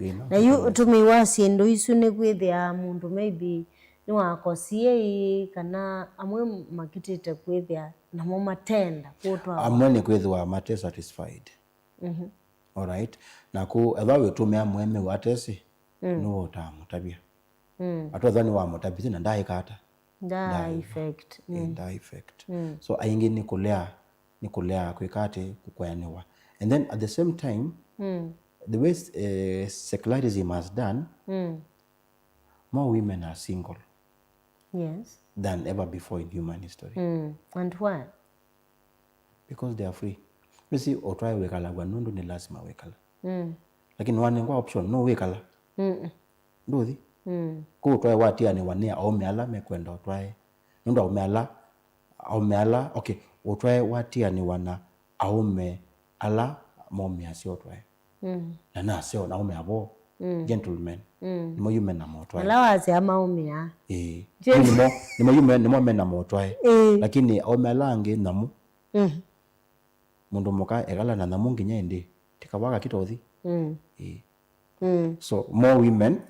Ngai no. Na yu ũtũmĩi wa syĩndũ isu nĩ kwĩthĩa mũndũ maybe nĩwakosie ĩĩ, kana amwe makitĩte kwĩthĩa namo matenda kũtwawa. Amwe nĩ kwĩthĩwa mate satisfied. Mhm. All right. Na kũ, ethwa wĩtũmĩa mũemeu atesĩ, mm, nĩwe ũtaamũtavya. Mm. Atwethwa nĩwamũtavisye na ndaĩka ata? Nda affect. Mm. Nda affect. Mm. So aingĩ nĩ kũlea, nĩ kũlea kwĩka atĩ kũkweanĩwa. And then at the same time, mm, the way, eh, secularism has done, mm, more women are single, yes, than ever before in human history. Mm. And why? Because they are free. Nĩsĩ ũtwae wĩkalaw'a nũndũ nĩ lasima wĩkala. Mm. Lakini wanengwa option, no wĩkala. Mm-mm. Ndũthi. Mm. Kũu ũtwae watianĩwa nĩ aũme ala mekwenda ũtwae. Nũndũ aũme ala, aũme ala, okay, ũtwae watianĩwa na aũme ala maũmĩasya ũtwae. Mm. Na naseo na aũme avo, mm, gentlemen, mm, nĩmo yu mena motwae. Ala wasya maũmĩa. Ĩĩ. Gen- nĩmo, nĩmo yu me, nĩmo mena motwae. Ĩĩ. Lakini aũme ala angĩ nyamu. Mm. Mũndũ mũka ekala na nyamu nginya ĩndĩ, tikavaka kitothi. Mm. Ĩĩ. Mm. So more women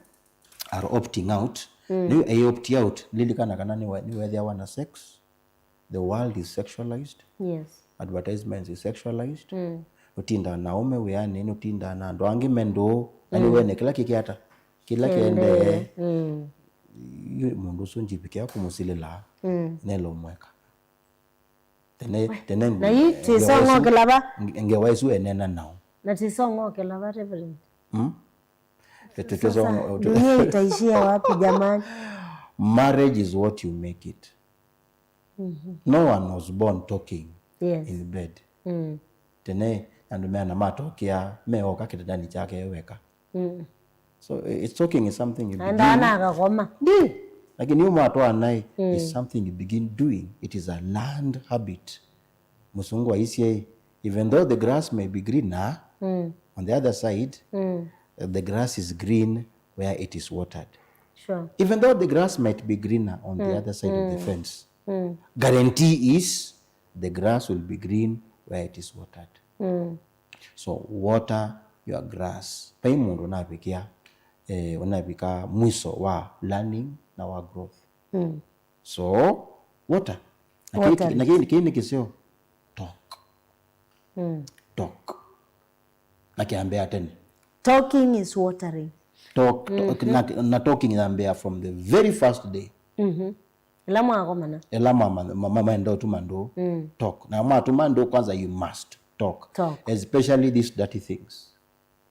are opting out. Mm. Nĩ ai opt out, lilikana kana nĩwe, nĩwethĩawa na sex. The world is sexualized. Yes. Advertisements is sexualized. Mm. Ũtindaa na aũme wĩanĩ, ũtindaa na andũ angĩ me ndũũ, na, mm, nĩwene kĩla kĩkĩata, kĩla kĩendee. Mm. Yu mũndũ ũsu njivikĩa kũmũsilĩla, mm, nelo mweka. Tene, tene Na hii tisongokela va? Ngewa isu enena nao. Na tisongokela va, Reverend? Hmm? Sasa, dunia itaishia wapi jamani? Marriage is what you make it. Mm-hmm. No one was born talking, yes, in bed. Mm. Tene andũ meana matokea meoka kĩtandani kyake weka. Mm. So it's talking is something you begin. Enda anakakoma. Ndi. Lakini umwe atwa naye is something you begin doing. It is a learned habit. Mũsungu aisye, even though the grass may be greener, mm, on the other side, mm, the grass is green where it is watered. Sure. Even though the grass might be greener on the other side of the fence, guarantee is the grass will be green where it is watered. Mm. So water your grass. Vai mũndũ ũnavikia, eh, ũnavika mwiso wa learning na wa growth. Mm. So water. Na kĩĩ, na kĩĩ, kĩĩ nĩ kĩseo. Talk. Mm. Talk. Na kĩambĩa tene. Talking is watering. Talk, na, na talking yambĩa from the very first day. Mm-hmm. Ĩla mwakomana. Ĩla mama- ma- ma- maenda ũtuma ndũũ. Mm. Talk. Na mwatuma ndũũ kwanza, you must talk. Talk. Especially these dirty things.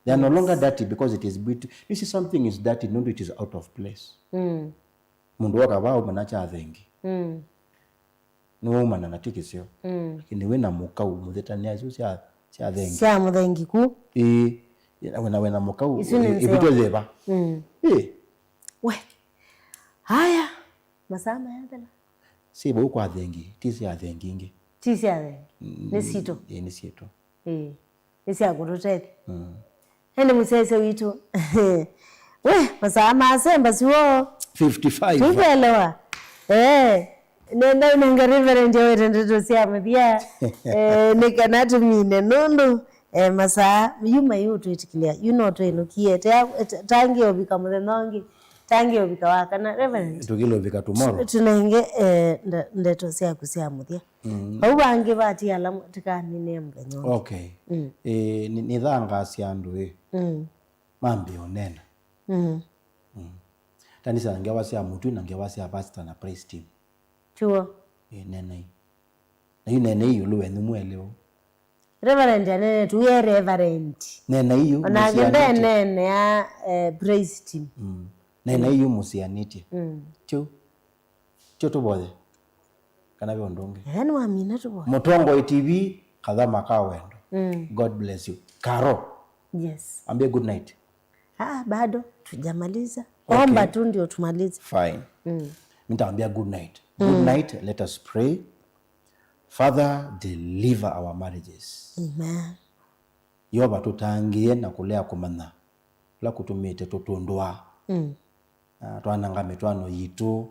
They are no longer dirty because it is beauty. You see, something is dirty nũndũ it is out of place. Mm. Mũndũ woka vaa ũmana kya thengi. Mm. Nĩwaumana na ti kĩseo. Mm. Lakini wĩna mũkau mũthĩtanĩa isu sya sya thengi. Sya mũthengi ku. Ĩĩ. Na wĩna wĩna mũkau. Isu nĩ nzeo. Ĩvĩtwe yĩva? Mm. Ĩĩ. We. Haya. Masaa mayathela. Syĩ vau kwa thengi, ti sya thengi ingĩ. Ti sya thengi. Mm, nĩ sitũ. Ĩĩ, nĩ sitũ. Ĩĩ. Nĩ sya kũtũtethya. Mm. Ĩndĩ mũsyaĩĩsya witũ. We, masaa masemba siwoo. Fifty-five. Tũkwelewa. Eh. Nenda ũnenge Reverend awete ndeto sya mũthya. Eh, nĩ kana tũmine nũndũ eh, masaa yu mai ũtwĩtĩkĩlya, yu no twĩnũkie. Tangi ũvika mũthenya ũngĩ, tangi ũvika wa kana. Reverend. Tũkĩlũvika tomorrow. Tũnenge eh, nde- ndeto syaku sya mũthya. Mm. Vau vangĩ vati ala tĩkamine mũthenya ũngĩ. Okay. Mm. Eh, nĩ- nĩthangaasya andũ ĩ. Mm. Mambie ũnena. Mm. Mm. Tanisa ngewa sya mũtwi na ngewa sya pastor na praise team. Chuo. Eh, nenai. Na yu nenai ĩũlũ wenyu mwelĩ ũũ. Reverend anene tu ye Reverend. Nenai yu. Onake ndenenea eh, praise team. Mm. Nenai yu mũsianĩtye. Mm. Tyo. Tyo tũvoye. Kana ve ũndũ ũngĩ. Ethwa nĩwamina tũvoye. Mũtongoi T V, kathama ka wendo. Mm. God bless you. Karo. Yes. Ambie good night. Ah, bado tujamaliza. Okay. Omba tu ndio tumalize. Fine. Mm. Nitaambia good night. Good night, let us pray. Father, deliver our marriages. Amen. Yeova tũtangĩĩe na kũlea kũmanya kũla kũtumĩte tũtũndũa. Mm. Ah, twananga mĩtwaano yitũ.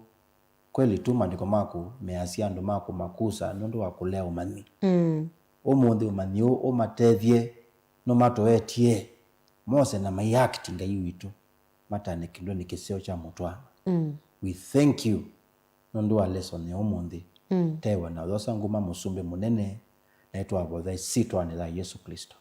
Kweli tu maandĩko maku measya andũ maku makusa nũndũ wa kũlea ũmanyi. Mm. Ũmũnthĩ ũmanyi ũũ ũmatethye, nũmatoetye mose na mai act Ngai witũ matane kĩndũ nĩ kĩseo kya mũtwaano. Mm. We thank you nũndũ wa lesson ya ũmũnthĩ. Mm. Tewa na ũyosa nguma mũsumbĩ mũnene, na ĩtwavotha ĩsyĩtwanĩ ya Yesũ Klĩsto.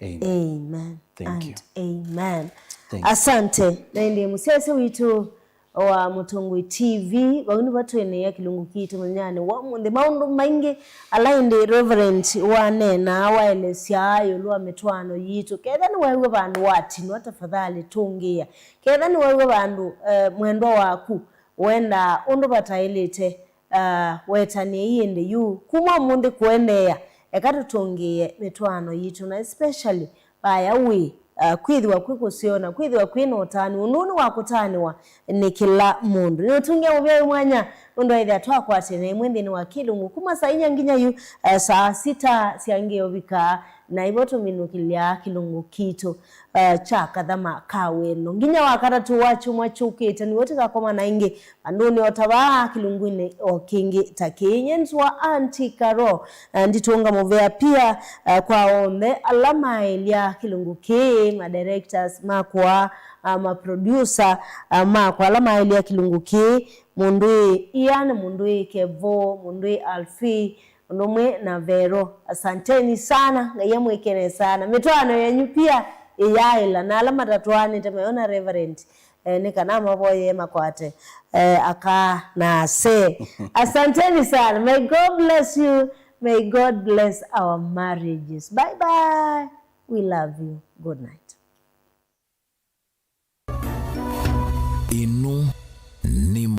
Amen. Amen. Thank and you. Amen. Thank you. Asante. Na ĩndĩ mũsyaĩĩsya witũ wa Mũtongoi T V, vau nĩvo twĩnĩĩa kĩlungu kitũ mũthenyanĩ wa ũmũnthĩ. Maũndũ maingĩ ala ĩndĩ Reverend waneenaa, waelesya ĩũlũ wa mĩtwaano yitũ. Ketha nĩweew'a vandũ watinwa, tafadhali tũngĩĩa. Ketha nĩweew'a vandũ eh, mwendwa waku wendaa ũndũ vataĩlĩte, ah, wetanĩei ĩndĩ yu kuma ũmũnthĩ kũendeea, eka tũtũngĩĩe mĩtwaano yitũ, na especially vaya wĩ, ah, kwĩthĩwa kwĩ kũseo na kwĩthĩwa kwĩ na ũtanu. Ũndũ ũũ nĩ wa kũtanĩwa nĩ kĩla mũndũ. Nĩũtũngĩa mũvea wĩ mwanya nũndũ wa ĩthĩa twakwatene ĩmwe nthĩnĩ wa kĩlungu kuma saa inya nginya yu, ah, saa sita sya ngĩovika, na ivo tũminũkĩlya kĩlungu kitũ uh, kya kathama ka wendo. Nginya wa katatũ wa kyumwa kyũkĩte, nĩw'o tũkakomana ĩngĩ vandũnĩ o ta vaa kĩlungunĩ o kĩngĩ ta kĩĩ. Nyie nĩtawa Auntie Karo, uh, nditũnga mũvea pia, uh, kwa onthe ala maelya kĩlungu kĩĩ, ma directors makwa, uh, ma producer, uh, makwa ala maelya kĩlungu kĩĩ, mũndũ ĩ Ian, mũndũ ĩ Kevo, mũndũ ĩ Alfie, ũndũ ũmwe na Vero. Asanteni sana, Ngai amwĩke nesa na mĩtwaano yenyu pia ĩyaĩla, na ala matatwaanĩte mayona Reverend, eh, nĩ kana mavoye makwate, eh, aka na ase. Asanteni sana. May God bless you. May God bless our marriages. Bye bye. We love you. Good night.